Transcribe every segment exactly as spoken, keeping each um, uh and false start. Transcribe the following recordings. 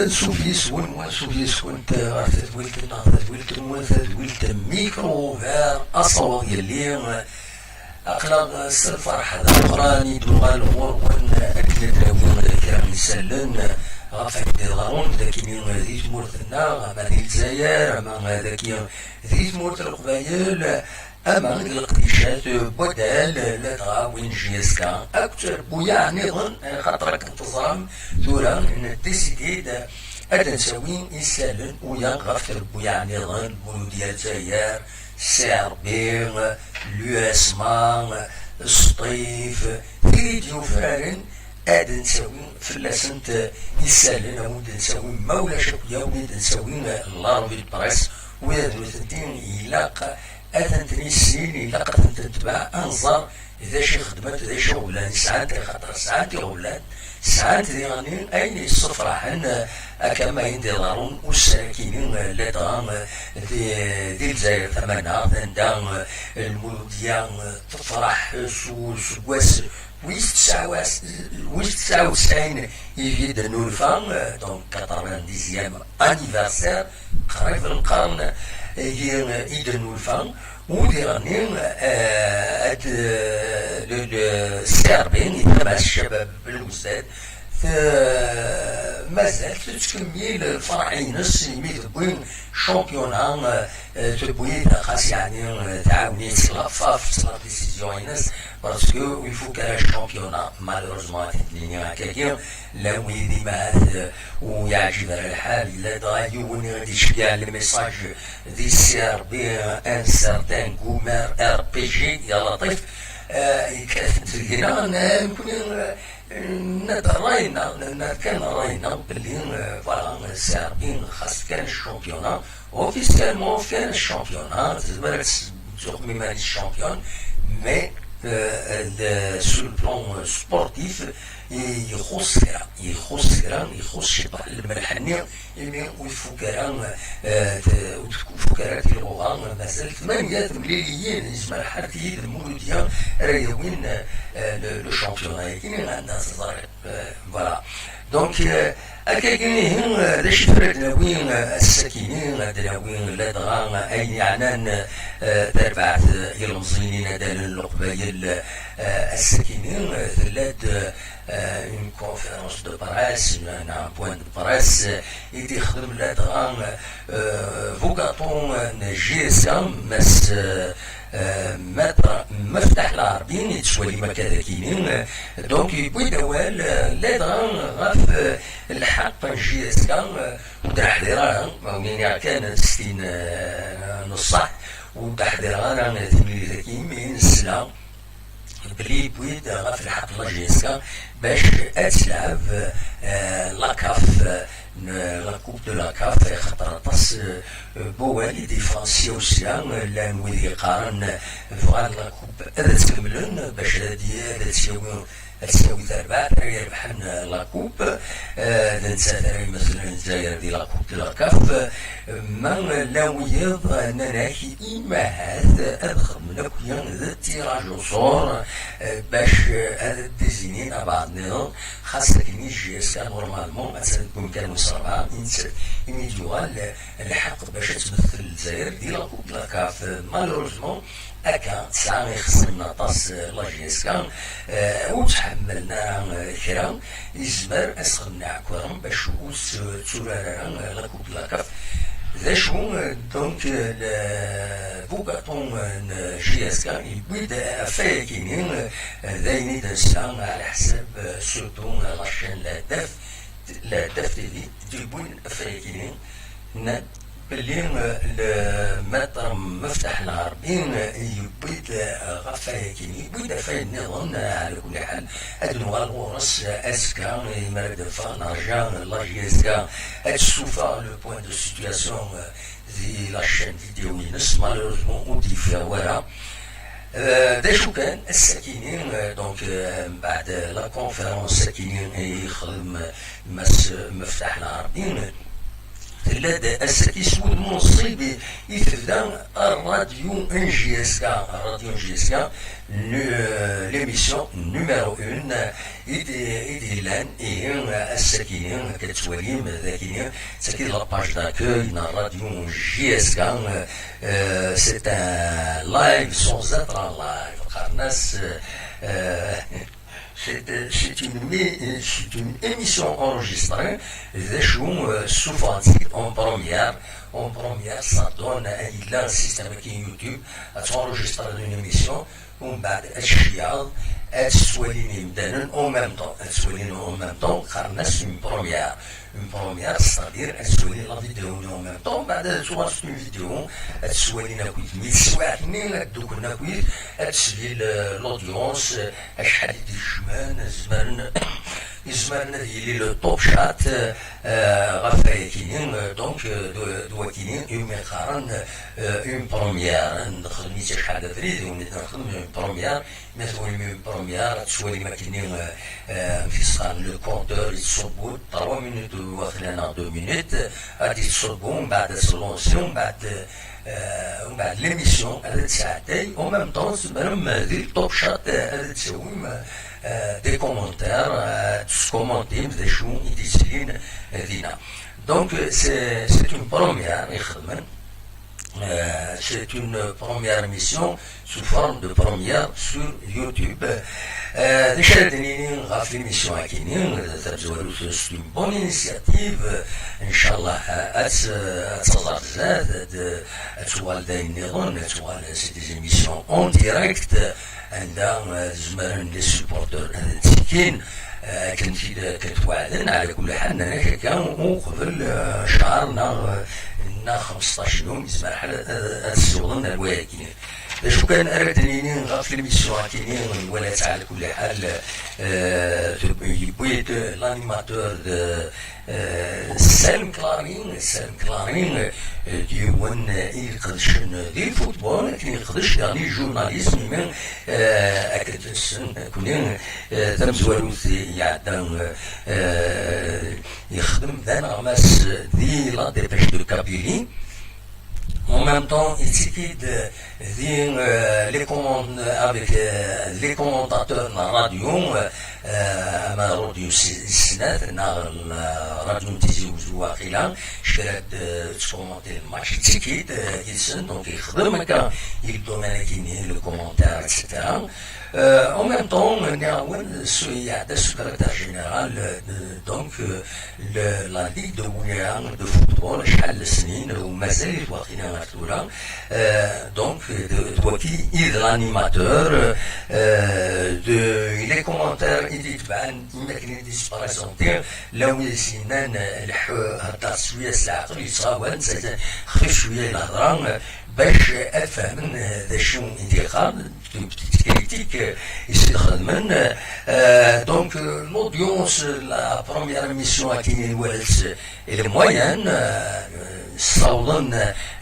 Ansuf yis-wen, ansuf yis-went ɣer tedwilt-nneɣ, tadwilt-nwen, tadwilt n Micro Ouvert, asawaḍ yelli. Aql-aɣ s lferḥ d ameqqran i d-nuɣal ɣur-wen akken ad d-nawi kra n yisallen ɣef ayen d-iḍerrun dagi di tmurt-nneɣ, ama di Lezzayer, ama dagi di tmurt n Leqbayel, ama deg leqdicat n waddal, ladɣa win n J S K akked trebbuyaɛ nniḍen, xaṭer akken teẓram tura neddisidid ad d-nsawi isallen uyaɣ ɣef trebbuyaɛ nniḍen, Muludya Lezzayer, C R B, l'U S M A, Sṭif, tigi d-yufraren, ad d-nsawi fell-asent isallen, ad wen-d-nsawi, ma ulac akk, ad wen-d-nsawi la revue de presse, ula d nutenti ilaq ad tent-nissin, ilaq ad tent-netbeɛ, ad nẓer d acu i xeddment, d acu i ɣeblant, sɛant, axaṭer sɛant iɣeblan, sɛant diɣen ayen yessefraḥen, akka am ayen d-iḍerrun ussan-agi-ni, ladɣa di, di Lezzayer Tamaneɣt, anda Lmuludya tefreḥ s useggas wis tesɛa, wis tesɛa u tesɛin i d-nulfa, donc quatre-vingt-dixième anniversaire, qrib lqern i, i d-nulfa, u diɣen-nni, eh, ad, eh, le, le C R B, i tama s Ccabab Lwezdad, t-, mazal tettkemmil lferḥ-ines imi tewwi championnat, eh, tewwi-t xas yeɛni, eh, tɛawen-itt la FAF s la décision-ines, parce que ur ifuk ara championnat, malheureusement, ad t-id-nini akkagi, llan wid i ma ahat, eh, ur yeɛǧib ara lḥal, yella dɣa yiwen i ɣ-d-iceggeɛ le message di C R B, un certain Goumer R P G, ya Laṭif, eh, yekkat-d deg-neɣ, nekkni, eh, Nna-d ṛṛay-nneɣ, nna-d kan ṛṛay-nneɣ belli, euh, voilà, C R B xas kan championnat, officiellement kan championnat, tezmer ad txemmem iman-is champion, mais, euh, le, sur le plan, euh, sportif, ixuṣ kra, ixuṣ kra, ixuṣ ciṭuḥ lmelḥ-nni, imi ur tfuk ara, eh, t-, ur tfuk ara tilɣuɣa, mazal tmanya temliliyin, yezmer ḥaret-iyi d Muludya ara yawin, eh, le, le championnat-agi, anda teẓriḍ. Eh, voilà. Donc, eh, akkagi ihi, eh, d acu i tura ad d-nawi, eh, ass-akini, ad d-nawi ladɣa ayen yeɛnan, eh, tarbaɛt, eh, ilemẓiyen inaddalen n Leqbayel, eh, ass-akini, eh, tella-d, eh, une conférence de presse, un, un point de presse, eh, i d-ixdem ladɣa, eh, bugaṭu n J S A, Mass, eh, eh, Maître Meftaḥ Lɛerbi, i tettwalim akka dagini, eh, donc yewwi-d awal, eh, ladɣa ɣef, eh, lḥeqq n J S K, eh, ur d-neḥḍir ara, ma ur iniɣ kan ad s-tin, eh, n ṣṣeḥ, ur d-neḥḍir ara timlilit-agi, mi nesla belli yewwi-d ɣef lḥeqq la J S K bac ad telɛeb, eh, la CAF, eh, la Coupe de la CAF, axaṭer aṭas, eh, n wawal i d-yeffɣen sya u sya, eh, llan wid yeqqaren, eh, bɣan la Coupe ad tt-kemmlen bac ad, ad tt-yawi, ad tt-yawi tarbaɛt ara irebḥen, eh, la Coupe, eh, d nettat ara imetlen Lezzayer di la Coupe de la CAF, eh, ma llan wiyiḍ nnan-ak imahat ad xedmen akk d tiraj uṣur, eh, bac, eh, ad d-izinin abeɛḍ nniḍen, xas akken i J S K normalement ad tt-, deg umkan wis rebɛa, i nettat imi d-yuɣal, eh, lḥeqq bac ad tmettel Lezzayer di la Coupe de la CAF. Malheureusement, akka, tesɛa ixṣimen aṭas, eh, la J S K, eh, ur ttḥemmalen ara, eh, kra, yezmer ad s-xedmen iɛekkuren bac ur s-, turar ara, eh, la Coupe de la CAF. D acu, eh, donc, eh, le bugaṭu, eh, n J S K yewwi-d ɣef wayagi-ni, eh, d ayen i d-nesla, ɛla ḥsab, eh, surtout, eh, la chaîne Lhadaf, Lhadaf T V, d-yewwin ɣef wayagi-ni, nnan belli, eh, le maître Meftaḥ Lɛerbi, eh, yewwi-d, eh, ɣef wayagi, yewwi-d ɣef wayen nniḍen, eh, ɛla kulli ḥal, ad nuɣal ɣur-s, eh, azekka, eh, imi ara d-neffeɣ, nerǧa la J S K ad tessufeɣ le point de situation, eh, di la chaîne vidéo-ines, malheureusement ur d-yeffiɣ wara. Eh, d acu kan, ass-akini, eh, donc, eh, mbeɛd la conférence akini i yexdem, eh, Mass Meftaḥ Lɛerbi, tella-d ass-agi s wudem unṣib i, I tebda rradyu n J S K, rradyu n J S K, nu- euh, l'émission numéro un, i d- i d-yellan, ihi, ass-akini, akka tettwalim, d akini, d tagi la page d'accueil n rradyu n J S K, euh, c'est un live sans être un live, qqaren-as, euh, c'est, c'est une, mi- c'est une émission enregistrée, d acu, euh, ssufɣen-tt-id en première, en première, ça donne, euh, il a un système qui YouTube, ad tenregistré une émission, umbeɛd ad tceyyaɛeḍ, ad tettwalin imdanen en même temps, ad tettwalin en même temps, qqaren-as une première. Une première, c'est-à-dire ad tettwalin la vidéo-nni en même temps, umbeɛd ad tuɣal c'est une vidéo, ad tettwalin akkit mi teswiɛt-nni, ad dduklen akkit, ad teslil, euh, l'audience, euh, acḥal i d-ikecmen, zemren, izemren ad yili le top chat, euh, ɣef wayakini, euh, donc, euh, d- d wakini, umi qqaren, euh, une première, nexdem-itt acḥal d abrid, umi d-nexdem une première, ma twalim une première, ad tettwalim akini, euh, euh, amek i s-qqaren, le compteur yettṣubbu, trois minutes waqila neɣ deux minutes, ad yettṣubbu, mbeɛd ad s-lancer, mbeɛd, euh, mbeɛd l'émission ad tesɛedday, en même temps, tzemrem di le top chat, euh, ad d-tawim, euh, des commentaires, euh, ad teskumantim d acu i d-yettilin, euh, dinna. Donc, euh, c'est, c'est une première i xedmen. Euh, c'est une première émission sous forme de première sur YouTube. Euh, d acu ara d-nini ɣef l'émission-agi-nni, tamezwarut, c'est une bonne initiative. Inchallah, ad tt- ad tẓer zdat, ad, ad tuɣal d ayen nniḍen, ad tuɣal, c'est des émissions en direct, anda, euh, zemren les supporters ad ttekkin, euh, akken tid-, akken t-weɛden, ɛla kulli ḥal, nnan-ak akka, uqbel, euh, ccher neɣ, euh, neɣ xemseṭṭac yum, yezmer ḥal ad, ad ssiwḍen ar wayagi. D acu kan ara d-nini ɣef l'émission-agi-nni, nwala-tt ɛla kulli ḥal, euh, yewwi-d l'animateur de, euh, Salem Clary, Salem Clary, euh, d yiwen, euh, i iqedcen di football, akken iqdec daɣen i journalisme, mais, euh, akken tessen, nekkni, euh, tamezwarut iɛeddan, euh, euh, yexdem d aneɣmas di La Dépêche de Kabylie. En même temps, yettiki-d di, euh, les commandes avec, euh, les commentateurs n rradyu, euh, ama rradyu s- snat, neɣ rradyu n Tizi Wezzu waqila, kra d- euh, ttkumanti lmatch, yettiki-d, euh, yid-sen, donc yexdem akka i le domaine-agi-nni, le commentaire, et cetera. Euh, en même temps, nniɣ-awen, s- iɛedda secrétaire général, euh, de- donc, euh, le- la Ligue de Ouidah de football, acḥal n lesnin, u mazal-it waqila ar tura. Euh, donc, d- d waki i d l'animateur, euh, de les commentaires i d-itebɛen, imi akken i d-yesprésenti, la win i s-yennan, euh, lḥu-, hedder s cwiya s leɛqel, yettɣawal, netta xef cwiya i lhedra, euh, bac ad fehmen, euh, d acu i d-yeqqar, une petite critique, euh, i s-id-xedmen. Euh, donc, euh, l'audience, la première émission-agi-nni, nwala-tt, elle est moyenne, euh, ssawḍen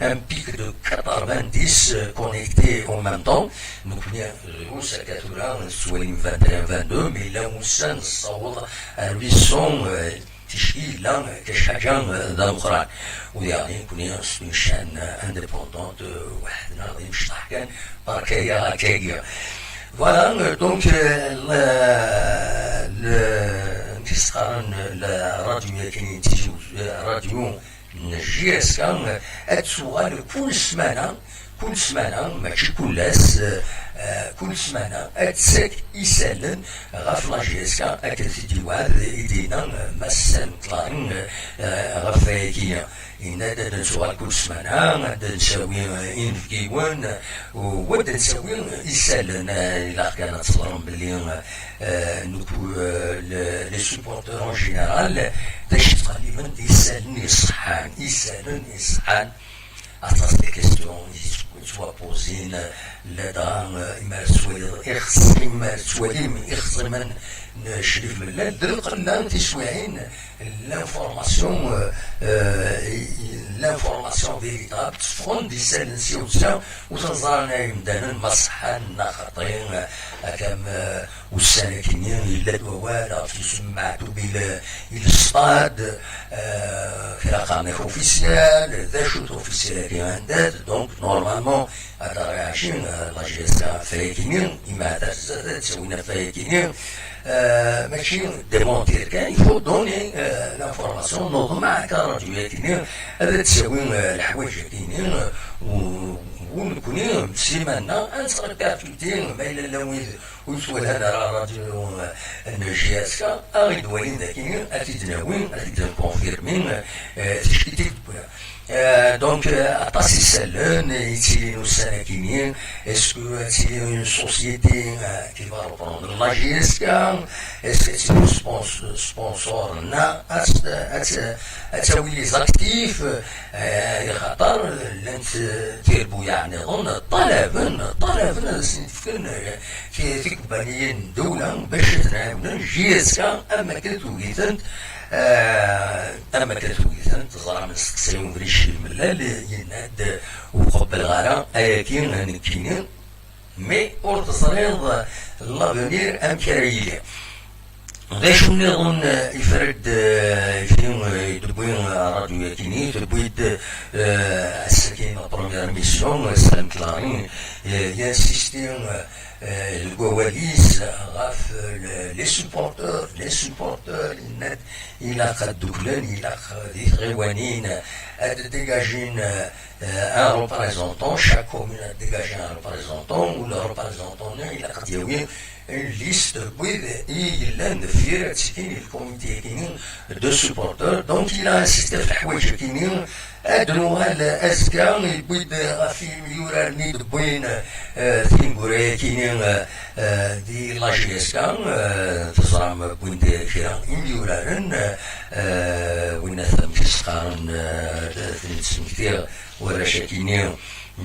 un pic de quatre-vingt-dix, euh, connectés en même temps. Donc, bien, euh, ça, quatre-vingts, on se voit une vingt et un, vingt-deux, mais là où ça, ssawḍen à huit cents, euh, ticki yella kra n ḥaǧa d ameqqran. U diɣen nekkni c'est une chaîne indépendante, euh, weḥd-neɣ d imecṭaḥ kan, berka-yaɣ akkagi. Voilà, euh, donc, euh, le, le, amek i s-qqaren, le rradyu-agi n Tizi Wezzu, euh, rradyu n J S K, euh, ad tuɣal kul ssmana, kul ssmana, mačči kul ass, euh, euh, kul ssmana, ad d-tessaki isallen ɣef la J S K, akken i t-id-iwɛed, i d-yenna, euh, Mass Salem Clary, euh, euh, ɣef wayagi. Yenna-d ad d-nettuɣal kul ssmana, ad d-nessawi, euh, inebgiwen, euh, u ad d-nessawi isallen, euh, ilaq kan ad teẓrem belli, euh, euh, nekk, euh, le- les supporters en général, d acu ttqelliben d isallen iṣeḥḥan, isallen iṣeḥḥan. Aṭas de questions yettwapuzin ladɣa, eh, imar tettwaliḍ ixṣim, imar tettwalim ixṣimen n Crif Mellal, d lqella n tiswiɛin n l'information, eh, eh, l'information véritable, tteffɣen-d isallen si ussa, ur ten-ẓran ara yimdanen ma ṣeḥḥan neɣ xaṭi, eh, akka, eh, ussan-agi-nni yella-d wawal ɣef yisem Meɛtub i l-, i l'Stade, eh, kra qqaren-ak officiel, d acu-t officiel-agi, anda-t? Donc, normalement, ad aɣ-iɛjin, eh, la J S K ɣef wayagi-nni, imeɛdar zdat ad tt-awin ɣef wayagi-nni, eh, mačči démentir kan, il faut donner, eh, l'information, nuḍen akka ṛṛadyu-agi-nni, ad d-tawi, eh, leḥwayeǧ-agi-nni, eh, u, u nekkni, s iman-nneɣ, ad nettṛebbi activité, ma yella llan wid ur ttwalhan ara ṛṛadyu, eh, n J S K, ad ɣ-id-walin dagi, ad t-id-nawi, ad t-id-nkonfirmi, eh, ticki i d-wwiɣ. Eh, donc, eh, aṭas isallen, eh, yettilin ussan-agi-nni. Est-ce que ad tili une société, eh, qui va reprendre la J S K? Est-ce que ad tili spons-, sponsor? Neɣ ad, ad, ad tawi les actifs, eh, axaṭer llant, eh, tirbuyaɛ nniḍen, ṭalaben, ṭalaben ad asen-d-fken, eh, ti-, tikumpaniyin n ddewla bac ad ten-ɛiwnen. J S K am akken tugi-tent, eh, am akken tugi-tent, teẓram, nesteqsa yiwen ubrid Crif Mellal, yenna-d, ur qebbleɣ ara ayagi nekkini, mais ur teẓriḍ l'avenir amek ara yili. D acu nniḍen, eh, ifred, eh, ifi, eh, i d-tewwi, eh, ṛṛadyu-yagi-nni, tewwi-d, eh, ass-agi la première émission, eh, Salem Clarin, eh, yinsisti, eh, eh, deg wawal-is ɣef, eh, le-, les supporters, les supporters, yenna-d ilaq ad dduklen, ilaq di tɣiwanin ad d-dégagin, eh, eh, un représentant, chaque commune ad d-dégagin un représentant, u le représentant-nni ilaq ad d-yawi une liste n wid i yellan deffir, ad ttekkin i le comité-agi-nni de supporters. Donc, il a insisté ɣef leḥwayeǧ-agi-nni. Ad nuɣal azekka, yewwi-d ɣef yimyuraren i d-wwin, eh, tineggura-agi-nni, eh, eh, di la J S K, eh, teẓram wwin-d kra imyuraren, eh, winna amek i s-qqaren, eh, ad ten-id-smektiɣ warrac-agi-nni,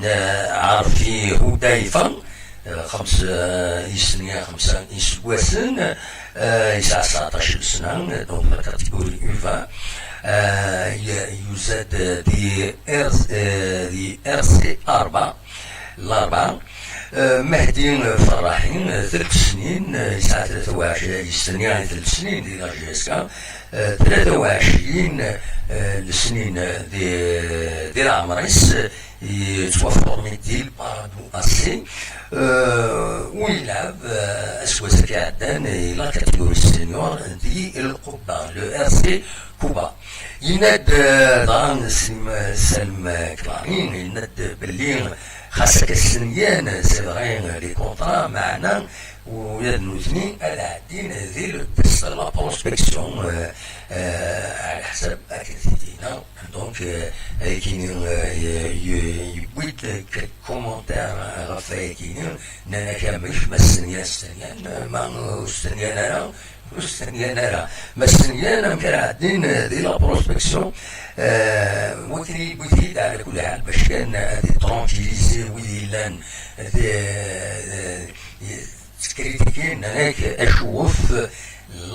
eh, Ɛarfi Hudayfa, eh, xems, eh, yesni xemsa iseggasen, eh, yesɛa tseɛṭac n sna, donc la catégorie U vingt, eh, y-, yuza-d di R-, eh, di R C rebɛa, Larebɛa, eh, Mehdi Ferraḥi, eh, tlata snin, eh, yesɛa tlata u ɛecrin, yesni tlata snin di la J S K, eh, tlata u ɛecrin, eh, lesnin, eh, di, di leɛmer-is, eh, yettwaformi di Paradou A C, eh, u yelɛeb, eh, aseggas-agi iɛeddan, eh, la catégorie senior di Lqubba, le R C Kuba. Yenna-d, eh, daɣen Slim-, Salem Clarin, yenna-d belli xas akka stenyan, c'est vrai, les contrats, meɛna ula d nutni ad ɛeddin di le test de la prospection, eh, eh, ɛla ḥsab akken t-id-yenna. Donc, eh, ayagi-nni, eh, ye-, ye-, yewwi-d quelques commentaires ɣef wayagi-nni, nnan-ak amek ma stenyan, stenyan, ma ur stenyan ara, ur stenyan ara. Ma stenyan, amek ara ɛeddin, eh, di la prospection, eh, wakken i yewwi-t-id, ɛla kulli ḥal, bac kan ad tranquilliser wid yellan di, eh, ttekritik, nnan-ak acuɣef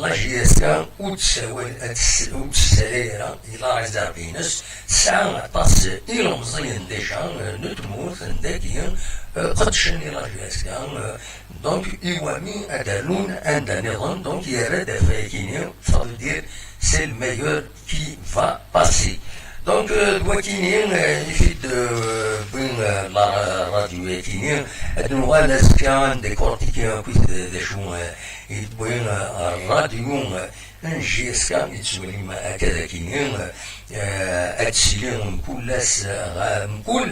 la J S K ur tessawal, ur tessalay ara i la réserve-ines, tesɛa aṭas ilemẓiyen déjà, eh, n tmurt n dagi, eh, qeddcen i la J S K, eh, Donc, iwami ad d-rnun anda nniḍen, donc yerra-d ɣef wayagi-nni, ça veut dire, c'est le meilleur qui va passer. Donc, euh, d wakini, euh, i t-id, euh, wwin, euh, la radio-yakini, ad nuɣal azekka ad ndécortiquer akkit d, d acu, euh, i d-wwin, euh, radio, euh, N J S K i tettwalim akka dagi-nni, eh, ad tili mkul ass, eh, mkul,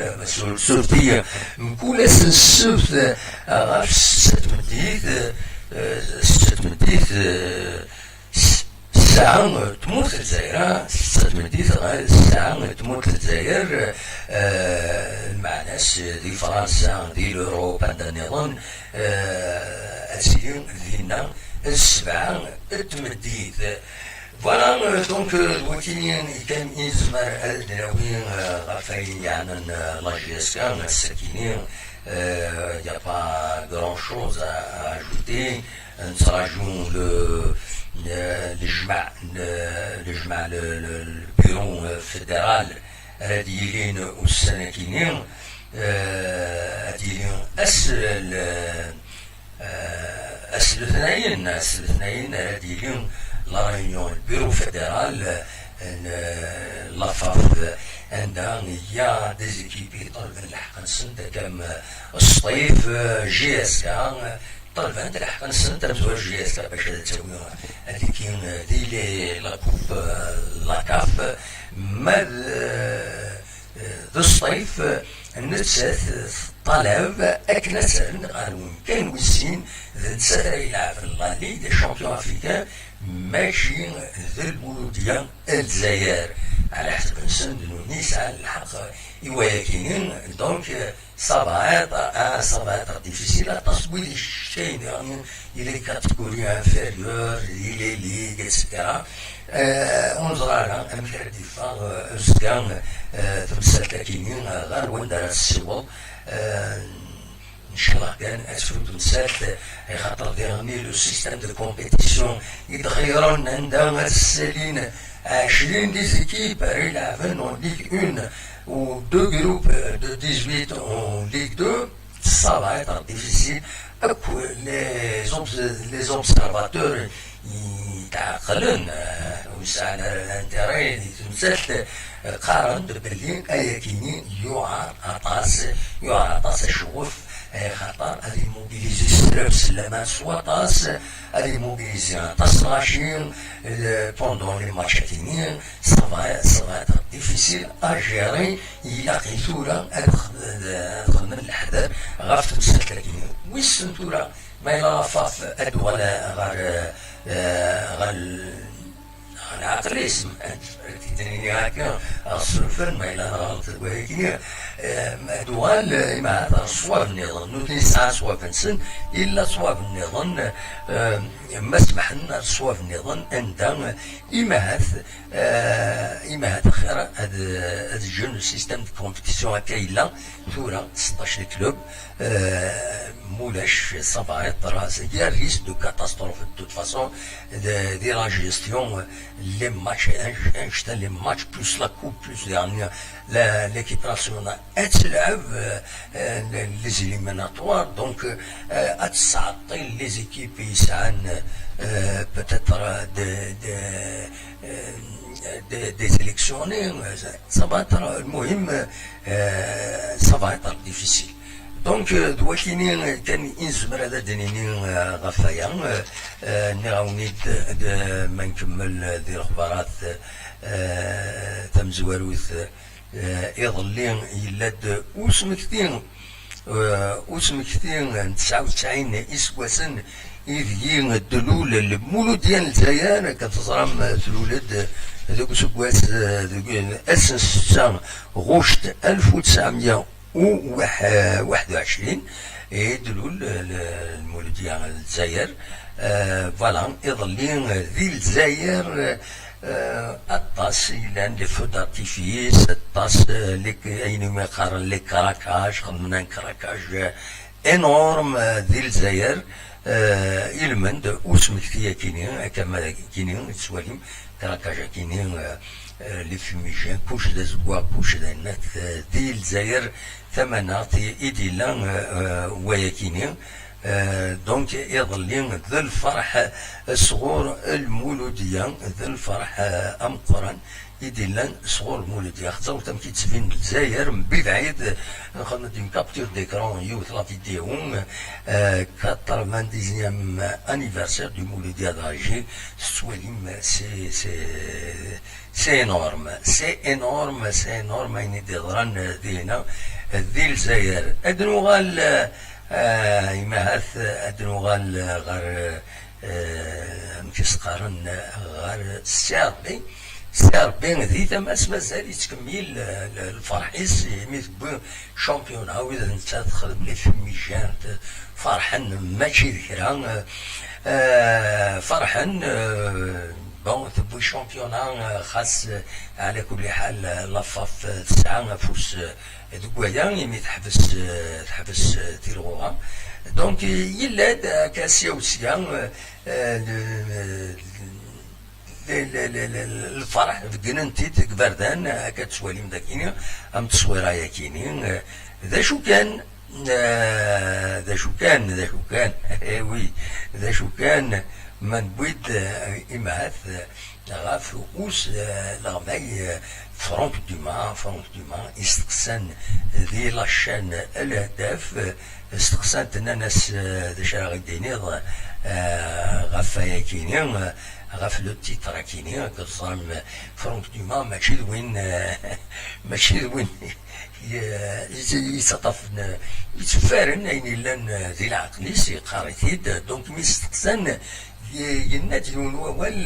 surtout, mkul ass n ssebt, eh, ɣef ssetta tmeddit, eh, ssetta tmeddit, eh, s-, ssaɛa, eh, tmurt n Lezzayer, eh, ssetta tmeddit ɣer ssaɛa, eh, tmurt n Lezzayer, eh, lmeɛna-s, eh, di Fransa, di l'Europe, anda nniḍen, eh, ad tili dinna, ssebɛa tmeddit. Voilà, euh, donc, euh, d wakini kan i nezmer ad d-nawi, euh, ɣef wayen yeɛnan, euh, la J S K, ass-akini, euh, y a pas grand-chose à, à ajouter. Nettraǧu le, le, lejmaɛ, le, lejmaɛ, le, le, le bureau, euh, fédéral, ara d-yilin ussan-akini, euh, ad d-yili ass, le, euh, ass letnayen, ass letnayen ara d-yili la réunion, le bureau fédéral, euh, n, euh, la FAF, anda il y a des équipes i ṭalben lḥeqq-nsent, comme, euh, Sṭif, euh, J S K, euh, ṭalbent lḥeqq-nsent amezwaru J S K bac ad tawi, euh, ad d-tini, euh, di les, la coupe, euh, la CAF, ma d, euh, d Sṭif, nettat teṭṭalab akken ad terren ɣer wemkan wis sin, d nettat ara ilɛeben la Ligue des Champions Africains, mačči d Lmuludya n Lezzayer. Ɛla ḥsab-nsen, d nutni yesɛan lḥeqq i wayakini. Donc, ça va être, ah, ça va être difficile. Aṭas n wid yeccayen diɣen i les catégories inférieures, i les ligues, et cetera. Euh, ur neẓri ara amek ara d-iffeɣ, euh, azekka, euh, temsalt-akini, euh, ɣer wanda ara tessiweḍ. Euh, ncallah kan ad tefru temsalt, euh, axaṭer diɣen le système de compétition i d-xeyyren, anda ad ssalin ɛecrin des équipes ara ilɛeben en Ligue un ou deux groupes de dix-huit en Ligue deux. Ça va être difficile. Akk les obs-, les observateurs yetɛeqlen, euh, ur sɛan ara l'intérêt di temsalt, euh, qqaren-d belli ayakini yuɛer aṭas, yuɛer aṭas acewwef, axaṭer ad immobiliser s tlawt s laman s waṭas, ad immobiliser aṭas n lɣaci, euh, pendant les matchs-akini. Ça va, ça va être difficile à gérer. Ilaq i tura ad x-, ad xedmen leḥder ɣef temsalt-agi. Wissen tura ma yella la FAF ad d-tuɣal ɣer, eh, ɣer, ɣer lɛaqel-is, ad d-nini akka, ɣer ssurfen, ma yella nɣelṭ deg wayagi, eh, ad d-tuɣal, eh, imahat ɣer ṣṣwab nniḍen. Nutni sɛan ṣṣwab-nsen, illa ṣṣwab nniḍen, eh, ma smaḥen ar ṣṣwab nniḍen, anda imahat, eh, imahat axir ad, ad ǧǧen le système de compétition akka yella tura, seṭṭac les clubs, eh, mulac, ça va être, il y a risque de catastrophe de toute façon, de, de la gestion, les matchs, anect-a, les matchs plus la coupe, plus, yeɛni, la, l'équipe nationale ad telɛeb, euh, euh, les éliminatoires, donc, euh, ad tesɛeṭṭil les équipes yesɛan, euh, peut-être, euh, des, des, euh, des, des sélectionnés, euh, ça va être, المهم, euh, ça va être difficile. Donc, euh, d wakini kan i nezmer ad d-nini, euh, ɣef waya, euh, euh, nniɣ-awen-id, d, ma nkemmel, euh, di lexbarat, euh, tamezwarut, euh, iḍelli yella-d usmekti, eh, usmekti n tesɛa u tesɛin iseggasen ideg tlul Lmuludya n Lezzayer. Akka teẓram, eh, tlul-d deg useggas, eh, deg ass n ssetta ɣuct alef u tesɛemya u waḥed u ɛecrin, i d-tlul, eh, Lmuludya n Lezzayer. Eh, voilà, iḍelli, eh, di Lezzayer, eh, Eh, aṭas i yellan, les feux d'artifice, aṭas, eh, les, ayen umi qqaren les craquages, xedmen un craquage, eh, énorme, eh, di Lezzayer, eh, ilmend usmekti akini, akka ma akini, tettwalim, craquage akini, eh, eh, les fumigènes, kullec d azeggaɣ, kullec d ayennat, eh, di Lezzayer tamaneɣt i, i d-yella, eh, eh, wayakini. Eh, donc, iḍelli d lferḥ sɣur Lmuludya, d lferḥ, eh, ameqqran i d-illan sɣur Lmuludya. Xeẓẓer amek i d-tettbin Lezzayer, mebɛid nxedmet une capture d'écran, yiwet la vidéo, eh, quatre-vingt-dixième anniversaire du Mouloudia d'Alger, tettwalim, c'est, c'est, c'est énorme, c'est énorme, c'est énorme ayen i d-yeḍran, eh, dinna, eh, di Lezzayer. Ad nuɣal, eh, eh, imahat, eh, ad nuɣal, eh, ɣer, eh, amek i s-qqaren, eh, ɣer Si Ṛebbi. Si Ṛebbi di tama-s mazal yettkemmil, eh, l-, lferḥ-is, imi tewwi championnat, wid netta texdem les fumigènes, ferḥen mačči d kra, eh, eh, ferḥen, eh, Bon, tewwi championnat, euh, xas, euh, ɛla kulli ḥal, euh, la FAF, euh, tesɛa afus, euh, deg waya, imi teḥbes, euh, teḥbes, euh, tilɣuɣa. Donc, euh, yella-d, euh, akka sya u sya, euh, euh, le, le, le, le, le, le, lferḥ, beggnen-t-id deg iberdan, euh, akka tettwalim dagi, am tteswira-yagi, euh, d acu kan, Ah, d acu kan, d acu kan, eh oui, d acu kan, ma newwi-d, eh, imhat, eh, ɣef us, eh, leɣmay, eh, Franck Dumas, Franck Dumas, isteqsan di la chaîne Lehdaf, eh, steqsan-t, nnan-as, eh, d acu ara ɣ-d-tiniḍ, eh, ɣef wayakini, eh, ɣef le titre-akini, akka teẓram, eh, Franck Dumas mačči d win, eh, mačči d win, ye-, ye-, yettaṭṭafen, eh, yetteffaren ayen yellan, eh, di leɛqel-is, yeqqar-it-id. Donc, mi s-steqsan, ye-, yenna-d yiwen wawal,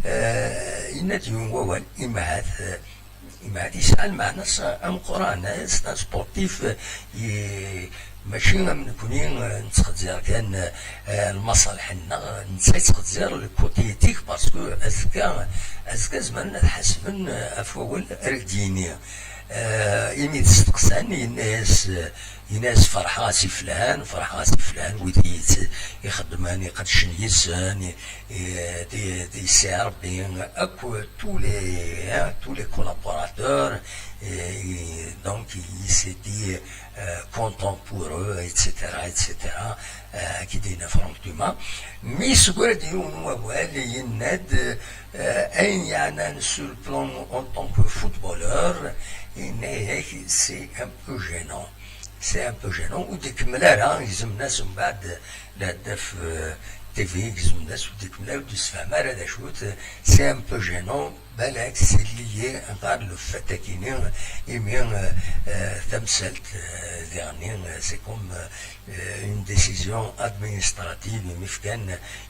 eh, yenna-d yiwen wawal, imhat, eh, imhat yesɛa lmeɛna s-, ameqqran, eh, c'est un sportif, eh, ye-, mačči am nekni, eh, nettxezzir kan, eh, lmaṣalḥ-nneɣ, netta yettxezzir le côté éthique, parce que azekka, azekka zemren ad ḥasben, eh, ɣef wawal ara k-d-yini. Eh, imi d-steqsan, yenna-yas, yenna-yas: "Ferḥeɣ-as i flan, ferḥeɣ-as i flan, wid i yett-, ixeddmen, iqeddcen yis-sen, i, i, di, di Si Ṛebbi, akk tous les, hein, tous les collaborateurs, et, et donc, il s'est dit, euh, content pour eux, et cetera, et cetera." Euh, akka i d-yenna Franck Dumas. Mi yessegra-d yiwen wawal, yenna-d, euh, ayen yeɛnan sur le plan en tant que footballeur, yenna-yak, c'est un peu gênant. C'est un peu gênant. Ur d-ikemmel ara, gezmen-as mbeɛd Lehdaf, euh, T V, gezmen-as, ur d-ikemmel ara, ur d-yessefhem ara d acu-t. C'est un peu gênant. Balak, c'est lié ɣer le fait akini, imi, euh, euh, tamsalt, euh, diɣenni, euh, c'est comme, euh, euh, une décision administrative, imi fkan,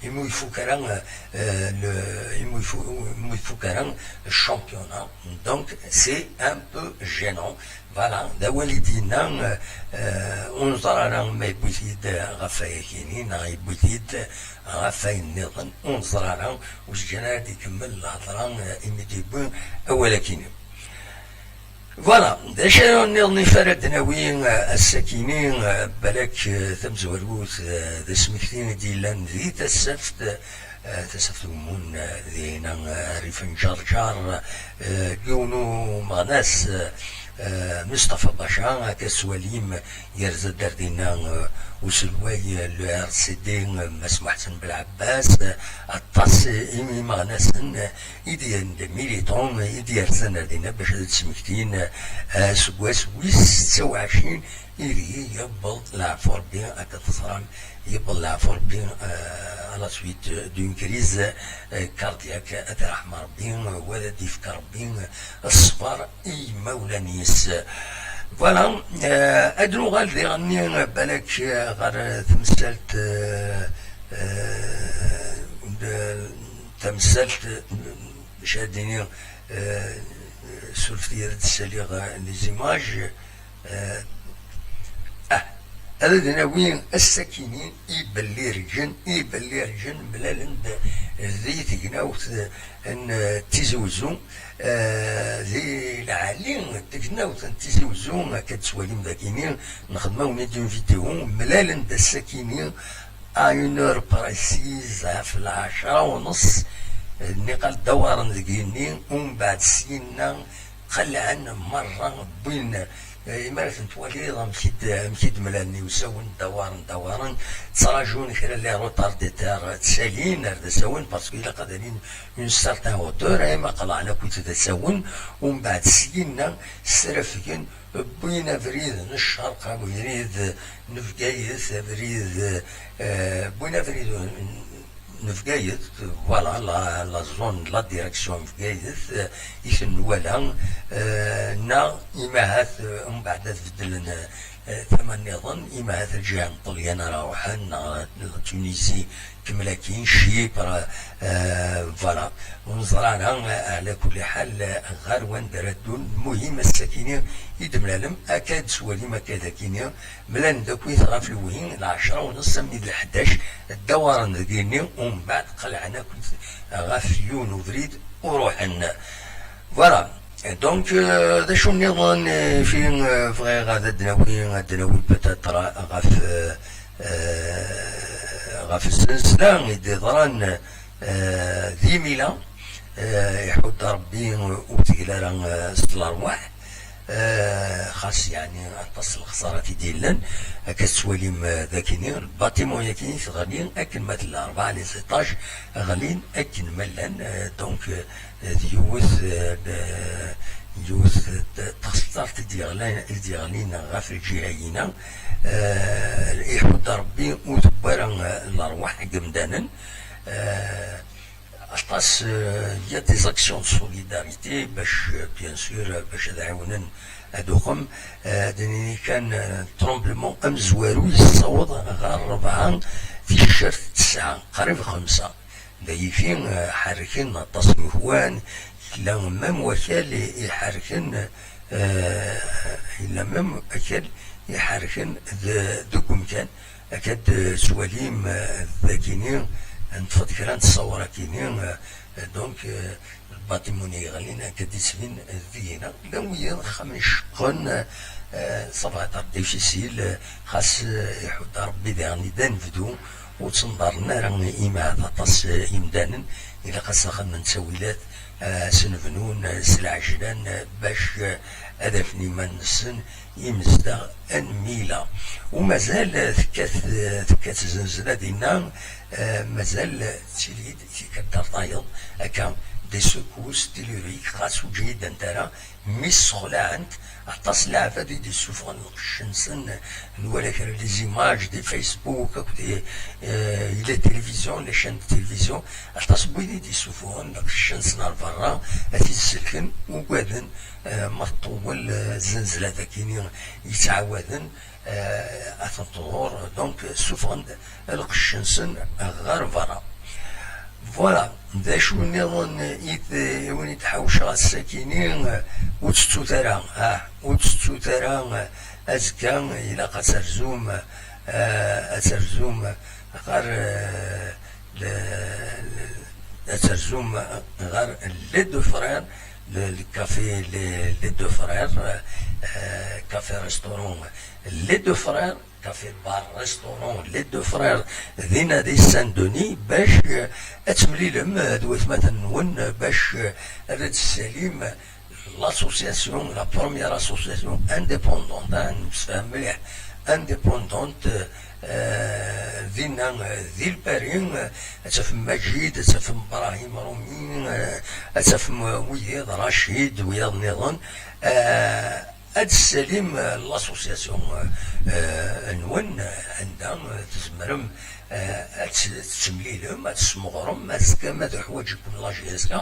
imi ur ifuk ara, euh, le, imi ur ifu-, imi ur ifuk ara le championnat. Donc, c'est un peu gênant. Voilà, d awal i d-yenna, euh, euh, ur neẓri ara ma yewwi-t-id ɣef wayakini, neɣ yewwi-t-id ɣef wayen nniḍen, ur neẓri ara, ur s-ǧǧan ara ad ikemmel lhedra, euh, imi d-yewwi awal akini. Voilà, d acu nniḍen i ara d-nawi, euh, ass-akini, euh, balak, euh, tamezwarut, euh, d asmekti i d-yellan di Tasaft, euh, Tasaft Umun, euh, dinna, euh, rrif n Ǧerǧer, euh, yiwen umeɣnas, euh, euh, Mustafa Baca, akka s-twalim, yerza-d ar dinna, euh, uselway, euh, le R C D, euh, Mass Muḥsen Belɛebbas, euh, aṭas, euh, imeɣnasen, euh, i d-, d militants, i d-yerzan ar dinna bac ad d-smektin, eh, aseggas wis setta u ɛecrin, ideg yewweḍ leɛfu Rebbi, akka teẓram, yewweḍ leɛfu Rebbi, eh, à la suite d'une crise, eh, cardiaque, ad t-iṛḥem Rebbi, wa ad d-yefk Rebbi, eh, ṣṣber i yimawlan-is. Voilà, eh, ad nuɣal diɣenni, eh, balak, eh, ɣer, eh, temsalt, eh, eh, d-, tamsalt, eh, acu ad d-iniɣ, eh, surfet-iyi ad d-ssaliɣ, eh, les images, eh, ah, ad d-nawi ass-akini, Ibellirǧen, Ibellirǧen mlalen-d di tegnawt, eh, n, eh, Tizi Uzzu, eh, di lɛali n tegnawt n Tizi Uzzu, akka d-tettwalim dagini, nxedm-awen-id une vidéo, mlalen-d ass-akini, à une heure précise, ɣef lɛecṛa u nneṣ, eh, niqal ddawaren deg yigenni, umbeɛd syenna qelɛen merra, wwin, eh, imi ara ten-twaliḍ, amek i d-, amek i d-mlalen iwsawen, ddawaren, ddawaren, ttraǧun kra les retardataires, ttalin ar d asawen, parce que ilaq ad alin une certaine hauteur, eh, ma qelɛen akkit d asawen, umbeɛd syenna srafgen, wwin abrid n ccerq, abrid n Bgayet, abrid, eh, wwin abrid n Bgayet, voilà, la, la zone, la direction n Bgayet, eh, i ten-nwala, eh, neɣ imahat, eh, umbeɛd ad beddlen, eh, tama nniḍen, imahat lǧiha n Ṭelyan ara ruḥen, neɣ Tunisie, kemmel akkin, Chypre, eh, voilà. Ur neẓri ara, eh, ɛla kulli ḥal, eh, ɣer wanda ara ddun. Lmuhim, ass-akini, i d-mlalem, akka d-twalim akka d akini, mlalen-d akkit ɣef lewhi n lɛecra u ness armi d lḥdac, ddawaren deg igenni, umbeɛd qelɛen akkit ɣef yiwen ubrid u ruḥen. Voilà. Donc, euh, d acu nniḍen, euh, fi, euh, bɣiɣ ad d-nawi, ad d-nawi peut-être ɣef, euh, euh, ɣef zznezla i d-iḍran, euh, di Mila, euh, iḥudd Ṛebbi ur tegla ara, euh, s lerwaḥ. Euh, xas yeɛni aṭas n lexṣarat i d-yellan, akka tettwalim, euh, d akini, lbatimun-agi teɣli akken ma tella, rebɛa les étages ɣlin akken ma llan, euh, donc, euh, d yiwet, euh, d, yiwet d, d texsart i d-yeɣlan, i d-yeɣlin ɣef lǧiha-yina, euh, iḥudd Ṛebbi ur tewwi ara, euh, lerwaḥ n yemdanen, euh, aṭas, euh, il y a des actions de solidarité bac, euh, bien sûr, euh, bac ad ɛiwnen ad uxem, euh, ad nini kan, euh, tremblement amezwaru yessaweḍ ɣer rebɛa ticcert tesɛa, qrib xemsa. D ayagi, eh, ḥerrken aṭas n yihwan, yella même wakal i, iḥerrken, eh, yella même wakal iḥerrken de, deg umkan. Akka d-tettwalim, eh, dagini, neṭṭef-d kra n ttṣawar akini, eh, donc, eh, lbatimun yeɣlin akka d-isbin deg-ina. Llan wiyaḍ axxamen ceqqen, eh, ça va être difficile, eh, xas, eh, iḥudd Ṛebbi diɣen d anebdu, ur ttenḍaren ara imahat aṭas, eh, imdanen, ilaq ad s-axemen ttawilat, eh, ad sen-bnun, eh, s lɛejlan, eh, bac, eh, ad afen iman-nsen imezdaɣ n Mila. U mazal, eh, tekkat, eh, tekkat zznezla dinna, eh, mazal, eh, tettili-d tikkelt ar tayeḍ, akka, des secousses telluriques, xas ur ǧhident ara, mi ssexlaɛent aṭas n leɛbad i d-issufɣen lqecc-nsen, nwala kra les images di Facebook akked, eh, les télévisions, les chaînes de télévision, aṭas n wid i d-issufɣen lqecc-nsen ar berra, ad t-id-sellken, ugaden, eh, ma tṭewwel, eh, zzenzla dagini yettɛawaden, eh, ad ten-tḍur, donc ssufɣen-d lqecc-nsen ɣer berra. Voilà, d acu nniḍen i t-, i wen-id-ḥawceɣ ass-akini, ur tettut ara, ah, ur tettut ara, azekka ilaq ad terzum, eh, ad terzum ɣer, eh, le, le, ad terzum ɣer Les Deux Frères, le, le café Les, Les Deux Frères, eh, café restaurant Les Deux Frères, café bar restaurant Les Deux Frères, dinna di Saint-Denis, bac, eh, ad temlilem, eh, d watmaten-nwen, eh, bac, eh, ad d-tessalim, eh, l'association, la première association indépendante, hein, nemsefham mliḥ, indépendante, eh, dinna, eh, di Lpari, eh, ad tafem Majid, ad tafem Brahim Rumi, eh, ad tafem, eh, wiyaḍ, Rachid, wiyaḍ nniḍen, eh, ad tessalim, eh, l'association, eh, nwen, eh, anda, eh, tzemrem, eh, ad t-, tettemlilem, ad tesmeɣrem, azekka ma teḥwaǧ-iken la J S K,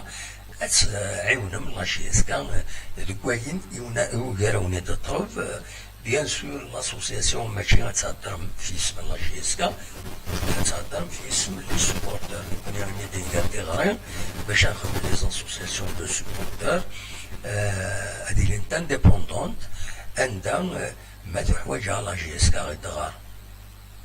ad tɛiwnem la J S K, eh, deg wayen i wen-, i ugar a wen-id-teṭleb, eh, bien sûr, l'association mačči ad theddrem f yisem n la J S K, ad theddrem f yisem n les supporters. Nekkni i d-iga tiɣri bac ad nxemmem les associations de supporters, eh, ad ilint indépendantes, anda, eh, ma tuḥwaǧ la J S K i d-ɣer.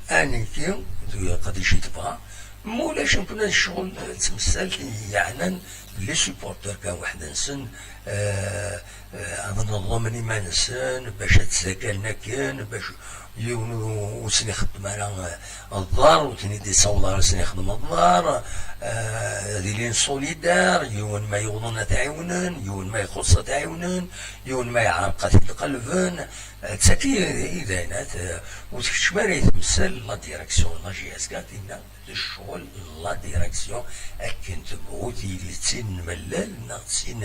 Aniki, d aqeddac i tebɣa. Ma ulac, nekkni ad ccɣel d temsalt yeɛnan les supporters kan weḥd-nsen, eh, eh, ad neḍmen iman-nsen, bac ad ttdakalen akken, bac yiwen ur, ur sen-ixeddem ara, eh, ḍḍer, ur ten-id-issaweḍ ara ad sen-ixdem ḍḍer, eh, ad ilin solidaires, yiwen ma yewḍen ad t-ɛiwnen, yiwen ma ixuṣṣ ad t-ɛiwnen, yiwen ma yeɛreq ad t-id-qelben, d tagi i d ayen, eh, ur tkeččem ara i temsal la direction n la J S K, tinna d ccɣel n la direction, akken tebɣu tili d tin n Mallal neɣ d tin,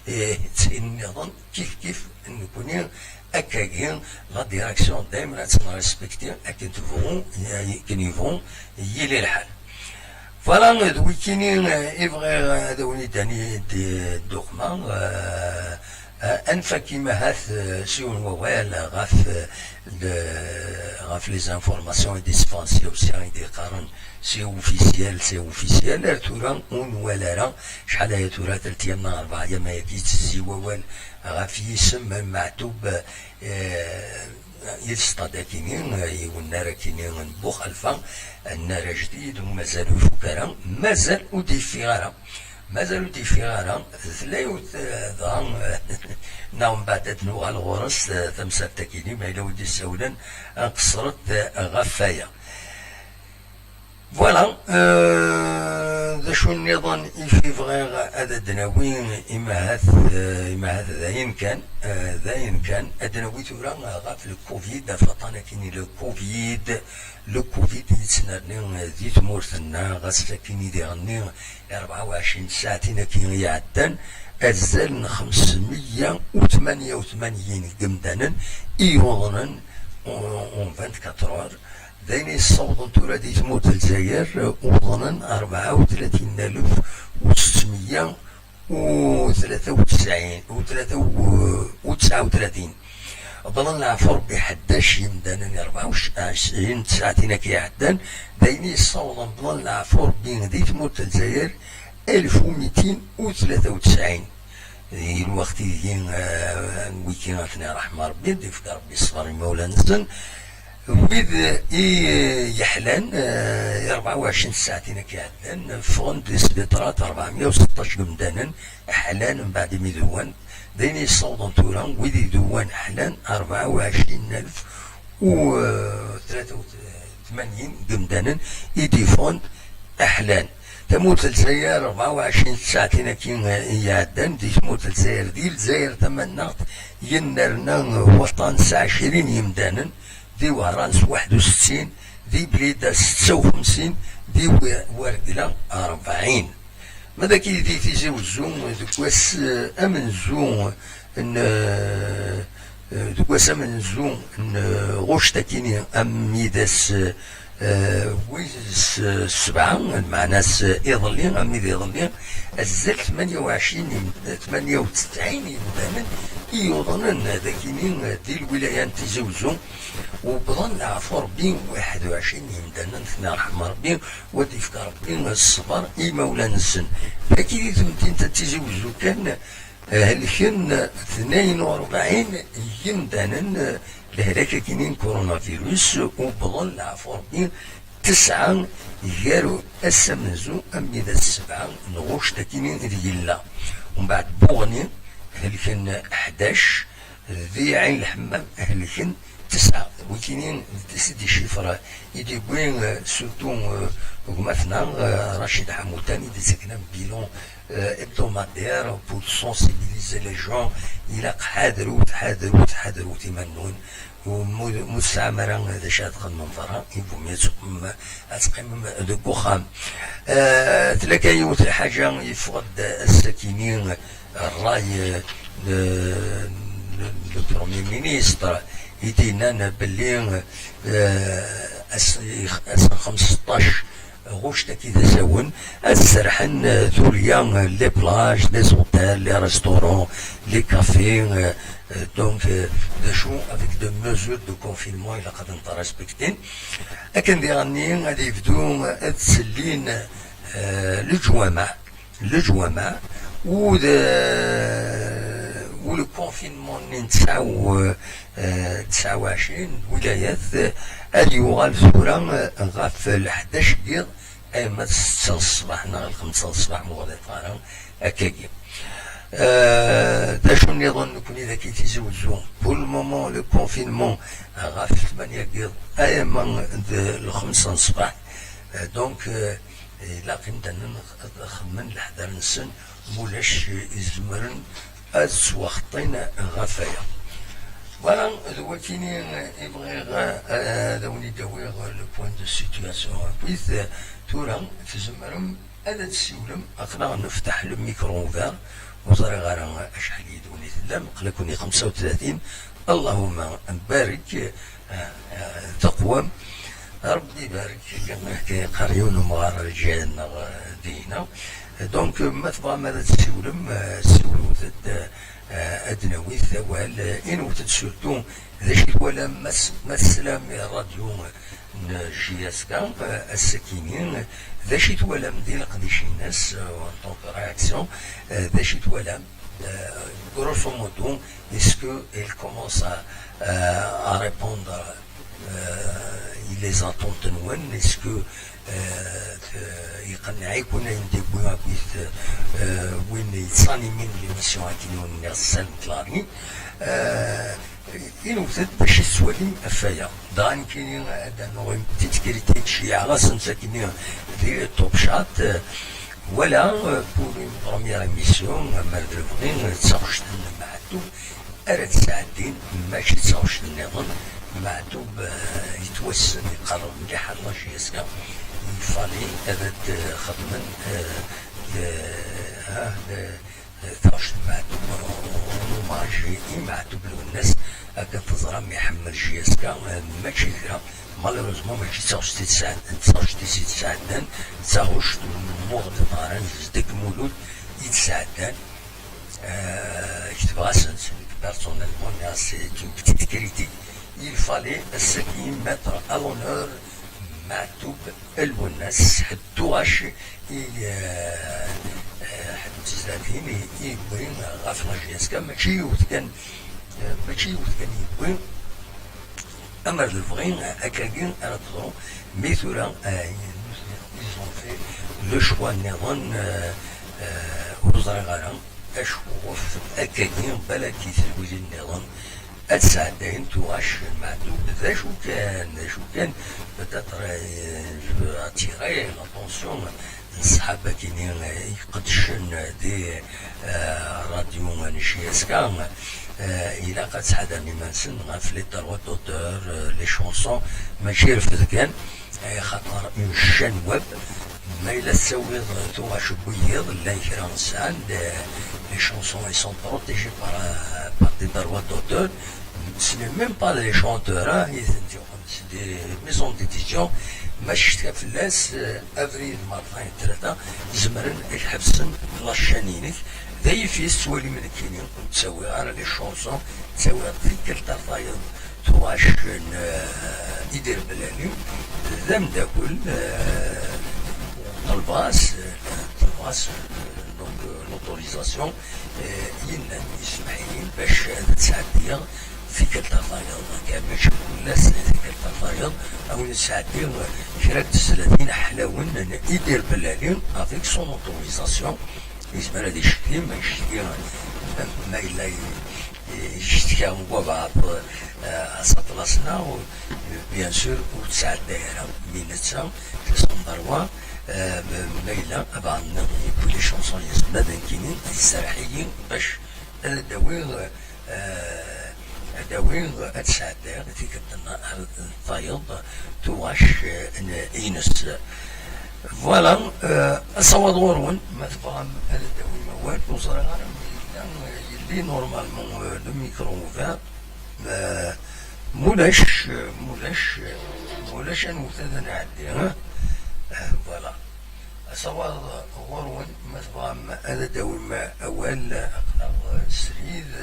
eh, d tin nniḍen, kif kif nekkni akkagi, la direction daymen ad tt-nrespekti akken tebɣu, eh, akken yebɣu yili lḥal. Voilà, d wikini, eh, i bɣiɣ ad awen-id-ani d-, dduqma, eh, Anef akim ahat, eh, s yiwen wawal ɣef, eh, le-, ɣef les informations i d-isfan sya u sya i d-iqqaren c'est officiel, c'est officiel, ar tura ur nwala ara. Acḥal aya tura, telt yam neɣ rebɛa yam ayagi yettezzi wawal ɣef yisem Meɛtub, eh, Yid-s ṭadakini, yiwen n ara kini n Buxalfa, n ara jdid, u mazal ur ifuk ara, mazal ur d-yeffiɣ ara, mazal ur d-yeffiɣ ara. Tella yiwet, eh, dɣa, eh, neɣ mbeɛd ad nuɣal ɣur-s, eh, tamsalt-akini, ma yella ur d-issawlen, ad nqeṣṣret, eh, ɣef waya. Voilà, euh, d acu nniḍen i fi bɣiɣ ad d-nawi, imahat, euh, imahat d ayen kan, euh, d ayen kan, ad d-nawi tura ɣef le covid, ɣef aṭan-akini le covid, le covid yettnerni, euh, di tmurt-nneɣ, ɣas akini diɣenni rebɛa u ɛecrin ssaɛtin-aki iɛeddan, azal n xemsmeyya u tmanya u tmanyin n yimdanen i yuḍnen en, en vingt-quatre heures. D ayen yessawḍen tura di tmurt n Lezzayer, uḍnen rebɛa u tlatin alef u setmeyya u tlata u tesɛin, u tlata u tesɛa u tlatin. Bḍan leɛfu Rebbi ḥdac yimdanen i rebɛa u ɛecrin ssaɛtin-agi iɛeddan, d ayen yessawḍen bḍan leɛfu Rebbi di tmurt n Lezzayer alef u mitin u tlata u tesɛin. Di lweqt ideg, eh, wigi ad ten-iṛḥem Ṛebbi, ad d-ifk Ṛebbi ṣṣber i imawlan-nsen. Wid i, eh, yeḥlan, eh, i rebɛa u ɛecrin ssaɛtin akka iɛeddan, ffɣen-d di sbiṭarat rebɛemya u seṭṭac n yemdanen ḥlan mbeɛd imi dewwan. D ayen yessawḍen tura, wid i dewwan ḥlan rebɛa u ɛecrin alef u, eh, tlata u tmanyin n yemdanen i d-yeffɣen ḥlan. Tamurt n Lezzayer, rebɛa u ɛecrin ssaɛtin-agi iɛeddan, di tmurt n Lezzayer, di Lezzayer tamaneɣt, yennerna waṭan s ɛecrin yemdanen, di Wehran s waḥed u settin, di Blida setta u xemsin, di Wer-, Wergla rebɛin. Ma d akka di Tizi Wezzu, deg wass, eh, amenzu n, eh, deg wass amenzu n, eh, ɣuct-akini, am idas, eh, wis sebɛa, lmeɛna s iḍelli, am iḍelli, azal tmanya u ɛecrin, tmanya u tesɛin yemdanen i yuḍnen dagini di lwilaya n Tizi Wezzu, wwḍen leɛfu Rebbi waḥed u ɛecrin yemdanen, ad ten-iṛḥem Rebbi, u ad d-ifk Rebbi ṣṣber i imawlan-nsen. Dagi di temdint n Tizi Wezzu kan, helken tnayen u rebɛin yemdanen lehlak-agi n coronavirus, u wwḍen leɛfu Rebbi tesɛa gar ass amenzu am idas sebɛa n ɣuct-agi i d yella. Umbeɛd Buɣni helken ḥdac, di Ɛin Lḥemmam helken tesɛa. Wikini, c'est des chiffres i d-yewwi, euh, surtout, euh, gma-tneɣ, euh, Rachid Ḥamudan, i d-yettaken am bilan, euh, hebdomadaire pour sensibiliser les gens. Ilaq ḥadrut, ḥadrut, ḥadrut iman-nwen. U mu, mu tesɛam ara d acu ad txedmem berra, i vaut mieux ad teqqimem, ad teqqimem deg uxxam. Euh, tella kan yiwet lḥaǧa yeffeɣ-d ass-akini, ṛṛay, euh, le, le, le Premier ministre i d-yennan belli, euh, ass, ass n xemseṭṭac ɣuct-agi d asawen, ad serrḥen, euh, tulya, euh, les plages, les hôtels, les restaurants, les cafés, euh, euh, donc, euh, d acu, avec des mesures de confinement ilaq ad nent-respektin. Akken diɣenni ad yebdu, euh, ad sellin, euh, leǧwameɛ. Leǧwameɛ, u d, u le confinement-nni n tesɛa u, eh, tesɛa u ɛecrin lwilayat, eh, ad yuɣal tura, eh, ɣef leḥdac n yiḍ, ayemma d ssetta n ṣṣbeḥ neɣ lxemsa n ṣṣbeḥ, ma ur ɣliṭeɣ ara, akkagi. Eh, d acu nniḍen nekkni dagi Tizi Wezzu? Pour le moment, le confinement, eh, ɣef tmanya n yiḍ, ayemma d lxemsa n ṣṣbeḥ. Eh, donc, eh, Ilaq imdanen ad xedmen leḥder-nsen, mulac izemren ad ttwaxeṭṭin ɣef waya. Voilà, d wakini i bɣiɣ, eh, ad awen-id-awiɣ le point de situation. Akkit, eh, tura tzemrem ad d-tessiwlem, aql-aɣ nefteḥ le micro ouvert, ur ẓriɣ ara acḥal yid-wen i tellam, aql-aken i xemsa u tlatin. Allahumma barik, eh, eh, taqwam. Rebbi ibarek, yeqqar yiwen umɣar lǧiran-nneɣ, eh, dinna. Donc, ma tebɣam ad tessiwlem, eh, siwlet-d, eh, ad d-nawit awal, eh, inwet-d surtout d acu i twalam ma s-, ma teslam i ṛṛadyu n J S K, eh, ass-akini, d acu i twalam di leqdic-ines, eh, en tant que réaction, eh, d acu i twalam, eh, grosso modo, est-ce que il commence à, eh, à répondre euh, i les attentes-nwen, est-ce que, euh, euh, iqenneɛ-iken ayen d-yewwi akkit, euh, win yettanimin l'émission-agi-nwen, nniɣ Sal Tlari, euh, inwet-d d acu i tettwalim ɣef waya. Dɣa nekkini ad d-rnuɣ une petite critique, ceyyɛeɣ-asent akkenni di Top Chat, euh, voilà, euh, pour une première émission, amer d lebɣi, d taɣect n Meɛtub, ara d-sɛeddin, mačči d taɣect nniḍen. Meɛtub, eh, yettwassen, iqerreb mliḥ ar la J S K. Il fallait ad d-xedmen, eh, eh, ah, eh, taɣect n Meɛtub, en hommage i Meɛtub Lwennas. Akken teẓram, iḥemmel J S K, eh, mačči kra. Malheureusement, mačči d taɣect i d-sɛeddan, d taɣect i s-d-sɛeddan, d taɣect n Muɣ d Maren, Zedek Mulud i d-sɛeddan. Euh, je te rassure, personnellement, c'est une petite critique. Il fallait, c'est qui, mettre à l'honneur Matoub El Ounas, Touache, et, euh, euh, Hamid Zafin, et, et, oui, Raf Majiaska, mais qui, ou, euh, mais qui, ou, oui, Amer d lebɣi, akkagi ara teḍru. Mi tura, euh, ils ont fait le choix nniḍen, euh, euh, ur ẓriɣ ara acu ɣef akkagi, balaki tilwilin nniḍen ad sɛeddayen Touache Matoub. D acu kan, d acu kan, peut-être, euh, je veux attirer l'attention n ṣṣḥab-agi-nni, eh, iqeddcen di, eh, ṛṛadyu n J S K, eh, ilaq ad ttḥadaren iman-nsen ɣef les droits d'auteur, eh, les chansons, mačči refd kan, eh, xaṭer une chaîne web, ma yella tettawiḍ Touache n wiyiḍ, llan kra sɛan, eh, les chansons, ils sont protégés par, eh, par des droits d'auteur, ce n'est même pas les chanteurs, hein, i tent-yuɣen. C'est des maisons d'édition, ma ccetla fell-as, euh, abrid merrḥen tlata, zemren ad ḥebsen la chaîne-inek. D ayeffus tettwalim nekkini, ur ttawiɣ ara les chansons, ttawiɣ tikkelt ar tayeḍ Touache n, euh, Idir Belali, d ameddakel, euh, ṭelbeɣ-as, euh, ṭelbeɣ-as, euh, donc, euh, l'autorisation, euh, yenna-d, yesmeḥ-iyi bac ad tt-sɛeddiɣ. Tikkelt ar tayeḍ, akka, mačči kul ass, tikkelt ar tayeḍ, a win nesɛeddi kra n tezlatin ḥlawen n Idir Belali, avec son autorisation, yezmer ad icetki, ma icetki, ma yella yecetki wabeɛḍ, eh, asaṭlas-nneɣ, bien sûr, ur tesɛedday ara, mi netta, c'est son droit, eh, ma yella abeɛḍ-nneɣ yewwi les chansons, yezmer ad nekkini, yesserreḥ-iyi bac ad d-awiɣ, eh, ad d-awiɣ, ad sɛeddiɣ tikkelt n tayeḍ Touache, eh, n, ines. Voilà, eh, asawaḍ ɣur-wen, ma tebɣam ad d-awim awal, ur ẓriɣ ara ma yella, eh, yelli normalement, eh, le micro ouvert, eh, mulac, eh, mulac, eh, mulac, anwet ad nɛeddi, eh? Eh, voilà. Asawaḍ ɣur-wen, ma tebɣam ad d-awim awal, aql-aɣ srid,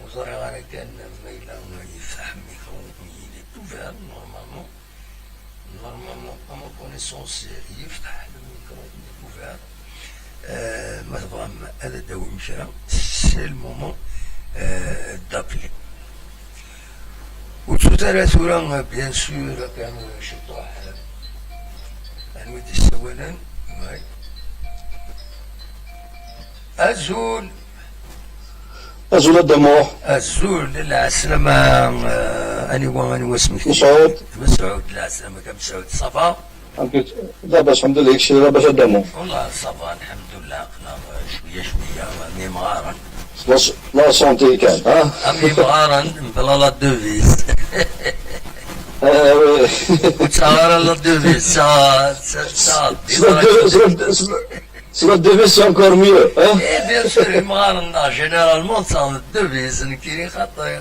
ur ẓriɣ ara kan ma yella yefteḥ micro, il est ouvert, normalement. Normalement, à ma connaissance, yefteḥ le micro, il est ouvert. Euh, ma tebɣam ad d-awim kra, c'est le moment, euh, d'appeler. Ur ttut ara tura, bien sûr, akka ciṭuḥ, anwa i d-yessawalen? Oui. Azul! Azul a Dda Muḥ. Azul, lɛeslama, eh, aniwa, aniwa asmek? Mesɛud. Mesɛud, lɛeslama kan Mesɛud, ça va? Amek, labas, lḥemdullah, kečč labas a Dda Muḥ? Wallah, ça va, lḥemdullah, aql-aɣ, eh, cwiya, cwiya, am imɣaren. La s-, la santé kan, ha? Am imɣaren, mebla la devise. Eh, oui. Ur ttaɣ ara la devise, ttaɣ, ttaɣ, ttaɣ. C'est la de-, c'est la de-, c'est la, c'est la devise, c'est encore mieux, hein? Eh, bien sûr, imɣaren-nneɣ, généralement, ttaɣen devise, nekkini xaṭi.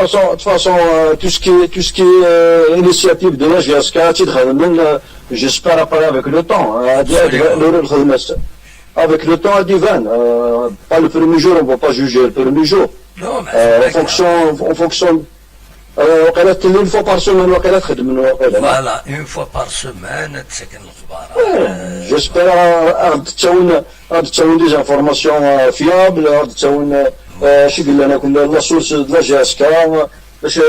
façon, de toute façon, euh, tout ce qui, tout ce qui est, euh, initiative de la G S K, ad tt-id-xedmen, euh, j'espère après avec le temps, euh, ad, ad, Absolument. Avec le temps, ad d-iban. Euh, pas le premier jour, on ne va pas juger le premier jour. Non, mais Euh, c'est en vrai que fonction, en fonction, euh, waqila une fois par semaine, waqila ad t-xedmen, waqila. Voilà, une fois par semaine, c'est qu'une Ouais, j'espère, euh, ad d-ttawin, ad d-ttawin des informations, euh, fiables, ad d-ttawin, euh, acu i yellan akk la source de la G S K, euh, acu,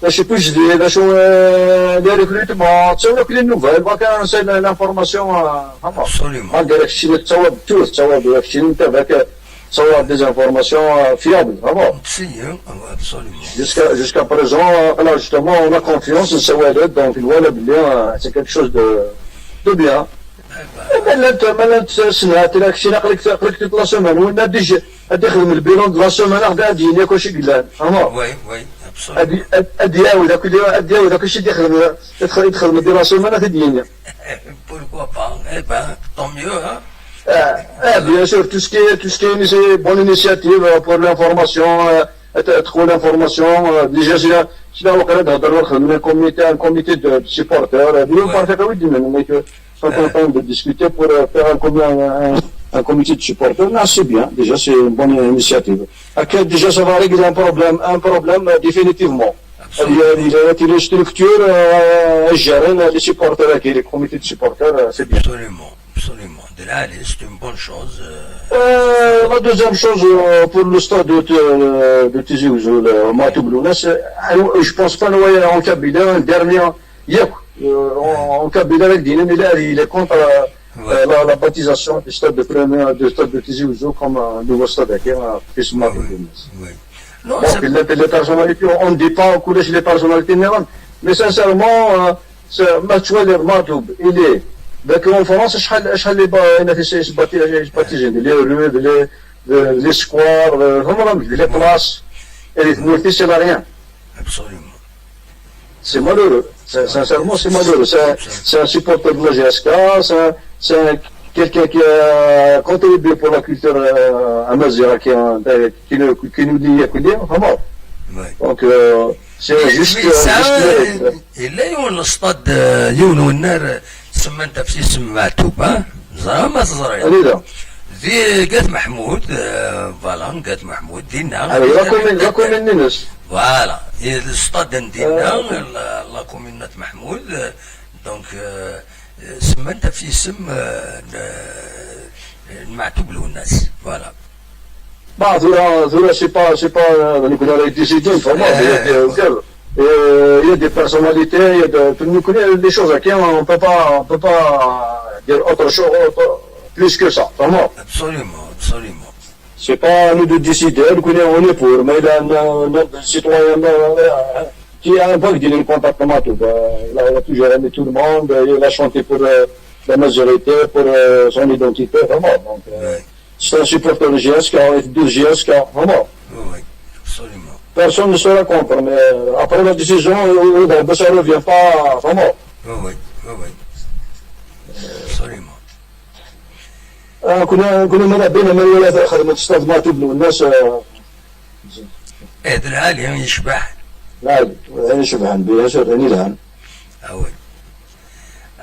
acu n ujdid, acu, euh, les recrutements, ttawin akk les nouvelles, voilà, c'est l'information, euh, vraiment. Absolument. Malgré keččini tettawiḍ-d, tettawiḍ-d, keččini, tettawiḍ-d des informations, euh, fiables, vraiment. Si, hein, absolument. Jusqu'à, jusqu'à présent, euh, là, justement, on a confiance, nessawal-d, donc, voilà, bien, euh, c'est quelque chose de, de bien. Eh ben, ma llant, ma llant snat, la keččini, aql-ik, aql-ik toute la semaine, winna ad d-ij-, ad d-ixdem le bilan de la semaine, ad d-yini akk acu i yellan, vraiment. Oui, oui, absolument. Ad d-, ad d-, ad d-yawid akk, ad d-yawid akk acu i d-ixdem, i d-ixdem di la semaine, ad t-id-yini. Pourquoi pas? Eh ben, tant mieux, hein? Euh, euh, bien sûr, tout ce qui est, tout ce qui est ini-, bonne initiative, euh, pour l'information, euh, et, et pour l'information, euh, déjà, c'est là, c'est là où on a un comité, un comité de, de supporters, euh, nous, on Ouais. partait, oui, mais que, sont Ouais. en train de discuter pour, euh, faire un, commun- un, un comité de supporters. Non, c'est bien, déjà, c'est une bonne initiative. Ok, déjà, ça va régler un problème, un problème, euh, définitivement. Absolument. Il y a, il y a une structure, euh, à gérer, euh, les supporters, avec les comités de supporters, euh, c'est bien. Absolument, absolument. De là, c'est une bonne chose, euh. Euh, la deuxième chose, euh, pour le stade de, de, de Tizi Ouzou, le Matoub Lounès, euh, je pense pas, nous, en Kabylie, un dernier, yakk, euh, en, en Kabylie, avec Dine, il est, il est contre, euh, Ouais. euh, la, la baptisation du stade de première, du stade de Tizi Ouzou comme un nouveau stade, hein, euh, plus Ouais, Matoub ouais. Lounès. Ouais. Non, Donc, c'est il y a les personnalités, on ne dit pas que les personnalités, mais sincèrement, euh, c'est Mathieu Lermadoub, il est. Donc, en France, شحال، شحال les ba-, il a fait ses bapti-, baptisés, les rues, les, les, les squares, euh, vraiment, les places, et les mortis, c'est rien. Absolument. C'est malheureux. C'est- Sincèrement, c'est malheureux. C'est un, c'est un supporter de la G S K, c'est un, c'est un- quelqu'un qui a contribué pour la culture, euh, amazigh, qui, a- qui nous, qui nous lie, qui nous lie, vraiment. Ouais. Donc, euh, c'est Mais, juste, mais euh, ça, juste le- euh, il y a un stade, euh, il y a un honneur, euh, سمانت في اسم معتوب، ها؟ زعما ما تزرع. Allez là. Di Gat Mahmoud, euh, voilà, Gat Mahmoud, dinna. Ah, la commune, la commune Ninus. Voilà, et le stade n dinna, Euh, la, la commune n At Mahmoud, euh, donc, euh, euh, سمانت في اسم, euh, n, n Maɛtub Lwennas, voilà. Bah, tura, tura, c'est pas, c'est pas, euh, nous, qu'on a décidé, vraiment, Euh, il y a des, euh, il y a des personnalités, il y a de, nous connaît des choses, ok, on peut pas, on peut pas dire autre chose, autre- plus que ça, vraiment. Absolument, absolument. C'est pas à nous de décider, donc on est, on est pour, mais là, on a, on a des citoyens, euh, qui a un bon, qui est en contact avec tout, bah, il a, il a toujours aimé tout le monde, il a chanté pour, euh, la majorité, pour, euh, son identité, vraiment. Donc, euh, Ouais. c'est un supporter de G S K, de G S K, vraiment. Oui, oui, absolument. Personne ne sera contre, mais, euh, après la décision, euh, euh, ben, ça revient pas, vraiment. Oui, oui, oui, oui. Absolument. آه، كنا، كنا مالا بينا ما ولا خدمة استاذ ماتوب والناس، آه، Eh, d lɛali, yecbeḥ. Lɛali, yecbeḥ, bien sûr, d lɛali. Ah oui.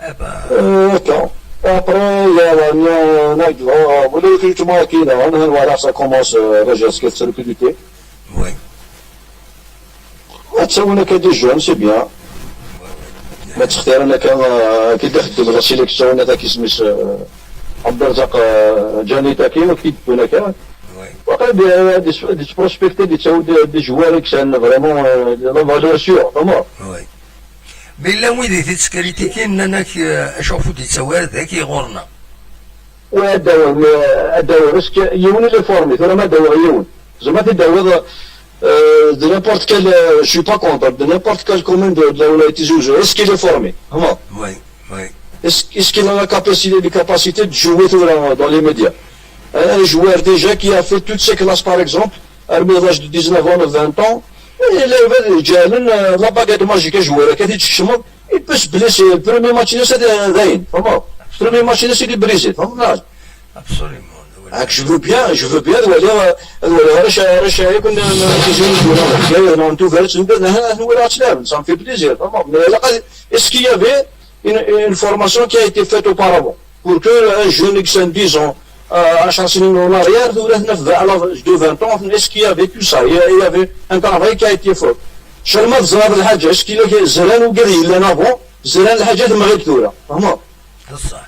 Eh ben. Euh, d'accord. Après, il y a la, il y a, il y a, voilà, كنت ما كاين، أنا ولا ça commence, euh, la G S K de se recruter. Oui. Ad ttawin akka des jeunes, c'est bien. Ma ttextiren akka, euh, ki d-ixeddem la sélection, ad ak-isem-is, euh, Abdelrazak, euh, Djani Taki, qui est Waqila d, d, d prospecter, d, d, d joueurs qui sont vraiment, euh, de la valeur sûre, vraiment. Oui. Mais là, oui, des, des critiques, il y en a qui, euh, je m'en fous, des savoir, des qui rentrent. Ouais, d'ailleurs, mais, euh, d'ailleurs, est-ce que il y a une réforme, il faut vraiment d'avoir une. Je m'en fous d'avoir, euh, de n'importe quel, euh, je suis pas contre, de n'importe quel commune de, de la Wilaya Tizi Ouzou. Est-ce qu'il est formé? Vraiment. Oui, oui. Est-ce, est-ce qu'il a la capacité, les capacités de jouer dans, dans les médias? Un joueur déjà qui a fait toutes ses classes, par exemple, à l'âge de dix-neuf ans, vingt ans, il est jeune, euh, la baguette magique, un joueur, qui a dit, il peut se blesser. Le premier match, c'est un, vraiment. Le premier match, c'est brisé. Vraiment. Absolument. Ah, je veux bien, je veux bien, voilà, voilà, ça me fait plaisir, vraiment. Mais là, est-ce qu'il y avait une, une formation qui a été faite auparavant pour que un jeune qui a dix ans, euh, à chercher en arrière, de l'âge de vingt ans, est-ce qu'il y avait tout ça? Il y a- il y avait un travail qui a été fait. Seulement, vous avez le hadj, est-ce qu'il y a زران وقال لنا avant, زران الحاجات ما غير كثيرة. فهمت؟ بصح.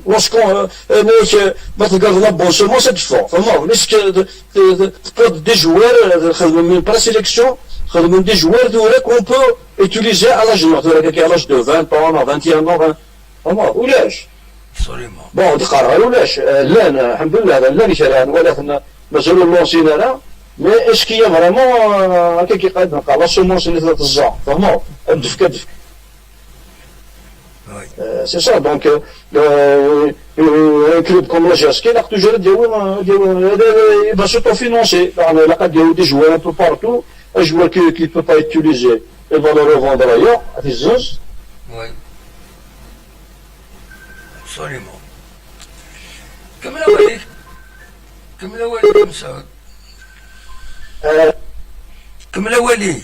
Lorsqu'on, euh, euh, mais que, ما تقدر la bonne semence, c'est fort. فهمت؟ Est-ce que, de, de, de, des joueurs, euh, de, من présélection, des joueurs de, qu'on peut utiliser à l'âge, à l'âge de vingt ans, à vingt et un ans, vingt, فهمت؟ ولاش؟ Absolument. Bon, دقار غير ولاش؟ آه، لان، آه، الحمد لله، لان كان، ولكن مازالوا لونسين انا. Mais est-ce qu'il y a vraiment, euh, هكا كي قاعد نلقى la semence اللي تزرع، فهمت؟ الدفكه دفك. Oui. Euh, c'est ça, donc, euh, euh, euh, un club comme la G S K, il a toujours dit, oui, euh, dit, oui, euh, il va s'autofinancer. Il a des joueurs un peu partout, un joueur qui ne peut pas utiliser, il va le revendre ailleurs, à dix ans. Oui. Absolument. كمل أولي. كمل أولي مسعود. آه. كمل أولي.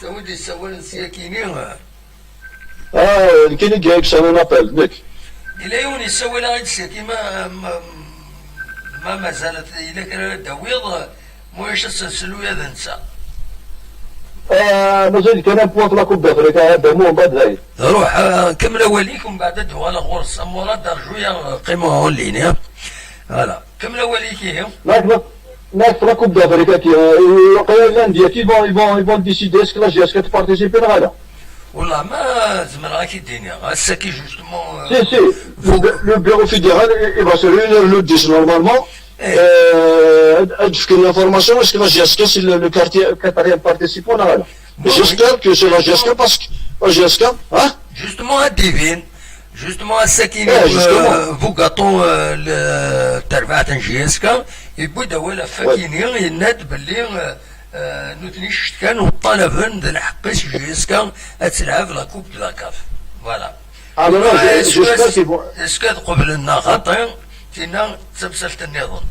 سعودي سوال سياكيني. آه، كاين اللي جايك سنة نابل، نك. إلا يوني سوال عيد سياكي ما، ما، ما، ما زالت إلا كان داويض. مو يش السلسلو يا ذنسا. آه، مازال كان بوان في la Coupe d'Afrique، هذا مو بعد ذاي. روح، آه، كمل أوليك ومن بعد أدعو على غور السمورة، دارجو يا قيمة هون لينيا. Voilà. كمل أوليك إيه. ناك، ناك، ناك في la Coupe d'Afrique، كي، آه، وقيلا الأندية كي vont, ils vont, ils vont décider est-ce que la G S K تبارتيسيبي ولا لا. والله ما زمر غاكي الدنيا، غا الساكي justement، آه، Si, si. Le, le bureau fédéral, il, il va se réunir le dix normalement. إيه. Euh, ad-, ad-fken l'information, est-ce que la G S K, c'est le, le quartier, quatrième participant, là, là? Bon, oui. J'espère que c'est la G S K parce que la G S K, hein? Justement, à Divine, justement, à Sakine, إيه, justement. Vous gâtons, euh, le, تربعة G S K, et puis, de la فاكيني, il net, بلي, euh, euh, nous tenons كان وطلبن ذا الحق G S K, أتلعب la Coupe de la CAF. Voilà. Ah, non, non, je, est-ce que, j'espère qu'ils vont, est-ce que قبلنا خاطر تينا تمثلت النظام؟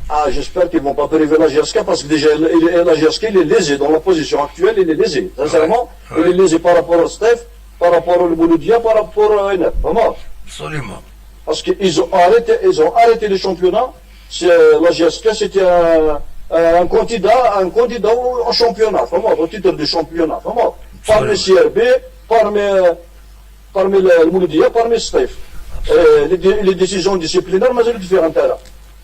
Ah, j'espère qu'ils vont pas priver la G S K parce que déjà, il, il, la G S K, il est lésé. Dans la position actuelle, il est lésé. Sincèrement, ouais, il est lésé par rapport au Steph, par rapport au Mouloudia, par rapport à Ener. Vraiment. Absolument. Parce qu'ils ont arrêté, ils ont arrêté le championnat. C'est, euh, la G S K, c'était un, un candidat, un candidat au, au championnat, vraiment, au titre de championnat, vraiment. Parmi Absolument. C R B, parmi, euh, parmi le, le Mouloudia, parmi Steph. Absolument. Euh, les, dé- les décisions disciplinaires, mais elles différentes là.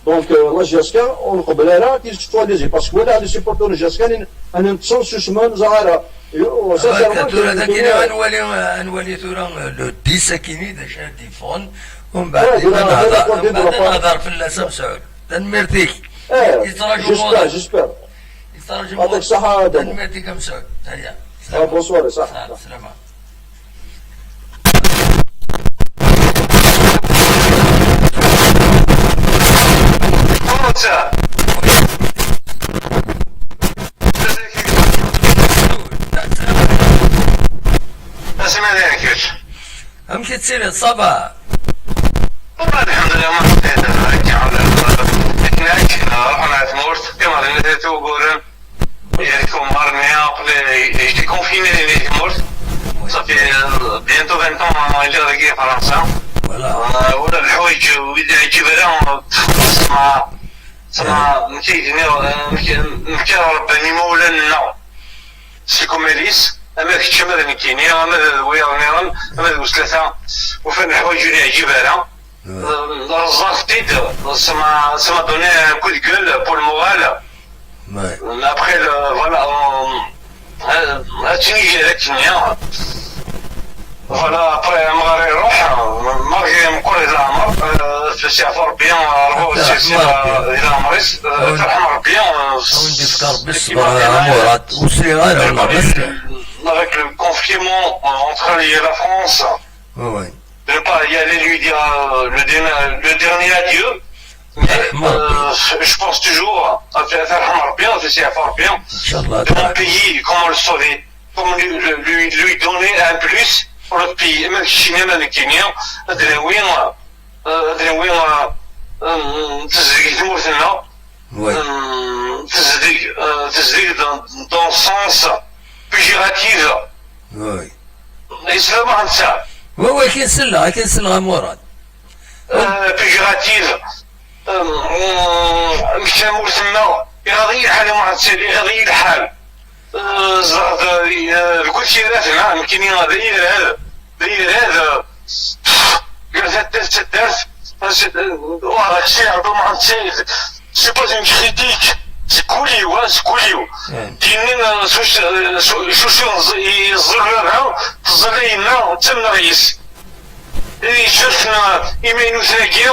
Donc, euh, la G S K, on comprend là qu'ils soient lésés. Parce que voilà, les supporters de la G S K, ils, ils sont sur ce même Zahara. Et, euh, sincèrement, ثورة كاين ثورة، أنوالي، أنوالي ثورة، le dix كيني déjà défend. ومن بعد، آه، نهضر، ومن بعد نهضر في اللاسة مسعود. تنميرتيك. آه، يتراجعوا j'espère، j'espère. يتراجعوا. يعطيك الصحة، آدم. تنميرتيك مسعود. هيا. آه، bonsoir، صح. آه، سلامة. Amek i tettiliḍ, ça va? والله الحمد لله، ما نقدر نحكي على، لكن عايشين، رحنا على ثمورت، كما غنيت توغورن، يعرفوا مارنيا، قبل يجي كونفيني لي ثمورت. صافي، بيانتو vingt ans، اللي غادي فرنسا. Voilà. آه، ولا الحوايج، وإذا عجب لها، تخلص مع، تسمى، ماشي، ماشي، ماشي رباني مولانا. سي كوميريس، أما كتش، أما ذا نكيني، أما ذا ويا نيران، أما ذا وسلافة، وفن الحوايج اللي يعجبها لها. Euh, Reẓẓaɣ-t-id, ça m'a, ça m'a donné un coup de gueule pour le moral. Mais après, le, voilà, on, euh, la Tunisie, la Tunisie, hein. Voilà, après, amɣar iruḥ, malgré mkul leɛmer, euh, s-yeɛfu Rebbi, euh, Rebbi, euh, leɛmer-is, euh, terḥem Rebbi, euh, avec le conflit, euh, entre la France, de ne pas y aller lui dire, euh, le, dernier, le dernier adieu. Mais, euh, je pense toujours à faire, faire Rebbi, à faire Rebbi, de mon pays, comment le sauver, comment lui, lui, lui donner un plus pour notre pays. Même si, même avec Kenya, Adriawi, euh, Adriawi, euh, euh, tezdeg tmurt-nneɣ. Euh, tezdeg, euh, tezdeg dans, dans le sens péjoratif. Yesla ma netta. Wa, wa, akin selleɣ, akin selleɣ a Murad. Euh, péjoratif. Euh, mm, nekk tamurt-nneɣ, iɣaḍ-iyi lḥal a Muḥend Sali, iɣaḍ-iyi lḥal. Euh, zedɣeɣ d, euh, deg At Yiraten, ah, nekkini d ayirad, d ayirad, euh, gar taddart d taddart, euh, c'est, euh, uɣeɣ aksir, a Muḥend Sali. C'est pas une critique, seg wul-iw, ah, seg wul-iw. Dinni, euh, s uc-, euh, s u-, s ucu yeẓẓ-, yeẓẓul baba, teẓẓul yemma, ttamneɣ yes. Yettwassen, euh, imaynuten-agi,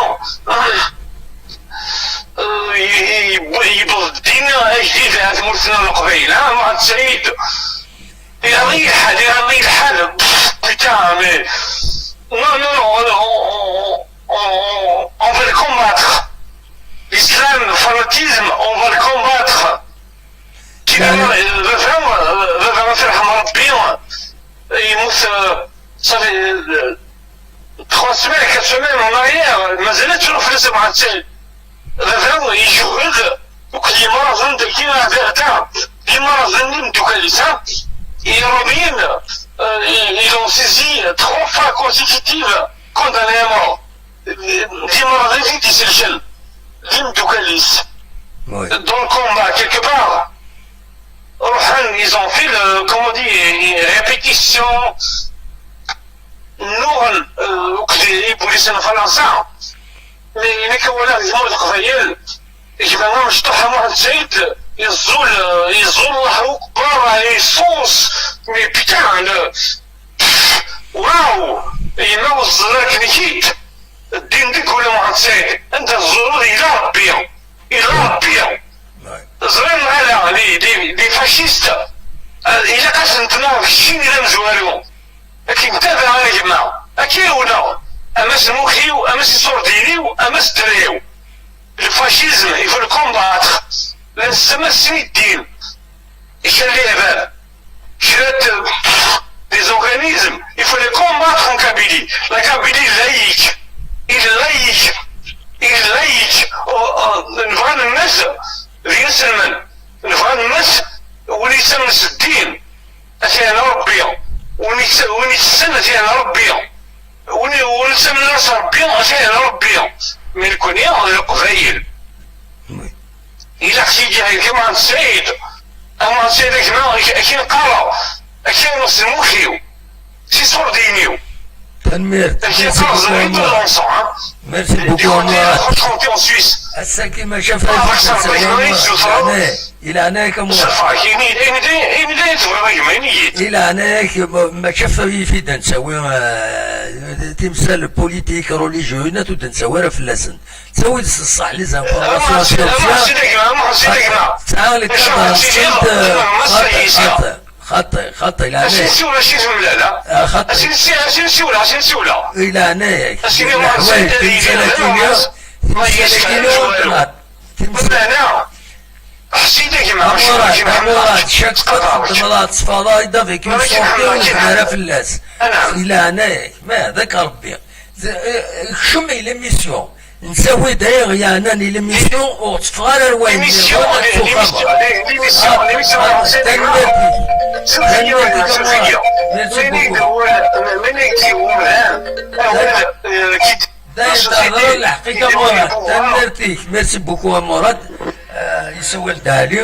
euh, y-, y-, yewweḍ-d din ajdid ar tmurt n Leqbayel, ah, Muḥend Sɛid. Iɣaḍ-iyi lḥal, iɣaḍ-iyi lḥal. Pff, putain, mais, non, non, non, on, on, on, on va le combattre. L'islam, le fanatisme, on va le combattre. Kina, euh, baba, euh, baba, ma t-yerḥem Rebbi, yemmut, euh, ça fait, euh, trois semaines, quatre semaines en arrière, mazal ad ttruɣ fell-as a Muḥend Sɛid. Baba yejhed akked yimraḍen dagi aberda, d imraḍen n imeddukal-is, ha? Iṛumyen, euh, ils ont saisi trois fois consécutives condamnés à mort. D imraḍen i d-iselken, d imeddukal-is. Dans le combat, quelque part, ruḥen, ils ont fait le, comment on dit, une répétition. Nnuɣen, euh, akked ibulisen n Fransa, mi nekk walaɣ di tmurt n Leqbayel, gma amecṭuḥ a Muḥend Sɛid, yeẓẓul, euh, yeẓẓul Allahu Akbar, yeṣṣuṣ, mais putain, le, waouh, yemma ur tẓerr akken-ik-id, ddin deg wul a Muḥend Sɛid, anda teẓẓuleḍ yella Rebbi, yella Rebbi. Ẓriɣ neɣ ala, les, les, les fascistes, euh, ilaq ad sen-tnaɣ keččini d amezwaru. Akken tabaɣ a gma, akka iwneɣ, ama s lmux-iw, ama s iṣurdiyen-iw, ama s ddra-iw. Le fascisme, il faut le combattre. La nessama sin i ddin. Kra n lehbal, kra n des organismes, il faut les combattre en Kabylie. La Kabylie est laïque. Il est laïque. Il est laïque. Oh, oh, nebɣa ad nemmet d inselmen. Nebɣa ad nemmet win yettamen s ddin. Ad t-iɛen Rebbi. Win yett-, win yettessen ad t-iɛen Rebbi. Win, win yettamen s Rebbi ad t-iɛen Rebbi. Mi nekkni d Leqbayel. Ilaq tigi a gma Sɛid. A gma Sɛid, a gma, ak-, akken qqareɣ. Akken s lmux-iw. S iṣurdiyen-iw. Tanemmirt. Akken qqareɣ ẓriɣ-d lanṣer, ha? Merci beaucoup, Amar. Ass-agi maca fayda i leɛnaya-k, a Murat. I leɛnaya-k, ma-, maca f-, yif-id ad nsawi, eh, timsal politique, religieux, ur d-nsawi ara fell-asen. Ttawi-d s ṣṣeḥ, les informations scientifiques. Tesɛa les cadres, xaṭi, xaṭi, xaṭi, leɛnaya-k. Ah, xaṭi. I leɛnaya-k. Leḥwayeǧ, timsal-agi, timsal-agi, ur d-nɛaṭ. Amurad, amurad, chaque fois txeddmeḍ ad tfeḍ avec une santé ur nezmir ara fell-as. I leɛnaya-k, ma d akka Rebbi. Kcem i l'émission. Nessawi-d ay ɣ-yeɛnan i l'émission, ur ɣ-tteffeɣ ara ar wayen nniḍen ad ttuxameɣ. Tanemmirt-ik. Tanemmirt-ik, amurad. Merci beaucoup. Dayen, tehḍeṛ lḥeqq-ik, a Murad. Tanemmirt-ik. Merci beaucoup, a Murad. Euh, yessawal-d Ɛli.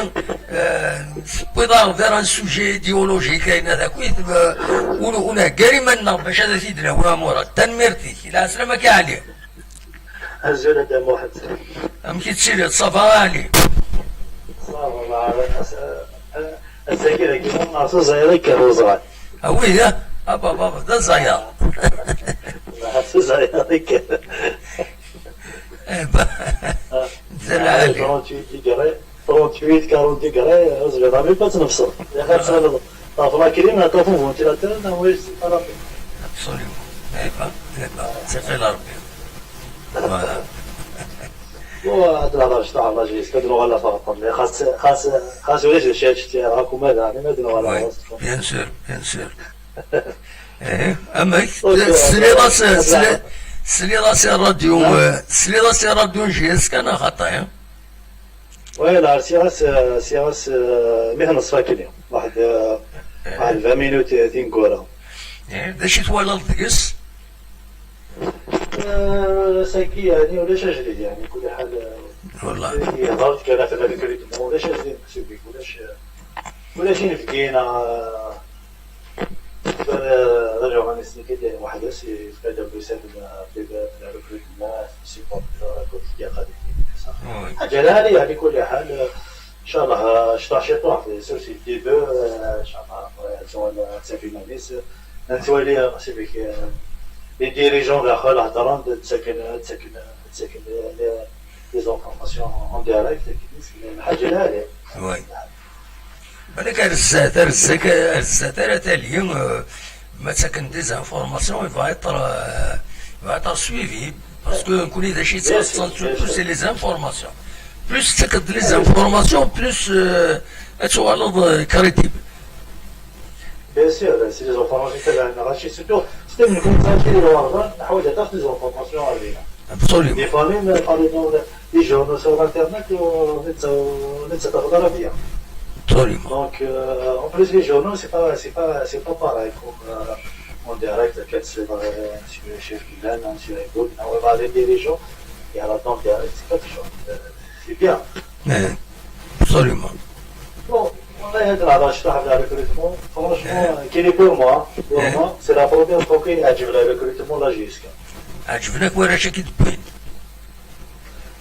Euh, tewwiḍ-aɣ vers un sujet idéologique, ayen ad akk-, euh, ur, ur nheggar iman-nneɣ bac ad t-id-nawi, a Murad. Tanemmirt-ik. Lɛeslama-k a Ɛli. Azul a Dda Muḥend. Amek i tettiliḍ? Ça va a Ali? Ça va, ass-agi dagi ur neɛṣu ẓẓayeḍ akka ur ẓran. A wid, a baba, d aẓayaḍ. Neɛṣu ẓẓayeḍ akka. Eh ben, d lɛali. Trente-huit degrés, trente-huit, quarante degrés, ur zmireɣ même pas ad tnefseḍ. Ɣef la clim, ɣef le ventilateur, neɣ wis ara. Absolument. Eh ben, eh ben, ttiqil Rebbi. Voilà. Bon, ad nehḍer cṭaḥ, ma jis, ad nuɣal ɣer tɣeṭṭen. Xas, xas, xas ulac d ccac, rakum ad, ad nuɣal ɣer tɣeṭṭen. Bien sûr, bien sûr. Eh, amek? Tesliḍ-as, tesliḍ-as i ṛṛadyu, eh, tesliḍ-as i ṛṛadyu n J S K neɣ xaṭi? Oui, la, sliɣ-as, eh, sliɣ-as, eh, mi tneṣṣef akkenni. Waḥed, eh, waḥed vingt minutes, eh, tineggura. Eh, d acu i twalaḍ deg-s? Eh, saki, yeɛni, ulac ajdid, yeɛni, kul ḥal, eh, yehḍer-d kan ɣef le recrutement, ulac ajdid, ulac, eh, ulac inebgi, neɣ, eh, d ajuɣ-nni s-nni-d weḥd-s, yefka-d abrid n le recrutement, support, akked tgiɣ ɣer. Oui. Ḥaǧa lɛali, yeɛni, kul ḥal, eh, Ncallah, eh, cṭaḥ ciṭuḥ, surtout le début, eh, ncallah, eh, ad tuɣal, eh, ad taf iman-is. Nettwali, eh, c'est vrai que, eh, les dirigeants daxel heddren-d, ttaken, ttaken, ttaken les, les informations en direct, akken i s-, lḥaǧa lɛali. Oui. Balak ar zdat, ar zdat, ar zdat ara tali, eh, ma ttaken des informations, il va être, euh, il va être suivi. Parce que nekkni d acu i ttxaṣṣan surtout, c'est les informations. Plus tettakeḍ les informations, plus, euh, ad tuɣaleḍ, euh, crédible. Bien sûr, c'est les informations que la Russie, surtout, c'est une compréhension de l'ordre, نحوج aṭas des informations علينا. Absolument. Des fois même, par exemple, les journaux sur Internet, euh, on est, on est à bien. Absolument. Donc, euh, en plus, les journaux, c'est pas, c'est pas, c'est pas pareil comme, euh, en direct, quand c'est, euh, sur, sur Google, hein, sur Google, on va les dirigeants, et à la temps direct, c'est quelque chose. Euh, c'est bien. Eh, absolument. Bon, والله هاد الهضره شي واحد على le recrutement. Franchement, كاين pour moi, pour moi, c'est la première fois كاين عجب le recrutement la J S K. عجبناك ولا شي كي تبين؟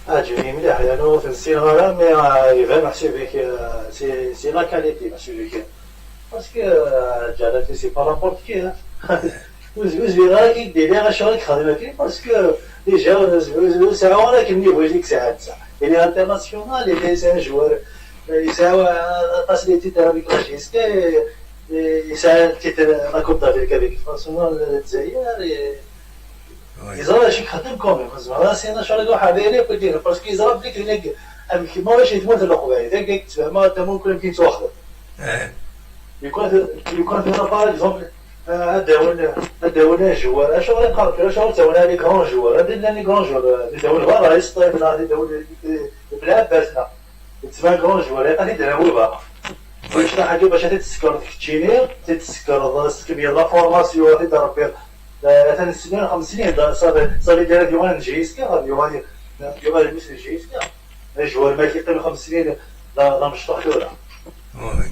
عجبني مليح، لأنه في السينما لا، mais، آه، يبان محسوب بك، آه، c'est, c'est la qualité محسوب بك. Parce que, آه، جالك c'est pas n'importe qui, hein. وز-، وزوين غير كي دير لي غير شغل خدمتي، parce que déjà وز-، وز-، وز-، ساعة ولا كي نيفو يجيك ساعة تسعة. يعني international، يعني c'est un joueur، يعني ساعة، آه، قاس لي titre avec la J S K، آه، ساعة titre la Coupe d'Afrique avec France، الجزائر، آه، Oui. يزرع شي خدام quand même، زعما سينا شغل يروح على بالي كنت دير، parce que يزرع بلي كاين هناك، أم كيما واش يتموت الأخوة، إذا قلت زعما أنت ممكن كي تواخذ. إيه. يكون، يكون هنا par exemple، آه، هذا هو، هذا هو الجوار، اش هو يقال، اش هو تاونا les grands joueurs، هذا اللي les grands joueurs، هذا هو الغرا يسطيف، هذا هو بلعباتنا. C'est un grand joueur، يعطيك دراهم ويبقى. Oui. باش حاجة باش تتسكر كتشيني، تتسكر السكبية لا فورماسيون، غادي تربي. آه، ثلاث سنين، خمس سنين، دا صافي، صافي داير ديوان جي اس كي، غادي يوان، ديوان المثل جي اس كي. الجوار ما كيقيم خمس سنين، لا، لا مشطوح دولة. Oui.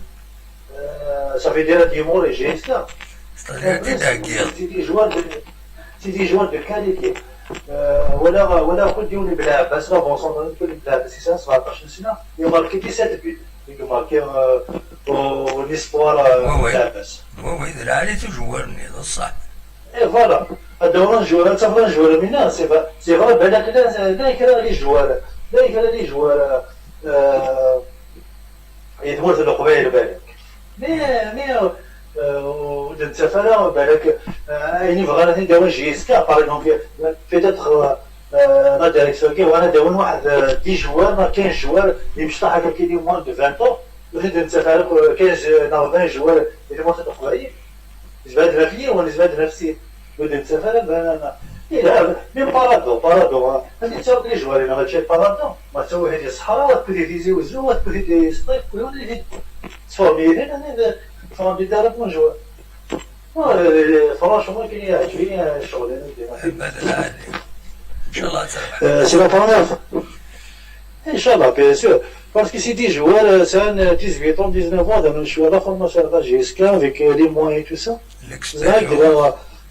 آه، صافي داير ديمور جي اس كي. C'est-à-dire، تيدعكيض. C'est des joueurs de، c'est des joueurs de qualité. آه، ولا، ولا كل ديوني بلعب، بس لا بون سون، كل بلعب، بس يسان سبعطاش سنة، يماركي ديسات بيت. يماركي، آه، و-، ونيسبوار، آه، oui, oui. لاباس. Oui, oui، العالي تجورني، بصح. اي فوالا. هذا هو نجور، هذا هو نجور منا، سي فا-، سي فري، بالك لا، لا يكره لي جوار، لا يكره لي جوار، آه، يتموت القبائل بالك. مي، مي، آه، ود السفارة بالك، آه، يعني بغا ندير جي اس كا، باغ اكزومبل، بيتيتر، آه، لا ديريكسيون كي وانا داون واحد، آه، دي جوار، ما كاين جوار يمشي حتى كي دي موان دو فان طون، ود السفارة كاين ج-، نورمال جوار يتموت القبائل. زباد نفسي، وانا زباد نفسي. ود السفارة، لا، لا، لا. إيه، لا، مي بارادو، بارادو، آه. هذه تساوي لي جوار، انا غتشي بارادو. ما تسوي هذه الصحراء، وتكون هذه زي وزو، وتكون هذه سطيف، ويولي هذه تسوى مية، انا فهم بدار بون جوار. آه، فرانشمون كاين يعجبني، آه، الشغل هذا اللي ما فيه. بعد العالي. ان شاء الله تربح. آه، سي لا بروميير. ان شاء الله، بيان سور. باسكو سي دي جوار، آه، سان ديزويت اون، ديزنوف اون، دابا نشوف لا فورماسيون تاع جي اس كا افيك لي موان اي تو سا. زعما l'expérience.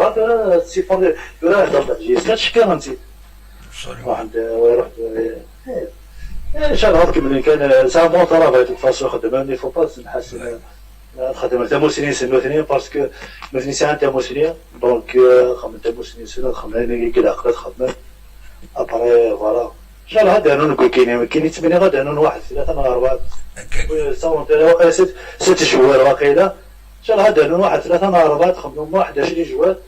ɣer tura tsifaḍ, tura hder d J S K tcekkiḍ-tt-id. Absolument. Waḥed, euh, wa iruḥ, euh, eh, eh, ncallah ad kemmlen kan, euh, c'est un bon travail, de toute façon, xeddmen, il faut pas nḥassen, euh, ad xedmen tamusni-nsen nutni, parce que nutni sɛan tamusni, donc, euh, xedmen tamusni-nsen, ad xedmen ayen i ilaq ad xedmen. Après, voilà. Ncallah ad d-rnun deg wikini, wikini ttmenniɣ ad d-rnun waḥed tlata neɣ rebɛa. Akka. Waqila sept, sept joueurs waqila. Ncallah ad d-rnun waḥed tlata neɣ rebɛa, ad xedmen waḥed ɛecrin joueurs.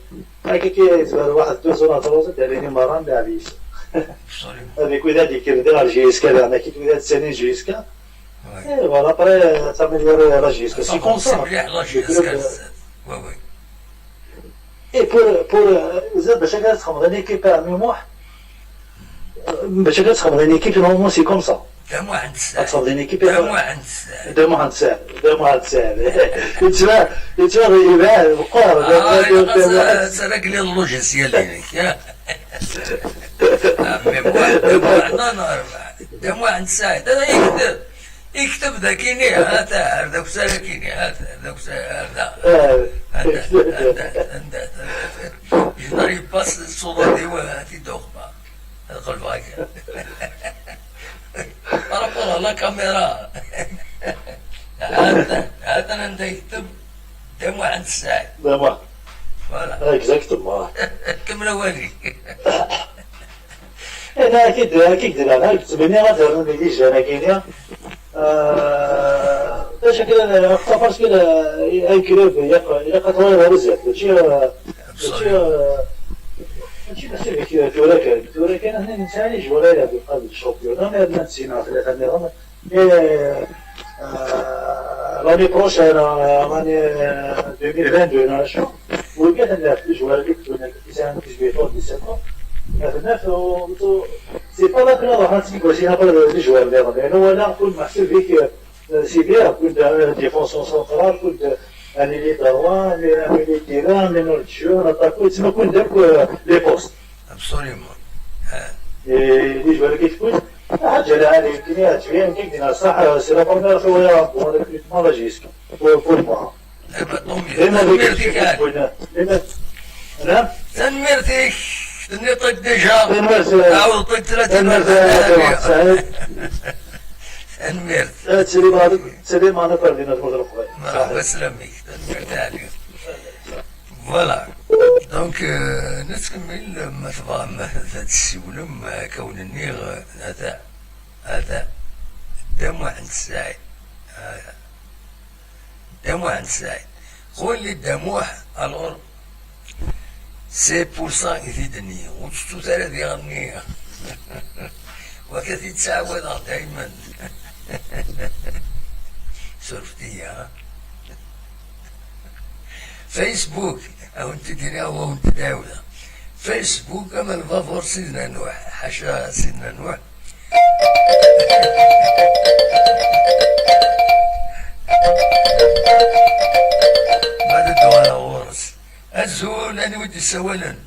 Akka ki yezmer waḥed deux ou trois ad d-rnun merra nlɛeb yis. Absolument. Avec wid ad d-yekkren ɣer J S K daɣen, akkit wid ad d-ssanin J S K. Ouais. Et voilà, après, euh, t'améliores la J S K. C'est comme ça. Mliḥ la J S K. Le club, euh, ouais, ouais. Et pour, pour, euh, زاد باش هكا تخمم une équipe à mémoire. باش هكا تخمم une équipe, normalement, c'est comme ça. Dda Muḥend Ssaɛid. تخمم une équipe. Dda Muḥend Ssaɛid. Dda Muḥend Ssaɛid. Dda Muḥend Ssaɛid. Yettban, yettban يبان وقار. Ah, c'est régler le logiciel, ah, mémoire, mémoire, non, non, Dda Muḥend Ssaɛid. Yekteb. Yekteb dagini, ha-t-a, ar da ukessar akini, ha-t-a, ar da ukessar, ar da. Ah, anda, anda, anda, anda. Général yepass ṣṣura-iw, ha-t-id uxbar. Ad qelbeɣ akka. Par rapport à la caméra. Ha-t-a, ha-t-a anda yekteb Dda Muḥend Ssaɛid. Dda Muḥend. Voilà. Ah, exactement. Kemmel awal-ik. Eh, أكيد، أكيد، لا، لا, ttmenniɣ ad d-rnun les jeunes-agi-nni. Euh, d acu akka, parce que, euh, un club, ilaq, ilaq ad tɣileḍ ar zdat. Mačči, euh, mačči, euh, mačči, mačči deg tura kan. Tura kan, aḥna nesɛa les joueurs-a ilaq ad yilqan deg championnat, ma rnan sin neɣ tlata nniḍen. Et, euh, l'année prochaine, euh, l'année, euh, deux mille vingt-deux, neɣ acu, wigad n les joueurs-agi, qui sont dix-huit ans, dix-sept ans, euh, c'est pas la première fois qu'on voit les joueurs, mais nous, on a un peu de masse, vu que, euh, c'est bien, كل défense centrale, كل un ailier droit, un milieu de terrain, un milieu de terrain, un milieu de jeu, un attaquant, c'est كل, euh, les postes. Absolument. Ah. Et les joueurs qui jouent, حاجة لعالي, يمكن يعجبني, يمكن يدينا صح, c'est la première fois, bon, recrutement, la J S K. Pour, pour moi. Eh ben, tant mieux. Tanemmirt-ik, a Ali. Tanemmirt-ik. Tenniḍ-t-id déjà. Tanemmirt, eh, tɛawdeḍ-t-id tlata. Tanemmirt, eh, eh, Saɛid. Tanemmirt. Eh, sslam-ik. Merḥba, sslam-ik. Tanemmirt, a Ali. Voilà. Donc, euh, nettkemmil, ma tebɣam ad tessiwlem, akka wen-nniɣ, ata, ata, Dda Muḥend Ssaɛid. Ata. Dda Muḥend Ssaɛid. Xwelli Dda Muḥ, alors, C'est pour ça i t-id-nniɣ, ur tettut ara diɣenni. Waka t-id-ttɛawadeɣ daymen. Surfet-iyi, ha? Facebook, a wen-t-id-iniɣ, a wen-t-id-ɛawdeɣ. Facebook am lbabur Sidna Nuḥ, ḥaca Sidna Nuḥ. Ma d dduɣ ɣur-s. Azul, anwa i d-yessawalen?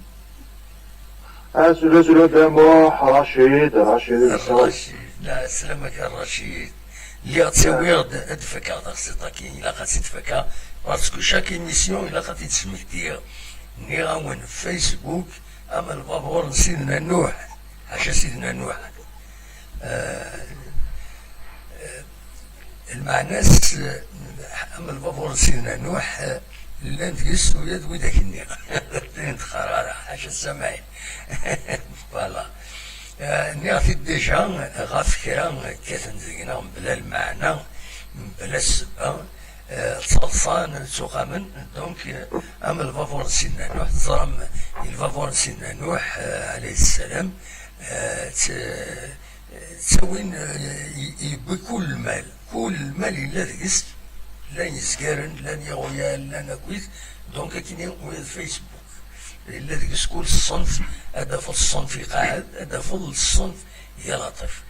Azul, azul, a Dda Muḥ, Racid, Racid i d-yessawalen. Racid, la, sslam-ak a Racid. Lliɣ ttawiɣ-d ad d-fakeɣ taxsiṭ-agi, ilaq ad tt-id-fakeɣ, parce que chaque émission ilaq ad t-id-smektiɣ. Nniɣ-awen, Facebook am lbabur n Sidna Nuḥ, ḥaca Sidna Nuḥ. Eh, eh, Lmeɛna-s, eh, am lbabur n Sidna Nuḥ, eh, llan deg-s ula d widak-nni. Ur ttxar ara, ḥaca ssamaḥ. Voilà. Eh, nniɣ-t-id déjà, ɣef kra kkaten deg-neɣ mebla lmeɛna, mebla ssebba, eh, ttaḍsan, ttuqamen, donc, eh, am lbabur n Sidna Nuḥ, teẓram, lbabur n Sidna Nuḥ, eh, alayhi ssalam, eh, tt-, ttawin, eh, i-, yewwi kul lmal, kul lmal yella deg-s, llan yezgaren, llan yiɣyal, llan akkit, donc akken i, ula d Facebook, yella deg-s kul ṣṣenf, ad d-tafeḍ ṣṣenf iqeɛɛed, ad d-tafeḍ ṣṣenf yal aṭif.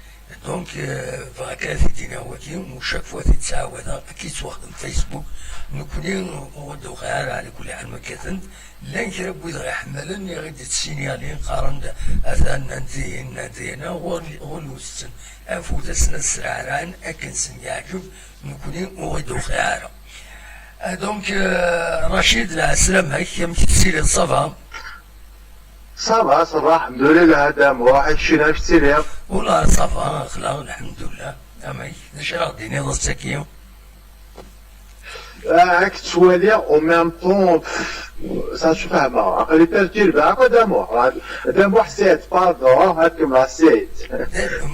Donc, euh, bɣiɣ kan ad t-id-iniɣ waki, u chaque fois t-id-ttɛawadeɣ, akka yettwaxdem Facebook, nekkni ur d-uɣiɣ ara, ɛla kulli ḥal ma kkaten-d, llan kra n wid ɣ-iḥemmalen, i ɣ-id-ttsiniɣlin, qqaren-d, atan nnan dihin, nnan dihin, ɣur-, ɣur-, ur tetten, afud-asen ad sreɛraɛen, akken sen-yeɛǧeb, nekkni ur ɣ-id-uɣiɣ ara. Ah, donc, euh, Racid, lɛeslama-k, amek tettiliḍ, ça va? Ça va, ça va, alḥemdulillah, a Dda Muḥ, keččini amek tettiliḍ? Ula ça va, aql-aɣ, lḥemdullah. Amek, d acu ara ɣ-d-tiniḍ ass-agi? Ah, ad k-ttwaliɣ, en même temps, pff, ça se fehmeɣ. Aql-i perturbé akk, a Dda Muḥ. A Dda Muḥ, Saɛid, pardon, ad kemmleɣ Saɛid.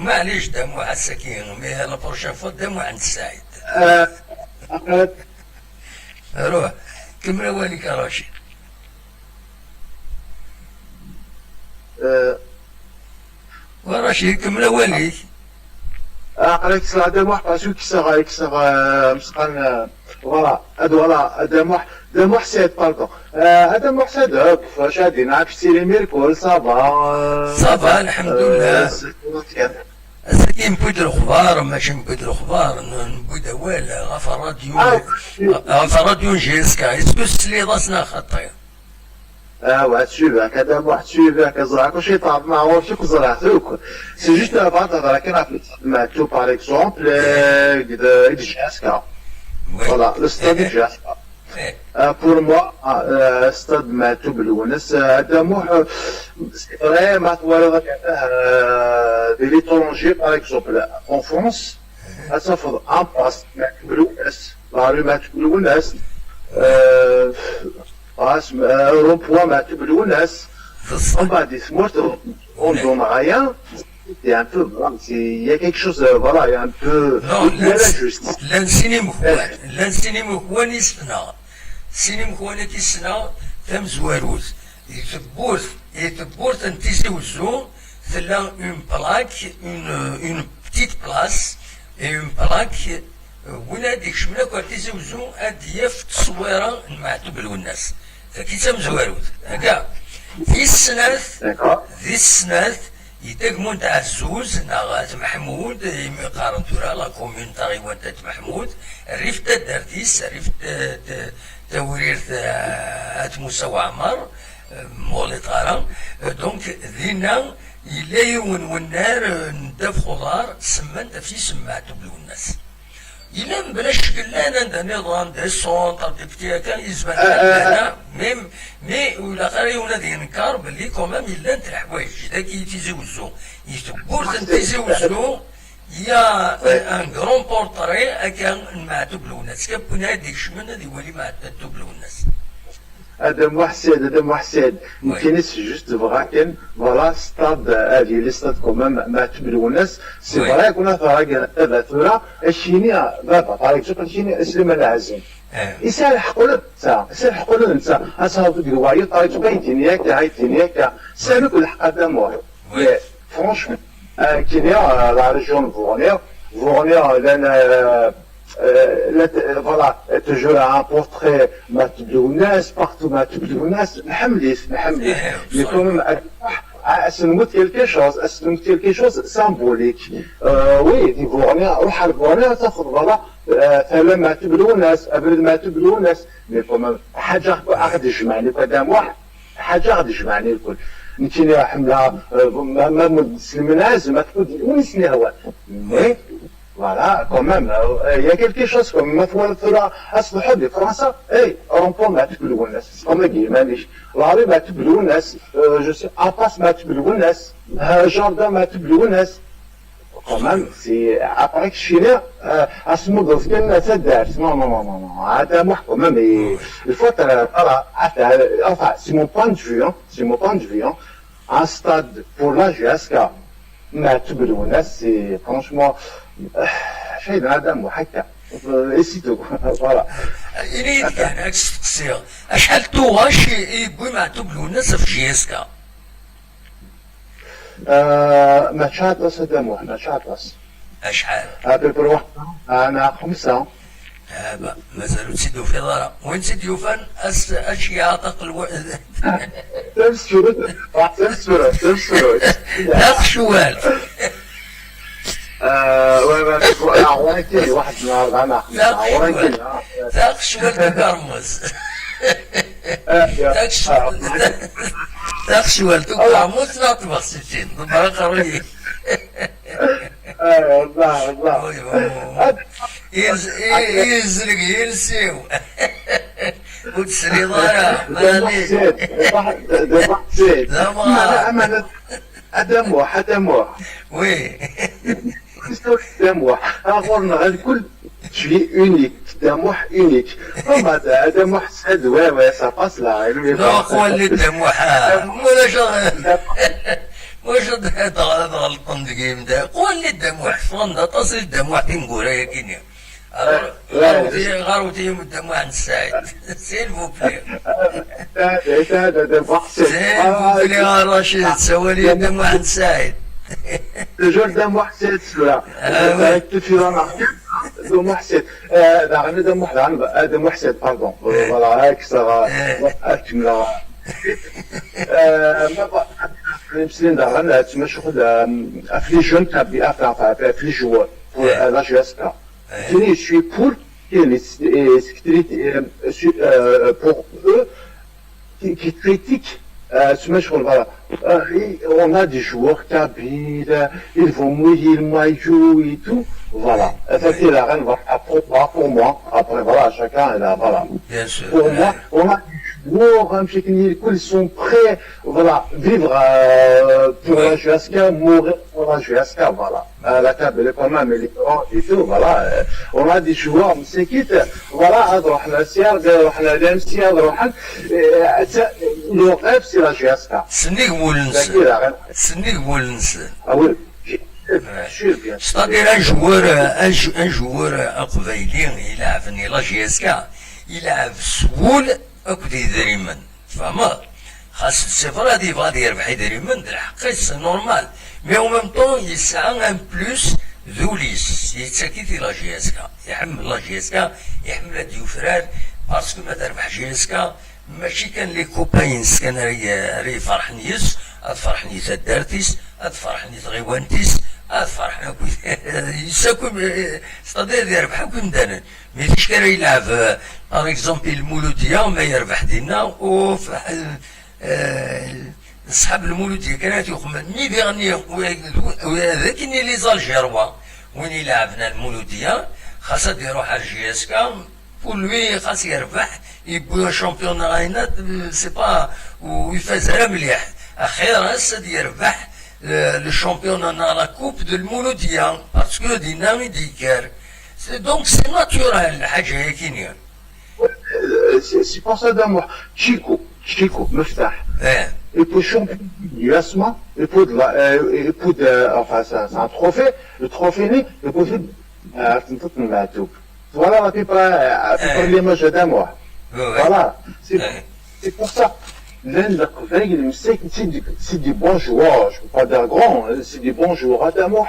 Maɛlic, Dda Muḥ, ass-agi, mais la prochaine fois, Dda Muḥ n Saɛid. Ah, aql- Ruḥ, kemmel awal-ik a Racid. Euh, Wa Racid, kemmel awal-ik. Aql-ak kkseɣ a Dda Muḥ, parce que kkseɣ, kkseɣ, euh, amesqan, euh, voilà, ad, voilà, a Dda Muḥ, Dda Muḥ Saɛid, pardon. Euh, a Dda Muḥ Saɛid, euh, pff, acu ad d-iniɣ, amek tettili, mirkul, ça va, euh, Ça va, lḥemdullah. Euh, c'est tout. Ass-agi newwi-d lexbar, mačči newwi-d lexbar, n-, newwi-d awal ɣef ṛṛadyu, Ah, oui. ɣef ṛṛadyu n J S K. Est-ce que tesliḍ-as neɣ xaṭi? Ah, ouais, suivre, a Dda Muḥ, suivre, ẓriɣ kullec yeṭṭerḍen ɣur-k, akk ẓriɣ-t akk. C'est juste, euh, bɣiɣ ad hedreɣ kan ɣef Stade Maɛtub, par exemple, euh, deg, deg J S K. Oui. Voilà, le stade de J S K. Eh. Euh, pour moi, euh, Stade Maɛtub Lwennas, euh, a Dda Muḥ, euh, c'est vrai, ma twalaḍ, euh, de l'étranger, par exemple, en France, Eh. ad tafeḍ un pass Maɛtub Lwennas, la rue Maɛtub Lwennas, euh, pass, euh, rond-point Maɛtub Lwennas, D ṣṣeḥ. En bas, di tmurt, on ne donne rien. C'est un peu, voilà, c'est, il y a quelque chose, euh, voilà, il y a un peu, Non, il y a llan, l'injustice. llan sin imekwan, llan sin imekwan i ssneɣ. Sin imekwan-agi i ssneɣ, tamezwarut, i tewwurt, i tewwurt n Tizi Wezzu, tella une plaque, une, une petite place, et une plaque, euh, win ad ikecmen akk ar Tizi Wezzu, ad d-yaf tteswira n Maɛtub Lwennas. Tagi d tamezwarut, akka. Tis snat, D'accord. tis snat, Yedda deg Munt Ɛezzuz, neɣ At Meḥmud, imi qqaren tura la commune taɣiwant At Meḥmud, rrif taddart-is, rrif t-, t-, tawrirt, eh, At Musa Waɛmer, eh, Muɣliṭara. Eh, donc, dinna yella yiwen wennar, eh, n ddabex uḍar, semman-t ɣef yisem Meɛtub Lwennas. Yella mebla ccek llan anda nniḍen, des centres, des petits akka, yezmer Ah, ah, llan, ah. mais, mais ur ilaq ara yiwen ad yenker belli quand même llant leḥwayeǧ dagi i Tizi Wezzu. I tewwurt n Tizi Wezzu, il y a un, un grand portrait akka n Meɛtub Lwennas. Kra n win ad ikecmen ad iwali Meɛtub Lwennas. Adam Waḥsid, Adam Waḥsid. Oui. Nekkini, c'est juste bɣa kan, voilà, stade, euh, ad yili stade quand même, Maɛtub Lwennas. C'est oui. Vrai qu'on a fait un gars là, tura, akini, baba, par exemple, akini, Slimane Ɛazem. Eh. Yesɛa lḥeqq ula d netta, yesɛa lḥeqq ula d netta. Ad tɛawdeḍ deg wayeḍ, par exemple, ay d-yini akka, ay d-yini akka. Sɛan akk lḥeqq, Adam Waḥ. Oui. Mais, franchement, euh, akini, euh, la région de Vournier, Vournier, euh, llan, euh, euh, la, euh, voilà, toujours un portrait Maɛtub Lwennas, partout Maɛtub Lwennas, nḥemmel-it, nḥemmel-it. Eh, mais quand même, à, à, à se mettre quelque chose, à se mettre quelque chose symbolique. Euh, oui, di Vournier, ruḥ ar Vournier, tafeḍ, voilà, euh, tala Maɛtub Lwennas, abrid Maɛtub Lwennas, mais quand même, ḥaǧa ad ɣ-d-tejmeɛ, nekk d Adam Waḥ, ḥaǧa ad ɣ-d-tejmeɛ lkul. Nekkini ḥemmleɣ, euh, ma, ma, ma Slimane Ɛazem, ma tqud, win i s-yehwan. Mais, voilà, quand même, euh, il y a quelque chose, quand même, ma twalaḍ tura, ad tṛuḥeḍ di Fransa, hey, rond-point Maɛtub Lwennas, tessexdam dagi iman-ik. La rue Maɛtub Lwennas, euh, je sais, impasse Maɛtub Lwennas, euh, jardin Maɛtub Lwennas. Quand même, c'est, après que je suis là, euh, à ce moment-là, c'est une, c'est une, non, non, non, non, non, Adam Waḥ, quand même, il, il faut être, euh, voilà, enfin, c'est mon point de vue, hein, c'est mon point de vue, hein. Un stade pour la J S K, Maɛtub Lwennas, c'est, franchement, euh, شيء Adam Waḥ, euh, et c'est tout, voilà. Ini-yi-d kan, ad k-steqsiɣ, acḥal n tuɣac i, i yewwi Maɛtub Lwennas ɣef J S K? آه، ماتشات أسد موح، ماتشات أس. أشحال؟ آه، بيبروح. أنا خمسة. آه، ما، مازال تسيدو في ضرا. وين سيد يوفان؟ أس-، أش يعتق الو-، تمسكرت. تمسكرت، تمسكرت. لا شوال. آه، وين، وين، وين، وين كاين واحد النهار أنا؟ لا شوال. لا شوال تقرمز. آه، يا. تاكش-، آه. تاكش والدو آه. كاموس لا تبغسيتين، دبر قروي. آه، والله، والله. وي، وي، وي. يز-، ي-، يزرق، ينسيو. وتسري ضايع، دابا معليش. حسيت، دابا، دابا حسيت. لا، ما لا، لا، أمانة، أدم واحد، أدم واحد. وي. L'histoire Adam Waḥ. Aɣur-neɣ ad kul شيء unique, Adam Waḥ unique. Vraiment, Adam Waḥ Said, ouais, ouais, ça passe là, hein, mais non, bon. قول لي Adam Waḥ، آه. ولا شغل. وش تغلطن دقيم ده؟ قول لي Adam Waḥ، فهمت؟ تصل Adam Waḥ تنقول هي كينيا. غروتي، غروتي يوم Adam Waḥ السعيد. S'il vous plaît. هذا، هذا Adam Waḥ Said. S'il vous plaît، آه، رشيد، سوالي Adam Waḥ السعيد. Toujours Adam Waḥ Said, celui-là. Ah, ouais. Tout de suite, on a Adam Waḥ Said. Euh, Adam Waḥ Said, pardon. Euh, voilà, avec ça, avec la, euh, mais bon, les jeunes, euh, avec les jeunes, euh, avec les joueurs, pour, euh, la J S K. Je suis pour que les, euh, euh, pour eux, qui, qui critiquent, euh, ce match, voilà. Euh, et on a des joueurs kabyles, euh, ils vont mouiller le maillot et tout. Voilà. Ça, c'est la reine, voilà, pour, pour moi. Après, voilà, chacun est là, voilà. Bien sûr. Pour moi, on a des joueurs, hein, ils sont prêts, voilà, vivre, euh, pour la J S K, mourir pour la J S K, voilà. Euh, la Kabylie, quand même, elle est grande et tout, voilà. Euh, on a des joueurs, mais c'est qui, euh, voilà, ad ruḥen à Serbie, ad ruḥen à l'M C, ad ruḥen, euh, ça, le rêve, c'est la J S K. Sennig wul-nsen. C'est qui, la reine ? Sennig wul-nsen. Ah oui, bien sûr, bien sûr. C'est-à-dire, un joueur, euh, un jou-, un joueur, euh, aqbayli, il a venu la J S K, il a s wul akked yidrimen. Tfehmeḍ? Xas c'est vrai ad yebɣu ad yerbeḥ idrimen, d lḥeqq-is, c'est normal. Mais en même temps, yesɛa un plus d ul-is, yettak-it i la J S K. Iḥemmel la J S K, iḥemmel ad d-yufrar, parce que ma terbeḥ J S K, mačči kan les copains-ines kan ara y-, ara iferḥen yes, ad ferḥen i taddart-is, ad ferḥen i tɣiwant-is, ad ferḥen akk i, yes akk, c'est-à-dire ad yerbeḥ akk imdanen. Mais ticki ara yelɛeb, euh, par exemple, Lmuludiya, ma yerbeḥ dinna, uf, euh, euh, ṣṣḥab Lmuludiya kan ara t-yuxmen. Mi diɣen, wi-, wi-, d akken i les Algérois, win ileɛben ar Lmuludiya, xas ad iruḥ ar J S K, pour lui, xas yerbeḥ, yewwi championnat, euh, c'est pas, ur ifaz ara mliḥ. Axir-as ad yerbeḥ, euh, le championnat neɣ la coupe de Lmuludiya, parce que dinna i d-yekker. C'est, donc, c'est naturel, lḥaǧa-yagi-nni. C'est c'est pour ça, Damour. Chico, Chico, Meftah. Eh. Et puis champion du Yasma, et puis de la, euh, et puis de, enfin, c'est un, c'est un trophée. Le trophée, lui, et puis, euh, voilà, à peu près, à peu près les matchs à Damour. Ouais, ouais. Voilà. C'est c'est pour ça. Là, le Qbaïl, c'est c'est des, c'est des bons joueurs. Je ne peux pas dire grands, hein, c'est des bons joueurs. À Damour,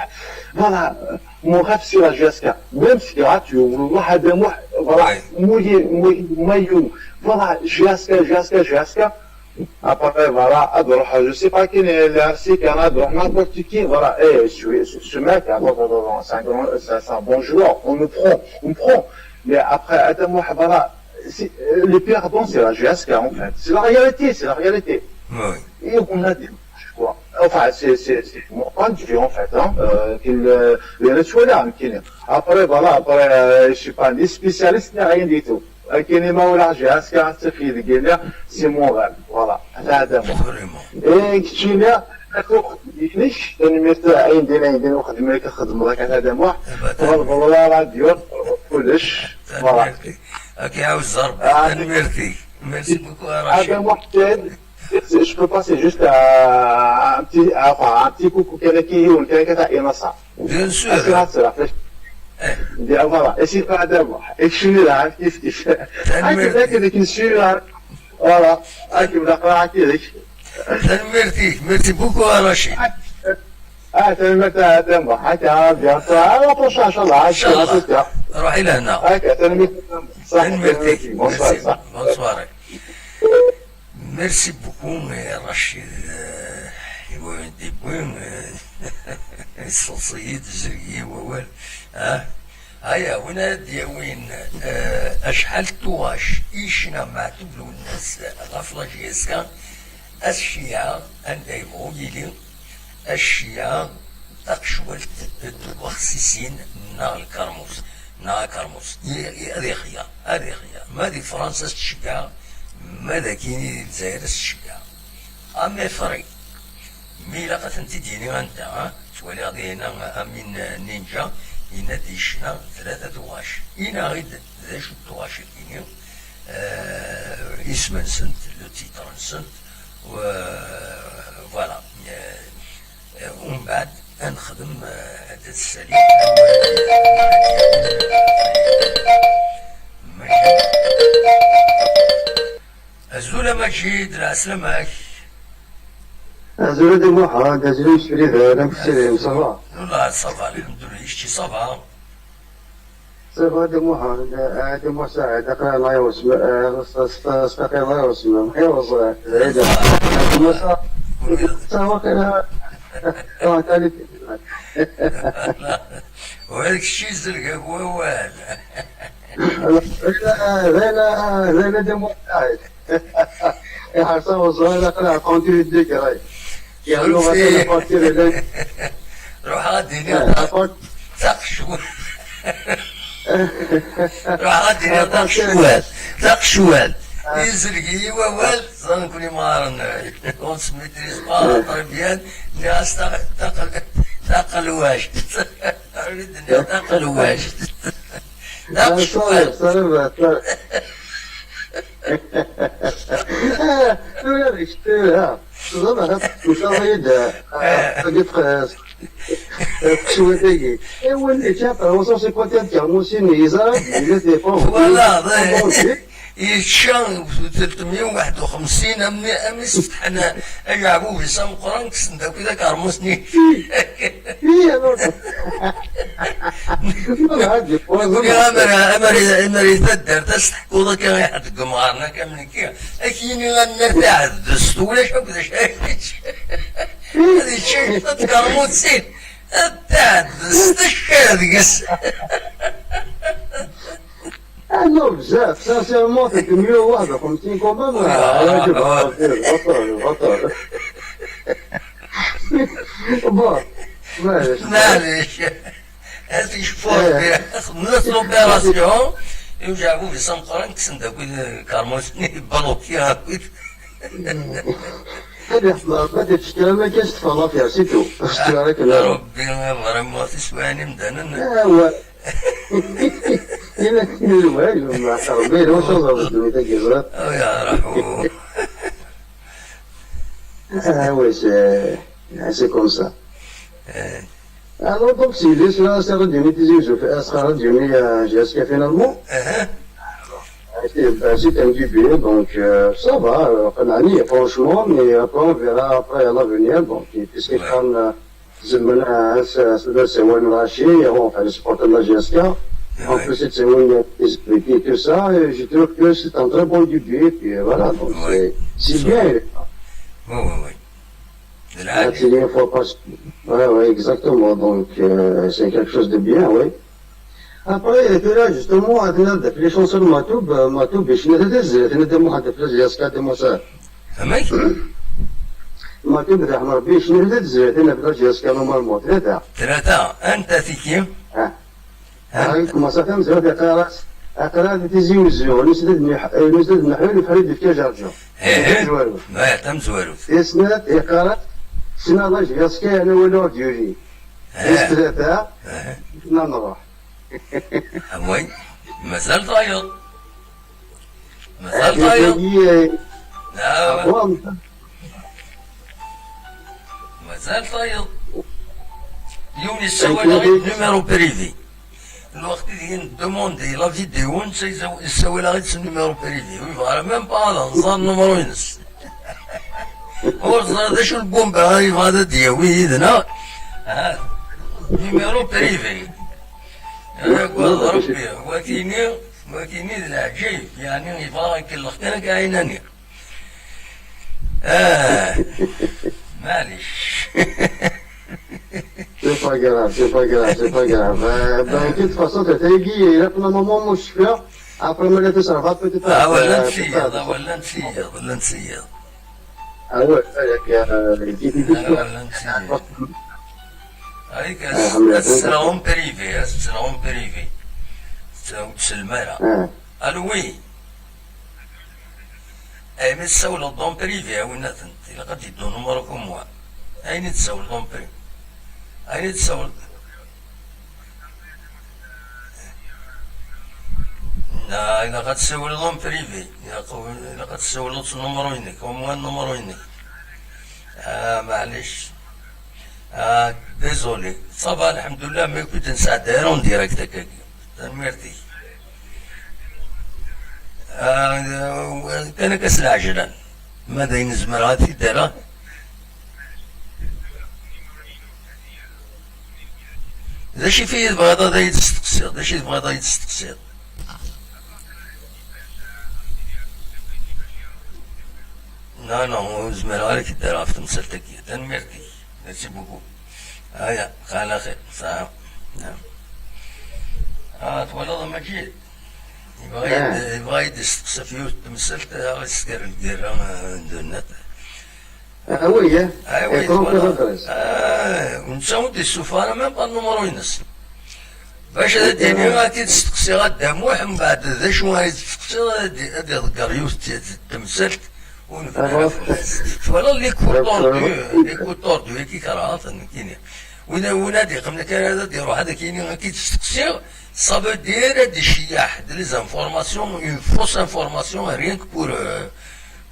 voilà. Mon rêve, c'est la J S K. Même si gratuit, ou le Damour, voilà. Ouais. Mouillé, mouillé, maillot. Voilà, J S K, J S K, J S K. Après, voilà, à Doha, je sais pas qui est là, c'est qu'un Doha, n'importe qui, voilà. Eh, je suis, ce ce mec, attends, attends, attends, c'est un grand, c'est c'est un bon joueur. On le prend, on le prend. Mais après, à Damour, voilà. C'est- euh, les perdants, c'est la J S K, en fait. C'est la réalité, c'est la réalité. Oui. Et on a des matchs, quoi. Enfin, c'est c'est- c'est mon point de vue, en fait. Hein, euh, qu'il, euh, les Reds, voilà, qu'il- Après, voilà, après, euh, je suis pas ni spécialiste, ni rien du tout. Euh, qu'il est mort, la J S K, c'est fait de guerre, c'est mon rêve. Voilà. Là, Damour. Vraiment. Et qu'il y a, tanemmirt, ayen din, ayen din, uxeddim, ayen txedmeḍ akka, a Damour. Voilà, voilà, la radio, kullec. Voilà. Tanemmirt-ik. Ad k-iɛawez Rebbi. Ah, tanemmirt-ik. Merci beaucoup, a Rachid. Adam Waḥed, je peux passer juste à un petit, à- enfin, un petit coucou, كان كي يقول، كان كتا إنصار. Bien sûr. Assurance, la flèche. Bien, voilà. Et c'est pas Adam Waḥed. Et je suis là, كيف كيف. Tanemmirt-ik. هكذا كي نسير. Voilà. هكذا نقرا هكذا. Tanemmirt-ik. Merci beaucoup, a Rachid. Ah, tanemmirt a Adam Waḥed. Ah, bien sûr. À la prochaine, إن شاء الله. إن شاء الله. Ruḥ i lehna. Tanemmirt. Tanemmirt-ik. Bonsoir. Merci beaucoup, mais Rachid, euh, il veut des points, euh, يسلصي-d, يزreg-iyi wawal, ah. Aya, win ara d-yawin, euh, acḥal n tuɣac i yecna Meɛtub Lwennas ɣef la J S K, ad s-ceyyɛeɣ anda yebɣu yili, ad s-ceyyɛeɣ taqecwalt n uxsisin neɣ lkermus, neɣ akermus. I- i- ad ixeyyeṛ, ad ixeyyeṛ. Ma di Fransa ad s-tceggɛeɣ, ma d akini di Lezzayer ad s-tceggɛeɣ. Am ifri. Mi ilaq ad tent-id-yini anta, ha? Ttwaliɣ dihin Amin Ninja, yenna-d yecna tlata tuɣac. Ini-aɣ-id d acu n tuɣac-agi-nni, eh, isem-nsent, le titre-nsent, و voilà. Eh, eh, umbeɛd ad nexdem, eh, ad d-tsali. Azul a Maǧid, lɛeslama-k. Azul a Dda Muḥend, azul a Msefridan, amek tesɛiḍ, ça va? Wallah, ça va, lḥemdullah, kečči ça va? Ça va a Dda Muḥend, a Dda Muḥ Saɛid, aql-aɣ neɣ iɣesm, eh, s- s- s- s- iɣesm, iɣesm, eh, a Dda Muḥ Saɛid, ça va, kena, ah, tali. Wa d kečči zerg ak wawal. D ayen, d ayen, d ayen a Dda Muḥ Saɛid. Iḥerṣ-aɣ uẓar, aql-aɣ trente-huit degrés. Yernu ɣef la facture llan. Ruḥ ad d-iniɣ taqecwalt. Ruḥ ad d-iniɣ taqecwalt. Taqecwalt. Izreg-iyi wawal, ẓran kul imɣaren. On se maîtrise pas très bien. Nniɣ-as taq- taq- taqelwact. Ruḥ ad d-iniɣ taqelwact. Taqecwalt. Tura d kečč, ha. Teẓriḍ, ha, tusaḍ-iyi-d, ah, tagi tq- tqecwalt-agi. Eh, win yečča, on sait pas quelle kermusin yeẓra, il était pas. Voilà, yečča teltmya u waḥed u xemsin, am, am iseftaḥen ajeɛbub-is ameqqran, kksen-d akk takermust-nni. Ih, alors. Nekkni amer, amer, amer i taddart, ad s-teḥkuḍ akka i ḥedd deg umɣar-nni akka am nekki, ad k-yini a nna taɛeddest, ulac akk d acu ara yečč. Ad yečč takermusin, a taɛeddest, d acu ara deg-s? Ah non, bzaf, sincèrement, teltmya u waḥed u xemsin quand même, ah, ah, ah, ah. Bon, معليش. معليش. هذه شفور، خدمنا في l'opération، يوجع بوبي سان قران كسن داك الكرموس بلوكي هاكويت. هذه حصلت، هذه تشكي ما كاينش تفضل فيها، c'est tout. شكرا لك. ربي فريمون تسواني مدانا. ايوا. Rebbi, ur ccɣel ɣef ddunit-agi, ẓriɣ. Ah, ya Rebbi. Ah, ouais, c'est, c'est comme ça. Alors, donc, c'est, c'est la radio Tizi Ouzou, euh, sera radio, euh, J S K finalement. C'est, ben, c'est un début, donc, euh, ça va, euh, on a mis, franchement, mais après, on verra après à l'avenir, donc, et puisque quand, euh, c'est maintenant, hein, c'est, c'est, c'est Wayne Rachi, et on fait le supporter de la J S K. En plus, c'est Wayne qui explique tout ça, et je trouve que c'est un très bon début, et puis, euh, voilà, donc, c'est, c'est bien. Oui, oui, oui. Ah, c'est une fois parce ouais, ouais, exactement. Donc, euh, c'est quelque chose de bien, oui. Après, et puis là, justement, on a des chansons de Matoub, euh, Matoub, je suis désolé, je suis désolé, moi, de faire jusqu'à des mois, ça. Amek? Matoub, de Ahmar, je suis désolé, je suis désolé, je suis normalement, très bien. Tlata, anta tiki? Ah, il commence à faire, c'est des caras, à caras de Tizi Ouzou, nous, c'est de Nah-, euh, nous, c'est de Nahoul, le frère de Kajarjo. Eh, Voilà. Ouais, tamezwarut. Isnat, iqarat, sina la J S K, ana wala ur d-yuli. Is tlata, na nruḥ. Amway, mazal tayeḍ. Mazal tayeḍ. Mazal tayeḍ. Yiwen yessawal-aɣ-d numéro privé. Lweqt i d-, demande la vidéo, netta yessawal-aɣ-d s numéro privé. Ur yebɣa ara même pas ad nẓer numéro-ines. Ur ẓriɣ d acu n lbumba ara yebɣa ad d-yawi yid-neɣ. Ah, numéro privé. Agad Rebbi, wakini, wakini d leɛǧayeb, yeɛni yebɣa ad ikellex kan akka ɛinani. Ah, maɛlic. C'est pas grave, c'est pas grave, c'est pas grave. Euh, ben, de toute façon, t'as dit, il a plein de moments, mon chauffeur. Après, on va laisser ça, va peut-être. Ah, ouais, llan tiyaḍ, ah, ouais, llan tiyaḍ, llan tiyaḍ. Ah, ouais, ça, il y a, euh, il y a des Ah, ouais, llan tiyaḍ. Arik, as-, as-ttreɣ en privé, as-ttreɣ en privé. Ur tsellemt ara. Ah. Allô, oui. Ayen i tessawleḍ en privé, a winna-tent. Ilaq ad d-yeddu numéro comme moi. Ayen i tessawleḍ en privé. Ayen i tessawleḍ. Na, ilaq ad tessawleḍ en privé. Ilaq, ilaq ad tessawleḍ s numéro-inek, au moins numéro-inek. Ah, maɛlic. Ah, désolé. Ça va, lḥemdullah, mais écoute, nesɛedda ara en direct akkagi. Tanemmirt-ik. Ah, kan akka s leɛjlan. Ma d ayen zemreɣ ad t-id-rreɣ. D acu i tebɣiḍ ad yi-d-testeqsiḍ? D acu i tebɣiḍ ad yi-d-testeqsiḍ? Non, non, ur zmireɣ ara ad k-id-rreɣ ɣef temsalt-agi. Tanemmirt-ik. Merci beaucoup. Aya, xala xir. Saɛa. Ah, twalaḍ a Maǧid? Yebɣa ad yi-d-, yebɣa ad yi-d-isteqsi ɣef yiwet n temsalt, ad aɣ-isker lgirra, ah, n ddunat. Ah, oui, hein. Ah, oui, Et comment voilà. ça s'adresse? Ah, netta ur d-issufeɣ ara même pas numéro-ines. Bac ad d-yini ad k-id-steqsiɣ a Dda Muḥ, mbeɛd d acu ara yi-d-testeqsiḍ, ad d-, ad iḍegger yiwet n temsalt ur nebni ara fell-as. Twalaḍ les coups tordus, les coups tordus-agi kerheɣ-ten nekkini. Win, win ad yeqqmen akka ad d-iruḥ ad ak-yini ad k-id-steqsiɣ, ça veut dire ad d-iceyyeɛ des informations, une fausse information, rien que pour, euh,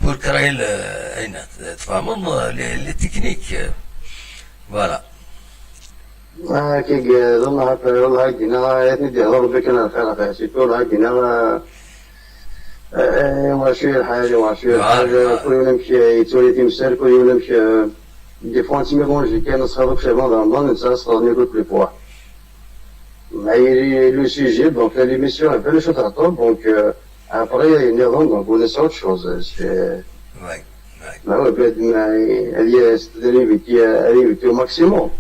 pour créer le, ayen, tfehmeḍ, les, les techniques, euh, voilà. Ah, kig, d Allah, d Allah, d-ina, yat-ni d-ihḍer Rebbi kan ar xir, ar xir. Surtout, d-ina, eh, eh, wa cwi lḥal, wa cwi lḥal, Ah, kul yiwen amek, eh, yettwali timsal, kul yiwen amek, eh, des fois, on se mélange, kan, asxaḍ akk cɛban d Remḍan, netta asxaḍ-nni kul plus fort. Mais il est le sujet, donc l'émission est belle, je t'attends, donc, euh, après, il y a une erreur, donc on est sur autre chose. C'est, Ouais, ouais. bah ouais, ben, mais, elle y est, c'est-à-dire, elle est au maximum.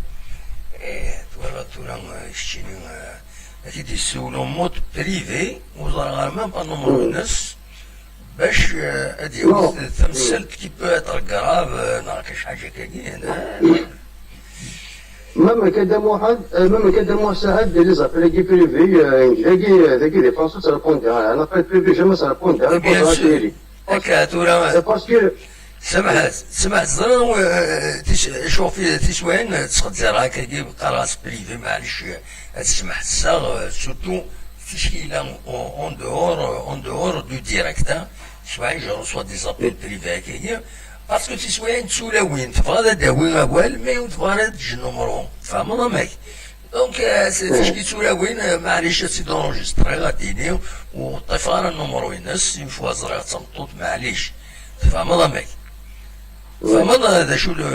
Eh, twalaḍ tura, eh, keččini, eh, ad t-id-yessiwel en mode privé, ur ẓriɣ ara même pas numéro-ines, bac, eh, ad yawi Non. Tamsalt qui peut être grave, eh, neɣ kac ḥaǧa akkagi, eh, Même que de moi, euh, même que de moi, ça aide les affaires qui privées, euh, qui, qui, qui défense ça répond, hein, la presse privée, jamais ça répond, hein, Bien pour la sûr. télé. Akka, tura, C'est parce que, Samaḥ, samaḥ, ẓriɣ, eh, tis-, acu ɣef tiswayin, eh, ttxezzireɣ akkagi, qqareɣ-as privé, maɛlic, eh, ad smaḥ, ssexsareɣ, eh, surtout Ticki yella en, en dehors, en dehors du direct, hein. Tiswiɛin je reçois des appels privés, akagi, parce que tiswiɛin d tulawin, tebɣa ad d-tawi awal, mais ur tebɣa ara ad d-teǧǧ nnumru. Tfehmeḍ amek? Donc, euh, c'est ticki d tulawin, euh, maɛlic, ad tt-id-enregistriɣ, ad d-tini, ur ṭṭifeɣ ara nnumru-ines, une fois ẓriɣ d tameṭṭut, maɛlic. Tfehmeḍ amek? Tfehmeḍ, euh, d acu le,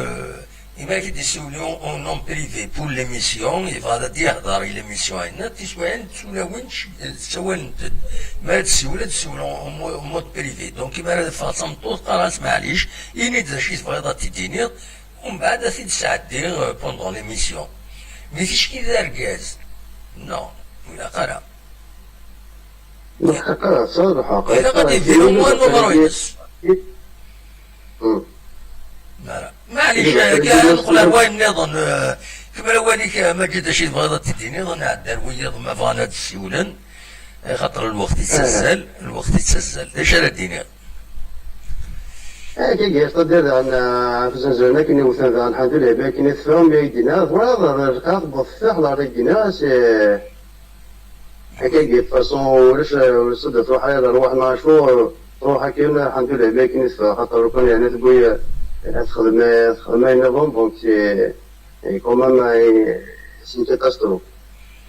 Imi ara k-id-yessiwel en nom privé pour l'émission, yebɣa ad d-yehder i l'émission, ayen-a, tiswiɛin d tulawin ssawalent-d. Mi ara d-tessiwel, ad d-tessiwel en, en mo-, en mode privé. Donc, imi ara d-teffeɣ d tameṭṭut, qqar-as, maɛlic, ini-d d acu i tebɣiḍ ad t-id-tiniḍ, umbeɛd ad t-id-sɛeddiɣ, euh, pendant l'émission. Mi ticki d argaz, non, ur ilaq ara. Ilaq ad yebdu nnumru-ines. Maɛlic, akka ad neqqel ar wayen nniḍen. Eh, kemmel awal-ik, eh, Maǧid, acu i tebɣiḍ ad t-id-tiniḍ, ad nɛeddi ar wiyaḍ ma bɣan ad d-ssiwlen. Axaṭer lweqt yettazzal, lweqt yettazzal. D acu ara d-iniɣ? Akka i d-yas daɣen, eh, ɣef Zazan akken i wten daɣen, lḥemdullah, imi akken i teffeɣ, mi ay d-yenna, tebɣiḍ ad rfeɣ, tewweḍ teffiḥ, neɣ ad d-yenna, c'est, akka i d façon, ulac, ulac ad truḥ ara rrwaḥ neɣ acu, truḥ akken, lḥemdullah, imi akken i teffeɣ, xaṭer lukan yeɛni tewwi, ad texdem, ad texdem ayen nniḍen, donc c'est, et quand même, eh, c'est une catastrophe.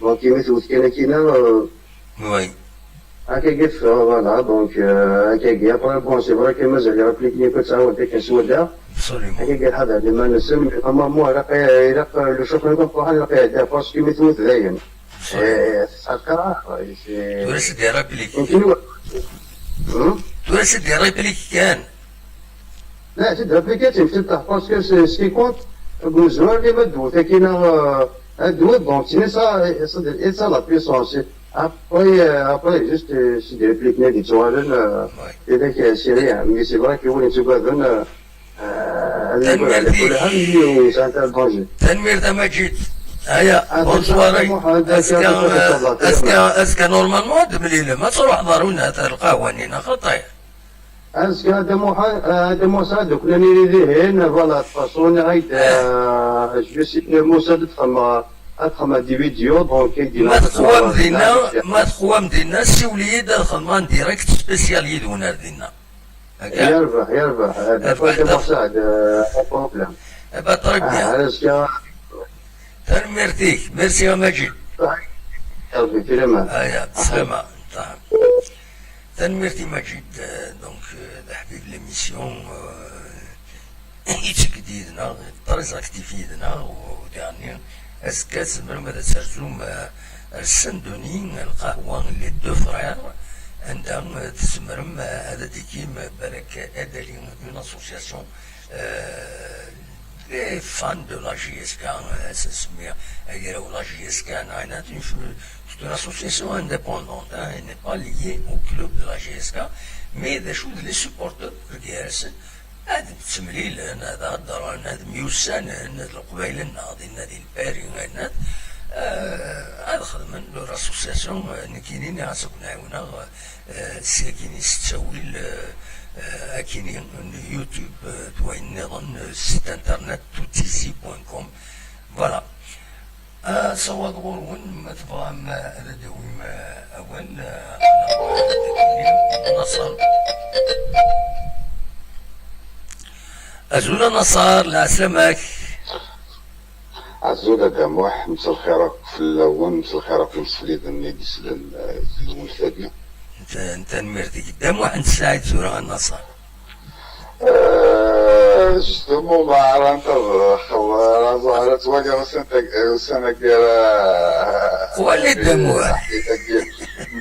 Donc, imi tewwet kan akkin, euh, oui. Akkagi teffeɣ, voilà, donc, euh, akkagi. Après, bon, c'est vrai que mazal iraplik-nni akk ad ttɛawaden akken swadda. Absolument. Akkagi ḥader liman-nsen, mais normalement, ilaq, ilaq, le championnat temporaire, ilaq iɛedda, parce que mi tewwet dayen. Absolument. Eh, tesɛa lqaɛa, c'est... Tura c'est des répliques. Donc, hmm? Tura c'est des répliques kan. لا، c'est de l'application, c'est pas parce que c'est ce qui compte. Deg umezruy, ma d-tewwet akkin, euh, ad d-tewwet, donc, c'est ça, c'est ça la puissance. Après, euh, après, juste, euh, c'est des répliques, mais des soirées, euh, ouais. Et donc, euh, c'est rien. Mais c'est vrai que vous, les Tsugaven, euh, euh, c'est un danger. Tanemmirt a Maǧid. Aya, bonne soirée. Est-ce que, est-ce que normalement, ad d-temlilem, ad truḥeḍ ɣer unat, ar lqahwa-nni, neɣ xaṭi? Azekka, Adamu, Adamu Saɛid, uklan iri dihin, voilà, de toute façon, nniɣ-ak-d, euh, je vais supprimer Moussa, ad texdem, ad texdem des vidéos, donc, i d-yenna. Ma teqwam dinna, ma teqwam dinna, siwel-iyi-d, ad xedmeɣ en direct spécial yid-wen ar dinna. Akka? Yerbeḥ, yerbeḥ. Adamu Saɛid, euh, pas de problème. Eh ben, très bien. Ah, azekka. Tanemmirt-ik. Merci a Maǧid. Aya, slama. Tanemmirt i Maǧid, euh, donc, euh, d aḥbib l'émission, euh, yetteg-d yid-neɣ, très actif yid-neɣ, u, u diɣenni, azekka tzemrem ad terzum, euh, ar Saint-Denis, lqahwa Les Deux Frères, anda, euh, tzemrem, euh, ad d-tikim, euh, balak ad d-tali une association, euh, les fans de la J S K, euh, s-, semmi agraw la J S K, neɣ, neɣ, c'est une, c'est une association indépendante, hein, elle n'est pas liée au club de la J S K, mais d acu d les supporters gar-asen, ad ttemlilen, ad heddren, ad myussanen, d Leqbayel-nneɣ, dinna di Lpari, ad, euh, ad xedmen leur association, euh, nekkini nniɣ-as ad ken-ɛiwneɣ, euh, s-, akkin s ttawil, euh, euh, akkin n YouTube, euh, d wayen nniḍen, euh, site internet toutizi point com. Voilà. Asawaḍ ɣur-wen, ma tebɣam, euh, ad d-tawim, euh, awal, euh, Naṣer. Azul a Naṣer, lɛeslama-k. Azul a Dda Muḥ, mselxir akk fell-awen, mselxir akk imsefliden i d-islen, eh, deg-wen tagi. Tan-, tanemmirt-ik. Dda Muḥend Saɛid tura a Naṣer. Eh, justement, ma ara ntaḍ, xawa, ara ẓ-, ara twaliɣ ussan tag-, ussan-agi ara, wali Dda Muḥ. Taḥdit-agi,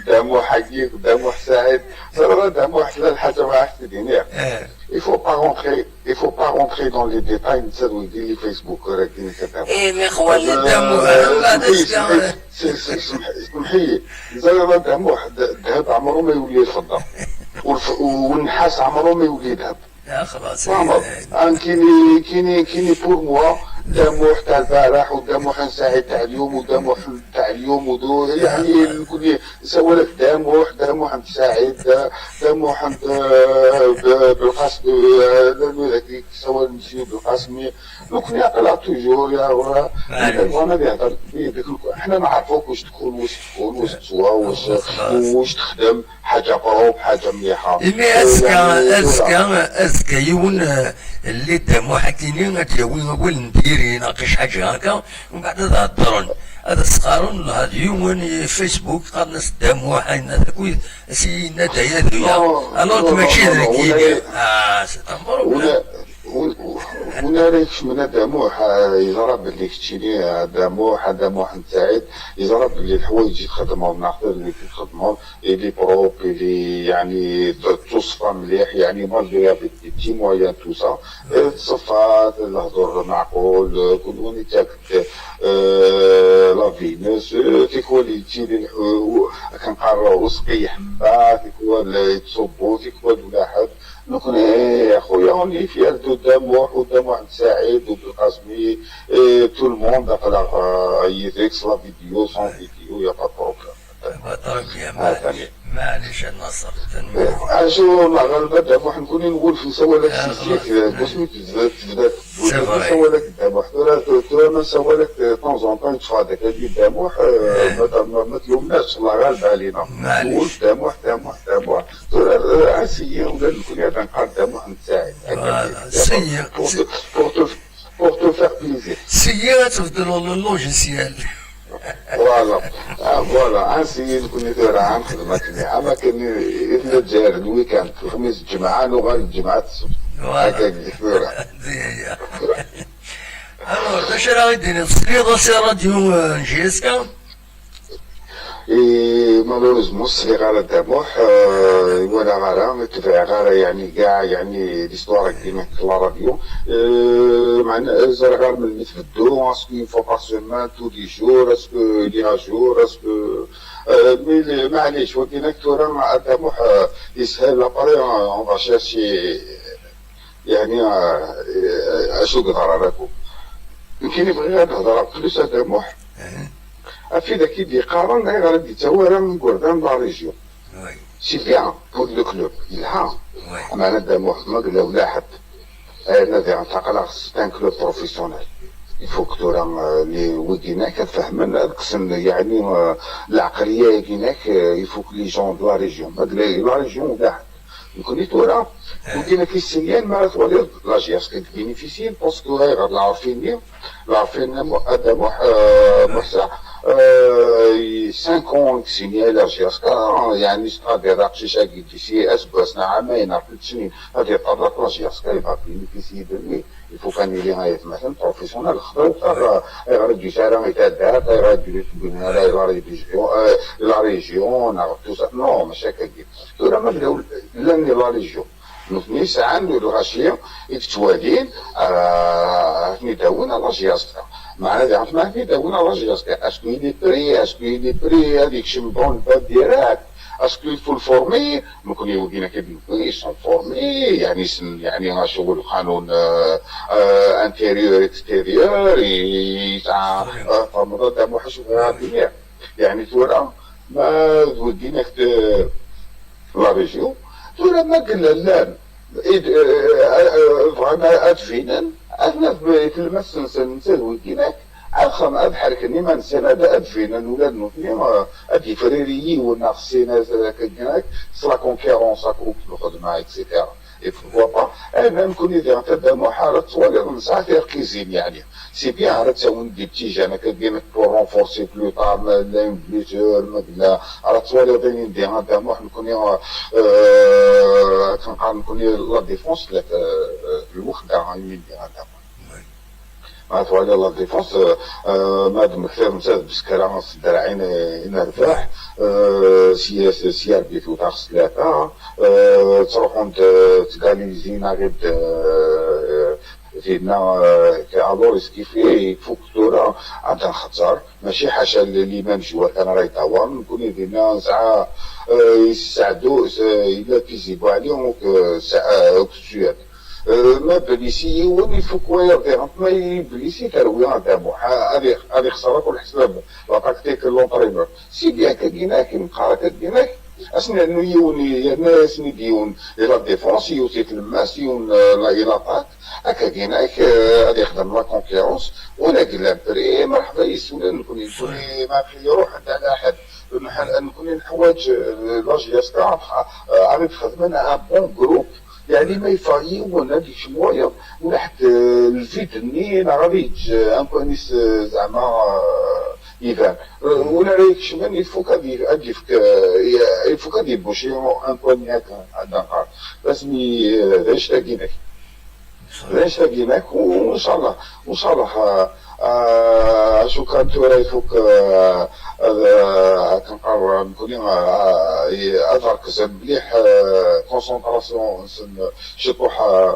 Dda Muḥ-agi, Dda Muḥ Saɛid. Ẓriɣ a Dda Muḥ, tella lḥaǧa bɣiɣ ad k-t-id-iniɣ. Eh. Il faut pas rentrer, il faut pas rentrer dans les détails, netta d wigi li Facebook, ur ak-d-nniɣ. Eh, mais xwali Dda Muḥ, mbeɛd semḥi-, semḥi-, semḥi-yi. Ẓriɣ a Dda Muḥ, d-, ddheb ɛemru ma yuli lfeḍḍa. U lf-, u nnḥas ɛemru ma yuli ddheb. Ah, xlaṣ, eh. Nekkini, kini, kini pour moi, Dda Muḥ t'a lbaraḥ, u Dda Muḥ n Saɛid t'a lyum, u Dda Muḥ t'a يوم ودور، يعني نكون سوالف داموح، داموح عند سعيد، داموح عند، آه، ب-، بالقاسم، آه، لأنه ذاك يسوال مسيو بالقاسمي. نكون يقرا توجور يا ورا. معليش. وانا اللي هضر بيه داك الكل. حنا نعرفوك واش تكون، واش تكون، واش تسوى، واش، خلاص. واش تخدم، حاجه بروب، حاجه مليحه. إمي أزكى، يعني، أزكى، أزكى يون، آه، اللي داموح كيني غادي ياوي أول نديري ناقش حاجه هكا. ومن بعد هذا هضرون، هذا سخارون، هذا يومن فيسبوك، قال ناس داموح، هاي الناس كويس، سي نادى يا ذويا. الوغ ماشي ذاك يدير. اه، سي ان بروبليم. ولا رايك من داموح، آه، يضرب اللي كتشيني، آه، داموح، داموح نتاعد، يضرب اللي الحوايج يخدمهم، نعطي اللي يخدمهم، اللي بروب، اللي يعني توصفه مليح، يعني مالغري افيك دي بتي مويان تو سا، تصفات الهضور معقول، كل وني تاكد، آه، لا فينوس، آه، تيكوال يتيلي الحو-، كنقرا وسقي حبه، تيكوال يتصبو، تيكوال ولا حد. نكون إيه يا خويا، اوني فيير دو داموح، وداموح سعيد وبالقاسمي، إيه، تو الموند، اقلا، آه، يثيكس لا فيديو، سون فيديو، يا با بروبليم. ترك يا معليش. معليش يا ناصر. عاشو والله غالبا دابا واحد نكون نقول في سوالات سيسيك، بوسميت بزاف بزاف. سي فري. سوالات دابا واحد ولا تو، تو ما سوالات طون زون طون تفادك هذه دابا واحد، ما، ما، ما تلومناش، الله غالب علينا. معليش. نقول دابا واحد، دابا واحد، دابا واحد. تو، آه، سيي ولا نكون هذا نقاد دابا واحد نساعد. فوالا، سيي. بور تو، بور تو، بور تو فير بليزير. سيي تبدل اللوجيسيال. فوالا. آه، فوالا. انسي نكون داير عام خدمتني. اما كان اذا جاء الويكاند، الخميس، الجمعه، نغال الجمعه السبت. فوالا. هكاك دكتوره. هذه هي. الوغ، اش راه يدير؟ تصلي دوسي راديو، آه، جي اس كا؟ اي، مالوريزمون، سلي غالا داموح، آه، ولا غالا، تبع غالا، يعني، كاع، يعني، ليستوار كيما في لا راديو. آه، معنا، زرغار من الميت بدو، اسكو اون فوا بار سيمين، تو دي جور، اسكو لي اجور، اسكو، آه، مي لي، معليش، ولكن هاك تورا مع داموح، آه، يسهل، ابري، اون فا شيرشي، يعني، آه، آه، اشو قدر راكو. يمكن يبغي غير نهضر بلوس هذا موح. افي ذاك يدي قارن غير غادي تسوى راه من قردان لا ريجيون. سي بيان بور لو كلوب، يلها. اما انا دا موح ما قال له لا حد. انا دي انتقل سي ان كلوب بروفيسيونيل. يفوك تورا، آه، لي ويدينا كتفهمن القسم، يعني، آه، العقليه هناك، آه، يفوك لي جون دو لا ريجيون، ما قال لا ريجيون ولا حد. يكون تورا، آه. يمكن كي سينيال ما توالي لا جي اس كي بينيفيسيي، باسكو هاي غير لا عارفين، لا عارفين م-، هذا مح-، آه، محسا، آه، سانك اون سينيال لا جي اس كا، يعني، ستادير لا قشيشة كي ديسي اسبوع، سنة، عامين، ثلاث سنين، هذه يطلق لا جي اس كا، يبغى بينيفيسيي دو لي. يفو كان يلي غاية مثلا بروفيسيونال، خطر، آه، غير يجي شارع يتعدى، غير يجي يتبنى، غير يجي، آه، لا ريجيون، آه، تو سا. نو، ماشي هكا. ثورة ما بداو لاني لا ريجيون. نوتني ساعة نقول الغاشية يتتوالين، آه، هاتني داونا لا جياسكا. معنى ذي عرفت ما هاتني داونا لا جياسكا. اسكو لي بري، اسكو لي بري، هذيك شمبون با ديراكت. اسكو يفو الفورمي، ممكن يوقينا كيف يقول، يسون فورمي، يعني سن، يعني شغل قانون، آه، آه، انتيريور، اكستيريور، يتاع، آه، فرمضة تاع محشو غادي. يعني ثورة ما تودينا كت-، لا ريجيون، ثورة ما قلنا لا. إد-، آه، آه، آه، بغينا أدفينن، أثناء في المسنسن نسال ويدينك، أخم أبحر كني ما نسينا دا أدفينن ولا نوتني، آه، أدي فريري ونا خصينا كناك، سلا كونكيرونس أكوك الخدمة، إكسيتيرا. إي بوكوا با، أنا نكون إذا تبدا محارة توالي نسعى في الكيزين يعني. سي بيان، راه تساوي ندي بتيجي انا كدير بور رونفورسي بلو طار، لا، لا، اون بليزور، ما قلنا، راه توالي دايرين دي هذا، مو حنا كنا، آه، كنقارن كوني لا ديفونس، لا، آه، الوحده، هاي من دي هذا. ما توالي لا ديفونس، آه، آه، ما دم كثير مساعد بسكرة، الدرعين، آه، إنا رباح، آه، سي، سي، سي ار بي تو تاخص ثلاثة، آه، تروحون ت-، تقاليزينا غير د-، آه، فينا، آه، كي الوريس كيفي يفوك الدورة عندها خطر، ماشي حاشا ل-، لي ميم جوار كان راه يدور، نكون يدينا ساعة، آه، يساعدو، س-، إلا بيزيبو عليهم، وك-، ساعة، وك السويد. Euh, ma blessi yiwen, il faut que wayeḍ diɣen ma yeblessi terwi Adamu. Ha, ad ix-, ad ixṣer akk leḥsab, la tactique n l'entraîneur. Si bien que ginak, nqar akka ginak, asen-rnu yiwen, yerna-asen-id yiwen di la défense, yiwet i tlemmast, yiwen, euh, la, i l'attaque. Akka ginak, euh, ad ixdem la concurrence, wala g l'impri, marḥba yes-wen, nekkni, nekkni ma iruḥ anda la ḥedd. Nekkni neḥwaǧ, euh, la J S K, euh, ad xedmen un bon groupe. Yeɛni ma yeffeɣ yiwen ad yekcem wayeḍ, ulaḥedd, euh, lvid-nni neɣ ad yeǧǧ, euh, amkan-is, euh, zeɛma, euh, iban. Euh, win ara ikecmen, il faut ad yef-, ad yefk, euh, il faut ad yebbuci amkan-nni akka, ad d-nqar. Asmi, euh, d anect-agi-inek. D anect-agi-inek, u, u, ncallah, u, ncallah, euh, euh, acu kan tura ifuk, euh, euh, ad nqar nekkni, euh, ad rkzen mliḥ, euh, concentration-nsen ciṭuḥ, euh,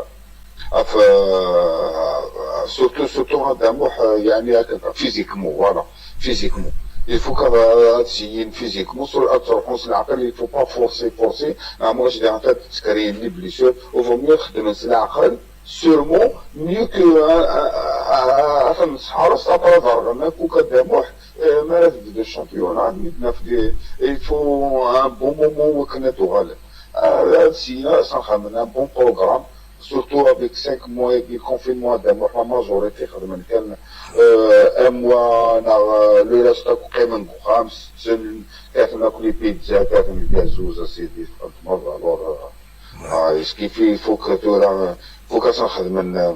ɣef, euh, surtout, surtout Adamu, euh, yeɛni akken physiquement, voilà, physiquement. Il faut que, euh, ad zeyyin physiquement, sur ad ttruḥun s leɛqel, il faut pas forcer, forcer, neɣ ma ɣac diɣen ad ttkriyen les blessures, au vaut mieux xedmen s leɛqel, sûrement, mieux que, euh, euh, euh, ad ten-nesḥeṛs, après ad rɣen akk Adamu, euh, mi ara tebdu championnat, mi d-naf di, il faut un bon moment wakken ad d-uɣalen. Euh, ad zeyyin, ad sen-xedmen un bon programme, surtout avec cinq mois et le confinement, Adamu, la majorité xedmen kan, euh, un mois, neɣ, euh, le reste akk qqimen deg uxxam, setten, kkaten akk les pizzas, kkaten lgazuz, a sidi, txedmeḍ, alors, euh, ah, yeskifi, il faut que tura, il faut que ad sen-xedmen, euh,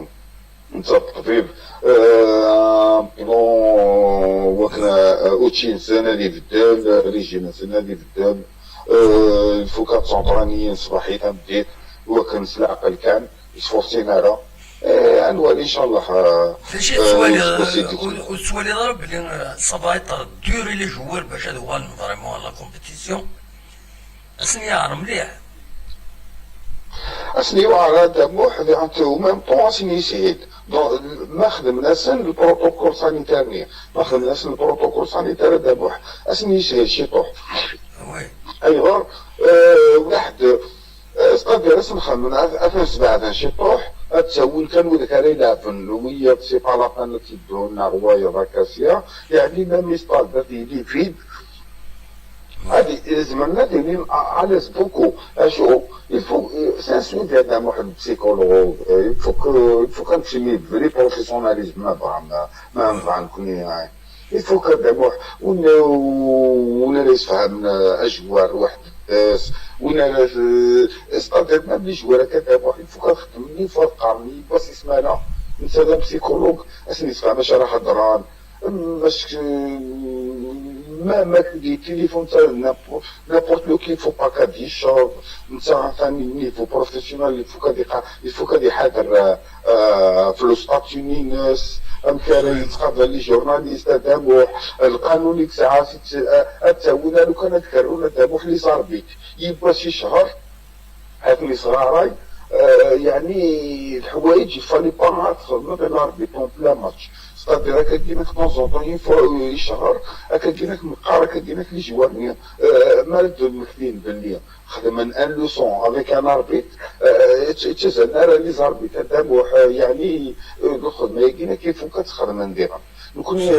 netta d ṭṭbib, euh, un plan, wakken, euh, učči-nsen ad ibeddel, régime-nsen ad ibeddel, euh, il faut que ad ttɛeṭṭren ṣṣbeḥ i tameddit, wakken s leɛqel kan, ur sfursin ara. Eh, ad nwali, ncallah, euh, D acu i euh, tettwaliḍ, ur, ur tettwaliḍ ara belli, euh, ça va être dur i les joueurs bac ad uɣalen vraiment à la compétition? Ad sen-yeɛreq mliḥ. Ad sen-yewɛer Adamu, diɣen, au même temps ad sen-yeshil. Donc, ma xedmen-asen le protocole sanitaire-nni, ma xedmen-asen le protocole sanitaire Adamu, ad sen-yeshil ciṭuḥ. Oui. Ayɣer? Euh, ulaḥedd, euh, c'est-à-dire ad sen-xedmen, ad, ad ten-sbeɛden ciṭuḥ, ad ttawin kan widak ara ilɛben, wiyaḍ c'est pas la peine ad tt-ddun, neɣ wayeḍ akka sya, yeɛni même stade ad yili vide, ad i-, zemren ad ilin à, à l'aise beaucoup. Acu? Il faut, euh, c'est un sujet d'un psychologue. Euh, il faut que, il faut qu'un petit vrai professionnalisme, ma bɣan, ma, ma bɣan nekkni, hein. Il faut que d'abord, win, win ara yesfehmen, euh, ajewwar waḥed, euh, win ara, euh, c'est-à-dire même les joueurs akka d'abord, il faut que xedmen, il faut qqaren, yiwwas isem-a, netta d psychologue, ad sen-yesfehm acu ara hedren, Parce que, même avec des téléphones, ça, n'importe, n'importe lequel, il faut pas qu'à des choses, ça, à un niveau professionnel, il faut qu'à des, il faut qu'à des hadres, euh, euh, في le statut نينس, amek ara yettqabal les journalistes, Adamu, lqanun i yesɛa, ad ttawin, lukan ad kerrun Adamu les arbitres, yiwwas icehṛ, ad ten-yesɣaray, euh, yeɛni, leḥwayeǧ, il fallait pas ad txedmeḍ l'arbitre en plein match. C'est-à-dire, akka ginak, de temps en temps, une fois, euh, icehṛ, akka ginak meqqar, akka ginak les joueurs-nni, euh, mi ara d-mmektin belli xedmen un leçon avec un arbitre, euh, tt-, ttazalen ara les arbitres, Adamu, euh, yeɛni, euh, lxedma-agi-inek, il faut qu'ad tt-xedmen diɣen. Nekkni,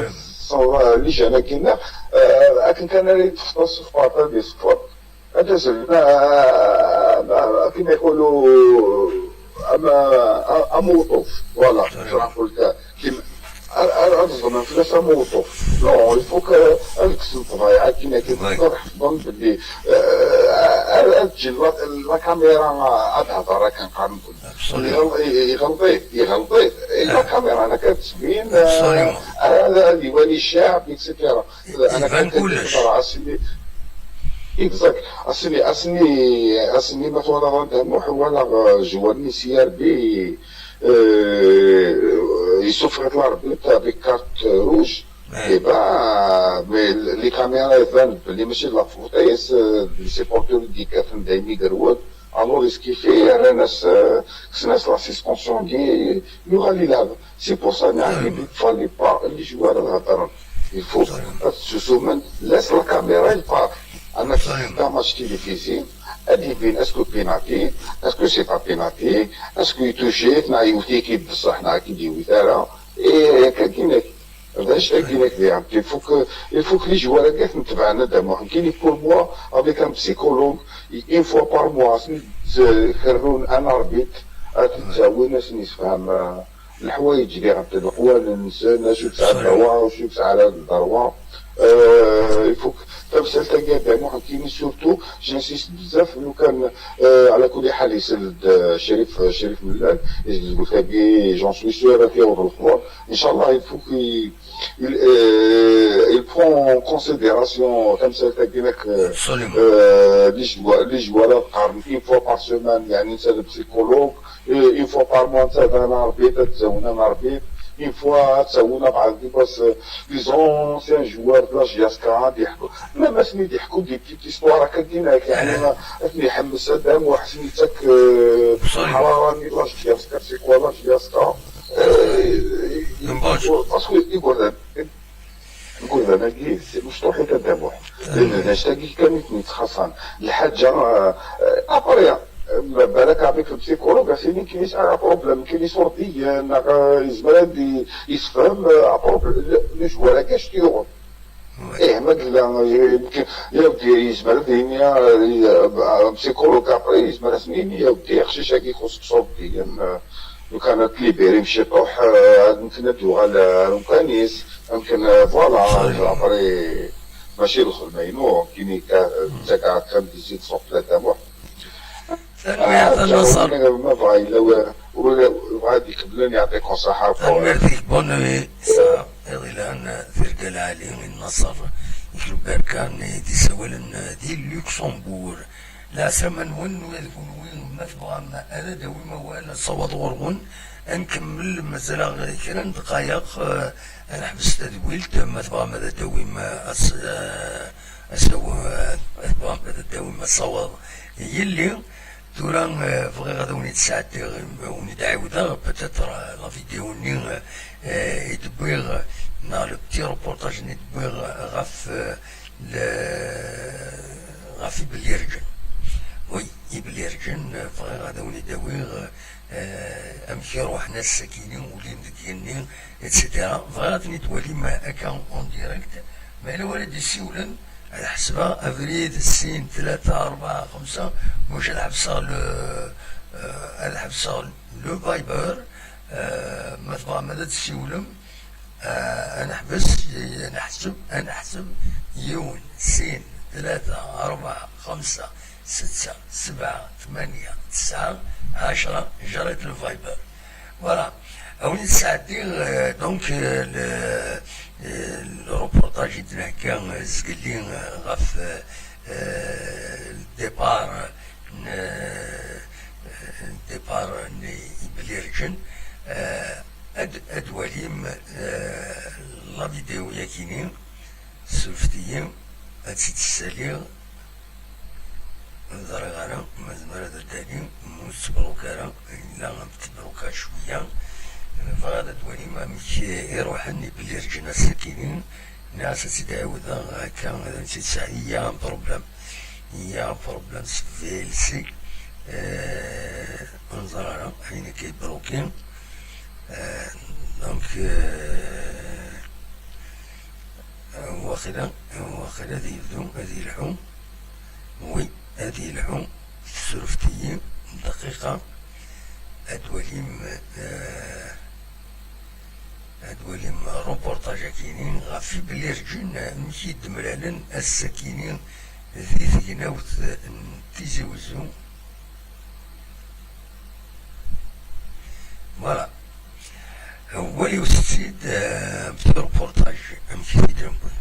les jeunes-agi-nneɣ, euh, akken kan ara yi-d-tefkeḍ s uxbaṭ ad yesfeḍ, ad azzlen, a, a, كما يقولوا, am, a, am uweṭṭuf, voilà, ẓriɣ qult, كما, ar, ar, ad ẓẓmen fell-as am uweṭṭuf. Non, il faut que, ad kksen ṭṭbayeɛ, akken, akken, ad ḥefḍen belli, euh, ad, ad ǧǧen la, la caméra ad tehder akken qqaren. Absolument. Iɣel-, i-, iɣelḍ-it, iɣelḍ-it. La caméra akka ad tettbin, euh, ad, ad iwali ccɛeb, et cetera. Iban kullec. Exact. Ass-nni, ass-nni, ass-nni ma twalaḍ Adamu, walaɣ, euh, joueur-nni C R B, euh, yessufeɣ-it l'arbitre avec carte rouge. Eh ben, mais les caméras, iban belli mačči d la faute-is, euh, les supporters i d-yekkaten daymi gar wul. Alors, yeskifi, rran-as, euh, kksen-as la suspension-nni, yuɣal ilɛeb. C'est pour ça, neɣ, il fallait pas les joueurs ad heddren. Il faut ad susmen, laisse la caméra, il part. Annak, c'est un match télévisé, ad d-ibin est-ce que penalty, est-ce que c'est pas penalty, est-ce que touché, neɣ yewwet-ik-id bṣaḥ, neɣ ur k-id-yewwit ara. Et kagina, d acu-agi-inek diɣen? Il faut que, il faut que les joueurs-agi ad ten-tebɛen, a Dda Muḥ. Nekkini, pour moi, avec un psychologue, une fois par mois, ad sen-d-kerrun un arbitre, ad ten-d-awin, ad sen-yessefhem, euh, leḥwayeǧ diɣen, leqwanen-nsen, acu yesɛa ddrewa, acu yesɛa ddrewa. Euh, il faut que tamsalt-agi, a Dda Muḥ, nekkini surtout, j'insiste bzaf, lukan, euh, ɛla kulli ḥal, isel-d, euh, Crif, euh, Crif Mellal, isel-d tagi, j'en suis sûr, ad t-yaweḍ lexbar. Inchallah, il faut qu'il, il, euh, il prend en considération tamsalt-agi-inek, euh, Absolument. Euh, les joueurs, les joueurs, une fois par semaine, il y a une séance de psychologue, euh, une fois par mois, ça donne un arbitre, ça donne un arbitre, une fois, ça donne un arbitre, parce que les anciens joueurs de la J S K, des, même si des coups, des petites histoires, كدينا يعني ما اسمي حمد سدام وحسين تك Absolument. حرارة de la J S K, c'est quoi la J S K? Euh, N'empêche. Parce que يقول لك، نقول أنا كي مشطوحي تدابح. لأن الناس تاكي كانت نتخصص الحاجة، آه، أبريا. بالك avec le psychologue, c'est lui qui a un problème, qui est sorti, il y a un, euh, il se met, il se ferme, euh, un problème. Le, le joueur, la question. ايه، ما قلنا يمكن يا ودي يزمر دينيا، psychologue après يزمر سنين يا ودي، خشيش هاكي خصك صوب ديا. لو كانت ليبيري مشي طوح، آه، يمكن تدوغ على روكانيس، يمكن، آه، voilà. Après ماشي الخدمة ينو كيني تاكا كان ديزيد صوب لا تاموح. تنمية النصر. ما بغا الا ولا بغا يقبلني يعطيكم الصحة. Tanemmirt-ik, bonne nuit. Ass-a iḍ yelhan, tirga lɛali i Nnaṣer Ikluberkan i d-isawalen di Luxembourg. Lɛeslama-nwen, ula d kunwi ma tebɣam ad d-tawim awal, nessaweḍ ɣur-wen. Ad nkemmel, mazal-aɣ kra n ddqayeq, eh, ad neḥbes tadwilt, ma tebɣam ad d-tawim, eh, as-, eh, asaw-, eh, ma tebɣam ad d-tawim asawaḍ yelli. Tura, eh, bɣiɣ ad awen-id-sɛeddiɣ, ad awen-id-ɛiwdeɣ, peut-être, eh, la vidéo-nni, eh, i d-wwiɣ, neɣ le petit reportage-nni i d-wwiɣ ɣef, eh, le, ɣef Ibellirǧen. Oui, Ibellirǧen, eh, bɣiɣ ad awen-id-awiɣ, eh, amek i ruḥen ass-agi-nni, ulin deg yigenni, et cetera. Bɣiɣ ad ten-id-twalim akka en direct. Ma yella wara d-isiwlen, ad ḥesbeɣ abrid sin, tlata, rebɛa, xemsa, maca ad ḥebseɣ le, eh, ad ḥebseɣ le Viber. Eh, ma tebɣam ad d-tessiwlem, eh, ad neḥbes, ad neḥseb, ad neḥseb, yiwen, sin, tlata, rebɛa, xemsa, setta, sebɛa, tmanya, tesɛa, ɛecra, ǧret le Viber. Voilà. Awen-id-sɛeddiɣ, eh, donc, eh, le, eh, le reportage i d-nhegga, eh, zgelli, eh, ɣef, eh, eh, le départ n, eh, le départ n Ibellirǧen. Eh, ad, ad twalim, eh, la vidéo-yagi-nni, surfet-iyi, ad tt-id-ssaliɣ. Ur ẓriɣ ara ma zemreɣ ad d-tali, ur tettebruka ara, yella am tettebruka cwiya. Bɣiɣ ad twalim amek i ruḥen Ibellirǧen ass-akini. Nniɣ-as ad tt-id-ɛiwdeɣ akka, ad tt-id-sɛeddiɣ. Il y a un problème. Il y a un problème s V L C. Eh, ur neẓri ara, ayen akka yebrukin. Eh, donc, eh, waqila, waqila ad yebdu, ad yelḥu. Oui, ad yelḥu. Tessurfet-iyi dqiqa. Ad twalim, eh, ad twalim reportage-akini ɣef Ibellirǧen, amek i d-mlalen ass-akini di tegnawt n Tizi Wezzu. Voilà. Waliwet-tt-id, eh, petit reportage, amek i t-id-newwi.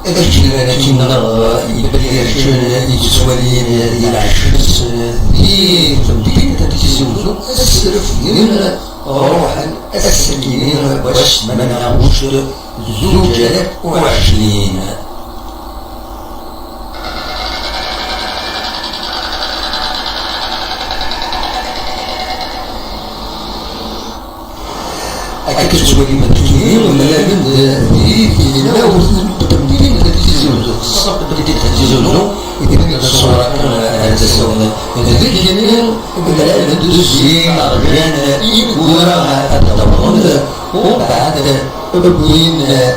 Akken akin neɣ Ibellirǧen i yettwalin di lɛecc-is di temdint n Tizi Wezzu, asref din ruḥen ass-agi wass tmanya ɣuct zuǧ alaf u ɛecrin. Akka tettwalim akken, mlalen di tilawt n temdint n Tizi Uzzu, xeṣṣa n temdint n Tizi Uzzu, i d ṣṣura kan ar d-asawen. Deg igenni, mlalen-d, zzin, rjan ineggura ad d-awḍen, umbeɛd wwin, eh,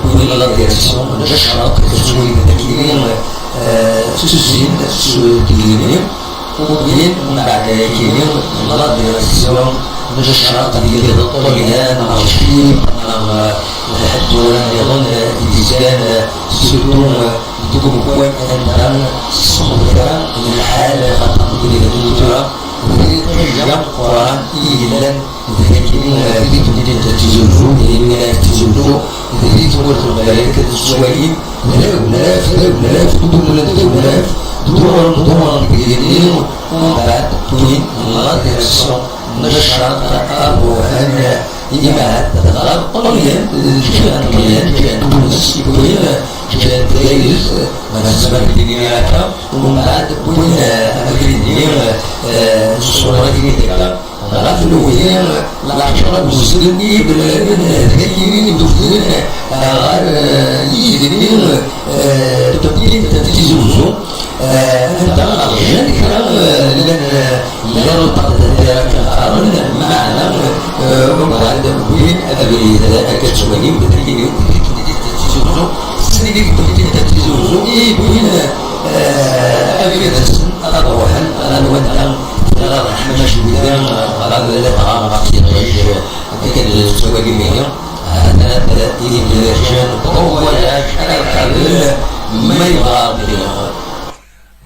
wwin la direction n ccreq, tettwalim akken, eh, ttuzzin s tgelmi. Wwin, umbeɛd ayagi, la direction n ccreq deg Ṭṭelyan, neɣ Ckim, neɣ, eh, lḥedd tura nniḍen, eh, i d-yezgan, eh, surtout, eh, deg umkan anda semmḍ kra n lḥal, xaṭer deg tura d iṭij d ameqqran i yellan dagi, eh, di temdint n Tizi Uzzu, di lwilayat n Tizi Uzzu, di tmurt n Leqbayel, akken tettwalim, d awlaf, d awlaf, ddumlen d awlaf, duren, duren deg igenni, umbeɛd wwin la direction n ccreq, ruḥen, imɛad ɣer Ṭṭelyan, ǧǧan Ṭṭelyan, ǧǧan Tunes, wwin, ǧǧan Bgayet, ma nezmer ad d-nini akka, umbeɛd wwin, eh, abrid-nni, eh, n Ṣṣura-nni akka. Ɣef lewhi, lɛecṛa n uzgen i d-mlalen dagi i d-ufgen ɣer, eh, yigenni, eh, n temdint n Tizi Uzzu, eh, anda rjan kra, eh, llan, eh, llan ṭṭerḍen kan qqaren, meɛna, eh, umbeɛd wwin abrid, akka ttwalim dagi i d-ufgen Tizi Uzzu, srid i d-ufgen Tizi Uzzu, i wwin, eh, abrid-nsen ad ruḥen ɣer wanda Ɣer ḥmac wida, ɣer ladɣa ɣef yiṭij, akken tettwalim ihi, ahat i d-yerjan uwayac ara qabel ma yebɣa Rebbi.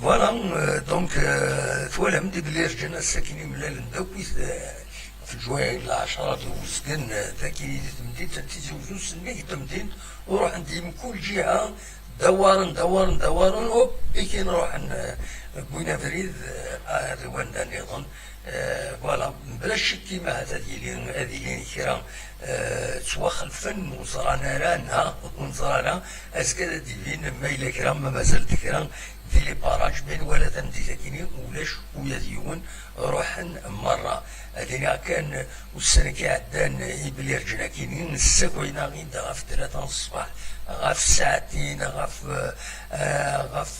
Voilà, euh, donc, euh, twalam-d belli rǧan ass-akin imlalen d akk-it, euh, fi lǧwayya n lɛecṛa d uzgen, euh, dagi di temdint n Tizi Uzzu, sennig temdint, u ruḥen-d i mkul ǧiha, dawaren, dawaren, dawaren, hop, ikin ruḥen, euh, wwin abrid, euh, ar wanda nniḍen. Eh, voilà, mebla ccekk, ma ahat ad yili, ad ilin kra, eh, ttwaxelfen, ur ẓran ara, neɣ ur neẓra ara, azekka ad d-ibin ma yella kra, ma mazal-d kra di les parages, mais nwala tameddit-akini ulac ula d yiwen, ruḥen merra. Ad iniɣ kan, ussan-agi iɛeddan, i belli rǧen akini, ssakayen-aɣ-id ɣef tlata n ṣṣbeḥ, ɣef ssaɛtin, ɣef, eh, ɣef,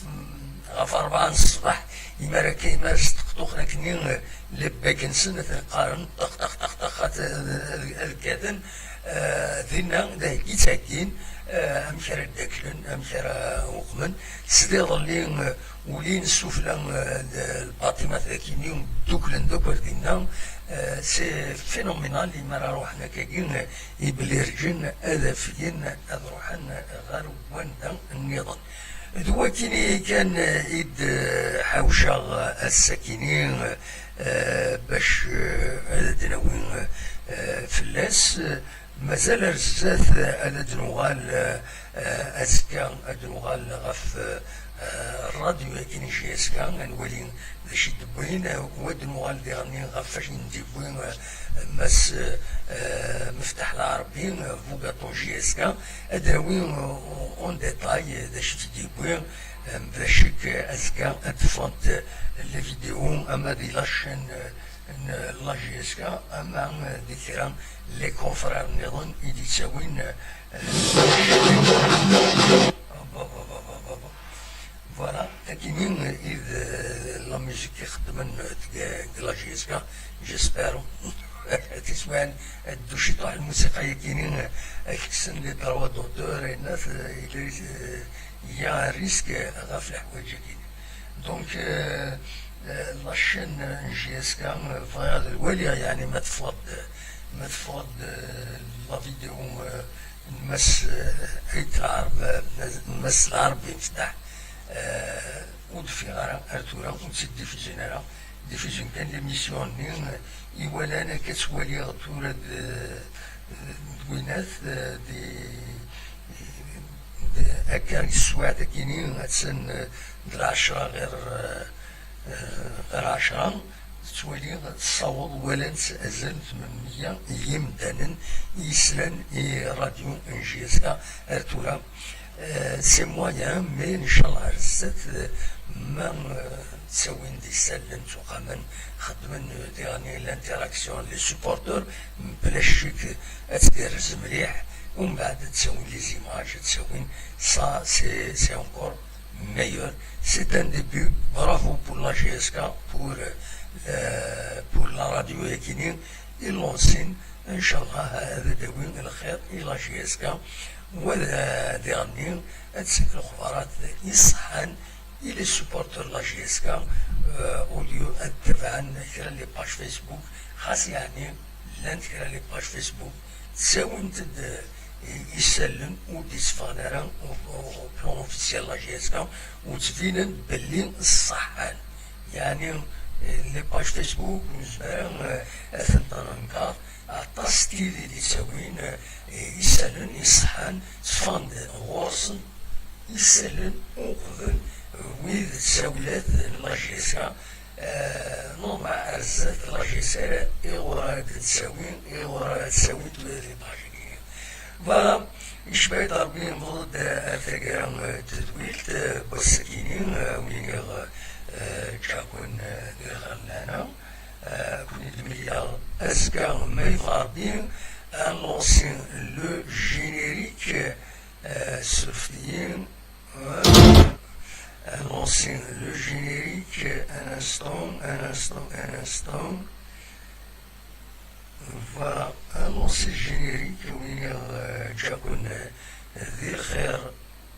ɣef rebɛa n ṣṣbeḥ, imar akka, imar steqṭuxen akkenni, eh, les becs-nsen, ad ten-qqaren, ṭex, ṭex, ṭex, ṭex, ad, ad, ad kkaten, eh, dinna, d aheggi ttheggin, eh, amek ara ddaklen, amek ara uqmen. Sdiḍelli, eh, ulin sufella, eh, d, lbaṭimat dagini, dduklen d akk ar dinna, eh, c'est phénoménal, imar ara ruḥen akkagi, eh, i belli rǧen ad afgen, ad ruḥen ɣer wanda nniḍen. D wakini kan i d-ḥawceɣ ass-akini, eh, bac, eh, ad d-nawi, eh, fell-as. Mazal ar zdat, eh, ad d-nuɣal, eh, azekka ad d-nuɣal ɣef, eh, rradyu-agi n J S K, ad nwali d acu i d-wwin, eh, u ad d-nuɣal diɣen ɣef wacu i d-yewwi, eh, Mass, eh, Meftaḥ Lɛerbi, eh, bugaṭu J S K, ad d-nawi, eh, en détail, eh, d acu i d-yewwi, eh, mebla ccek, eh, azekka ad d-ffɣent, eh, les vidéos, ama di la chaîne, eh, n la J S K, ama, eh, di kra les confrères nniḍen i d-yettawin, eh, Voilà, akini i d, eh, la musique i xeddmen deg, deg la J S K, j'espère. Tiswan, ddu ciṭuḥ lmusiqa yakini, eh, kksen les droits d'auteur, ayen, eh, il est, eh, il y a un risque ɣef leḥwayeǧ-agi. Donc, euh, euh, la chaîne n J S K, euh, bɣiɣ ad waliɣ, yeɛni, ma teffeɣ-d, ma teffeɣ-d, euh, la vidéo, euh, n Mass, euh, Ayt Lɛerb, euh, n Mass Lɛerbi Meftaḥ, euh, ur d-ffiɣ ara ar tura, ur tt-id-diffusin ara. Diffusin kan l'émission-nni, euh, iwalan akka ttwaliɣ tura d, d winat, euh, di, d, akka i teswiɛt-agi-nni, attan, euh, d lɛecṛa ɣir, euh, eh, ɣer ɛecṛa, tettwali tessaweḍ, walan-tt azal n tmen meyya n yimdanen i yeslan i rradyu n J S K ar tura. Eh, c'est moyen, mais ncallah ar zdat, eh, ma, eh, ttawin-d isallen ttuqamen, xeddmen diɣen l'interaction, les supporteurs, mebla ccek ad tgerrez mliḥ, umbeɛd ad ttawin les images, ad ttawin, ça c'est c'est encore meilleur. C'est un début. Bravo pour la J S K, pour euh, pour la radio yakini i lansin. Inchallah ad d-awin lxir i la J S K, wa d diɣenni ad tsek lexbarat iṣeḥḥan i les supporters n la J S K, euh, au lieu ad tabɛen kra les pages Facebook. Xas yeɛni llant kra les pages Facebook ttawint-d isallen ur d-itteffɣen ara au plan officiel la J S K, ur ttbinen belli ṣeḥḥan. Yeɛni les pages Facebook nezmer ad tent-nenkeṛ. Aṭas n tid i d-ittawin isallen iṣeḥḥan tteffɣen-d ɣur-sen isallen uqbel wid d ttawilat n la J S K. Normal ar zdat la J S K iɣur ara d-ttawin, iɣur ara ttawin tura di page-nni. Voilà, icba-yi-d Ṛebbi newweḍ-d ar taggara n tedwilt n wass-agi-nni, win iɣ ǧǧakun di lxir n lehna. Ad ken-id-mlileɣ azekka ma yebɣa Ṛebbi. Ad nlansi le générique, surfet-iyi. Ad nlansi le générique, un instant, un instant, un instant. Voilà, ad nlansi le générique, win iɣ ǧǧakun di lxir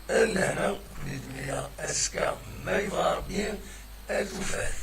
n lehna. Ad ken-id-mlileɣ azekka ma yebɣa Ṛebbi, ar tufat.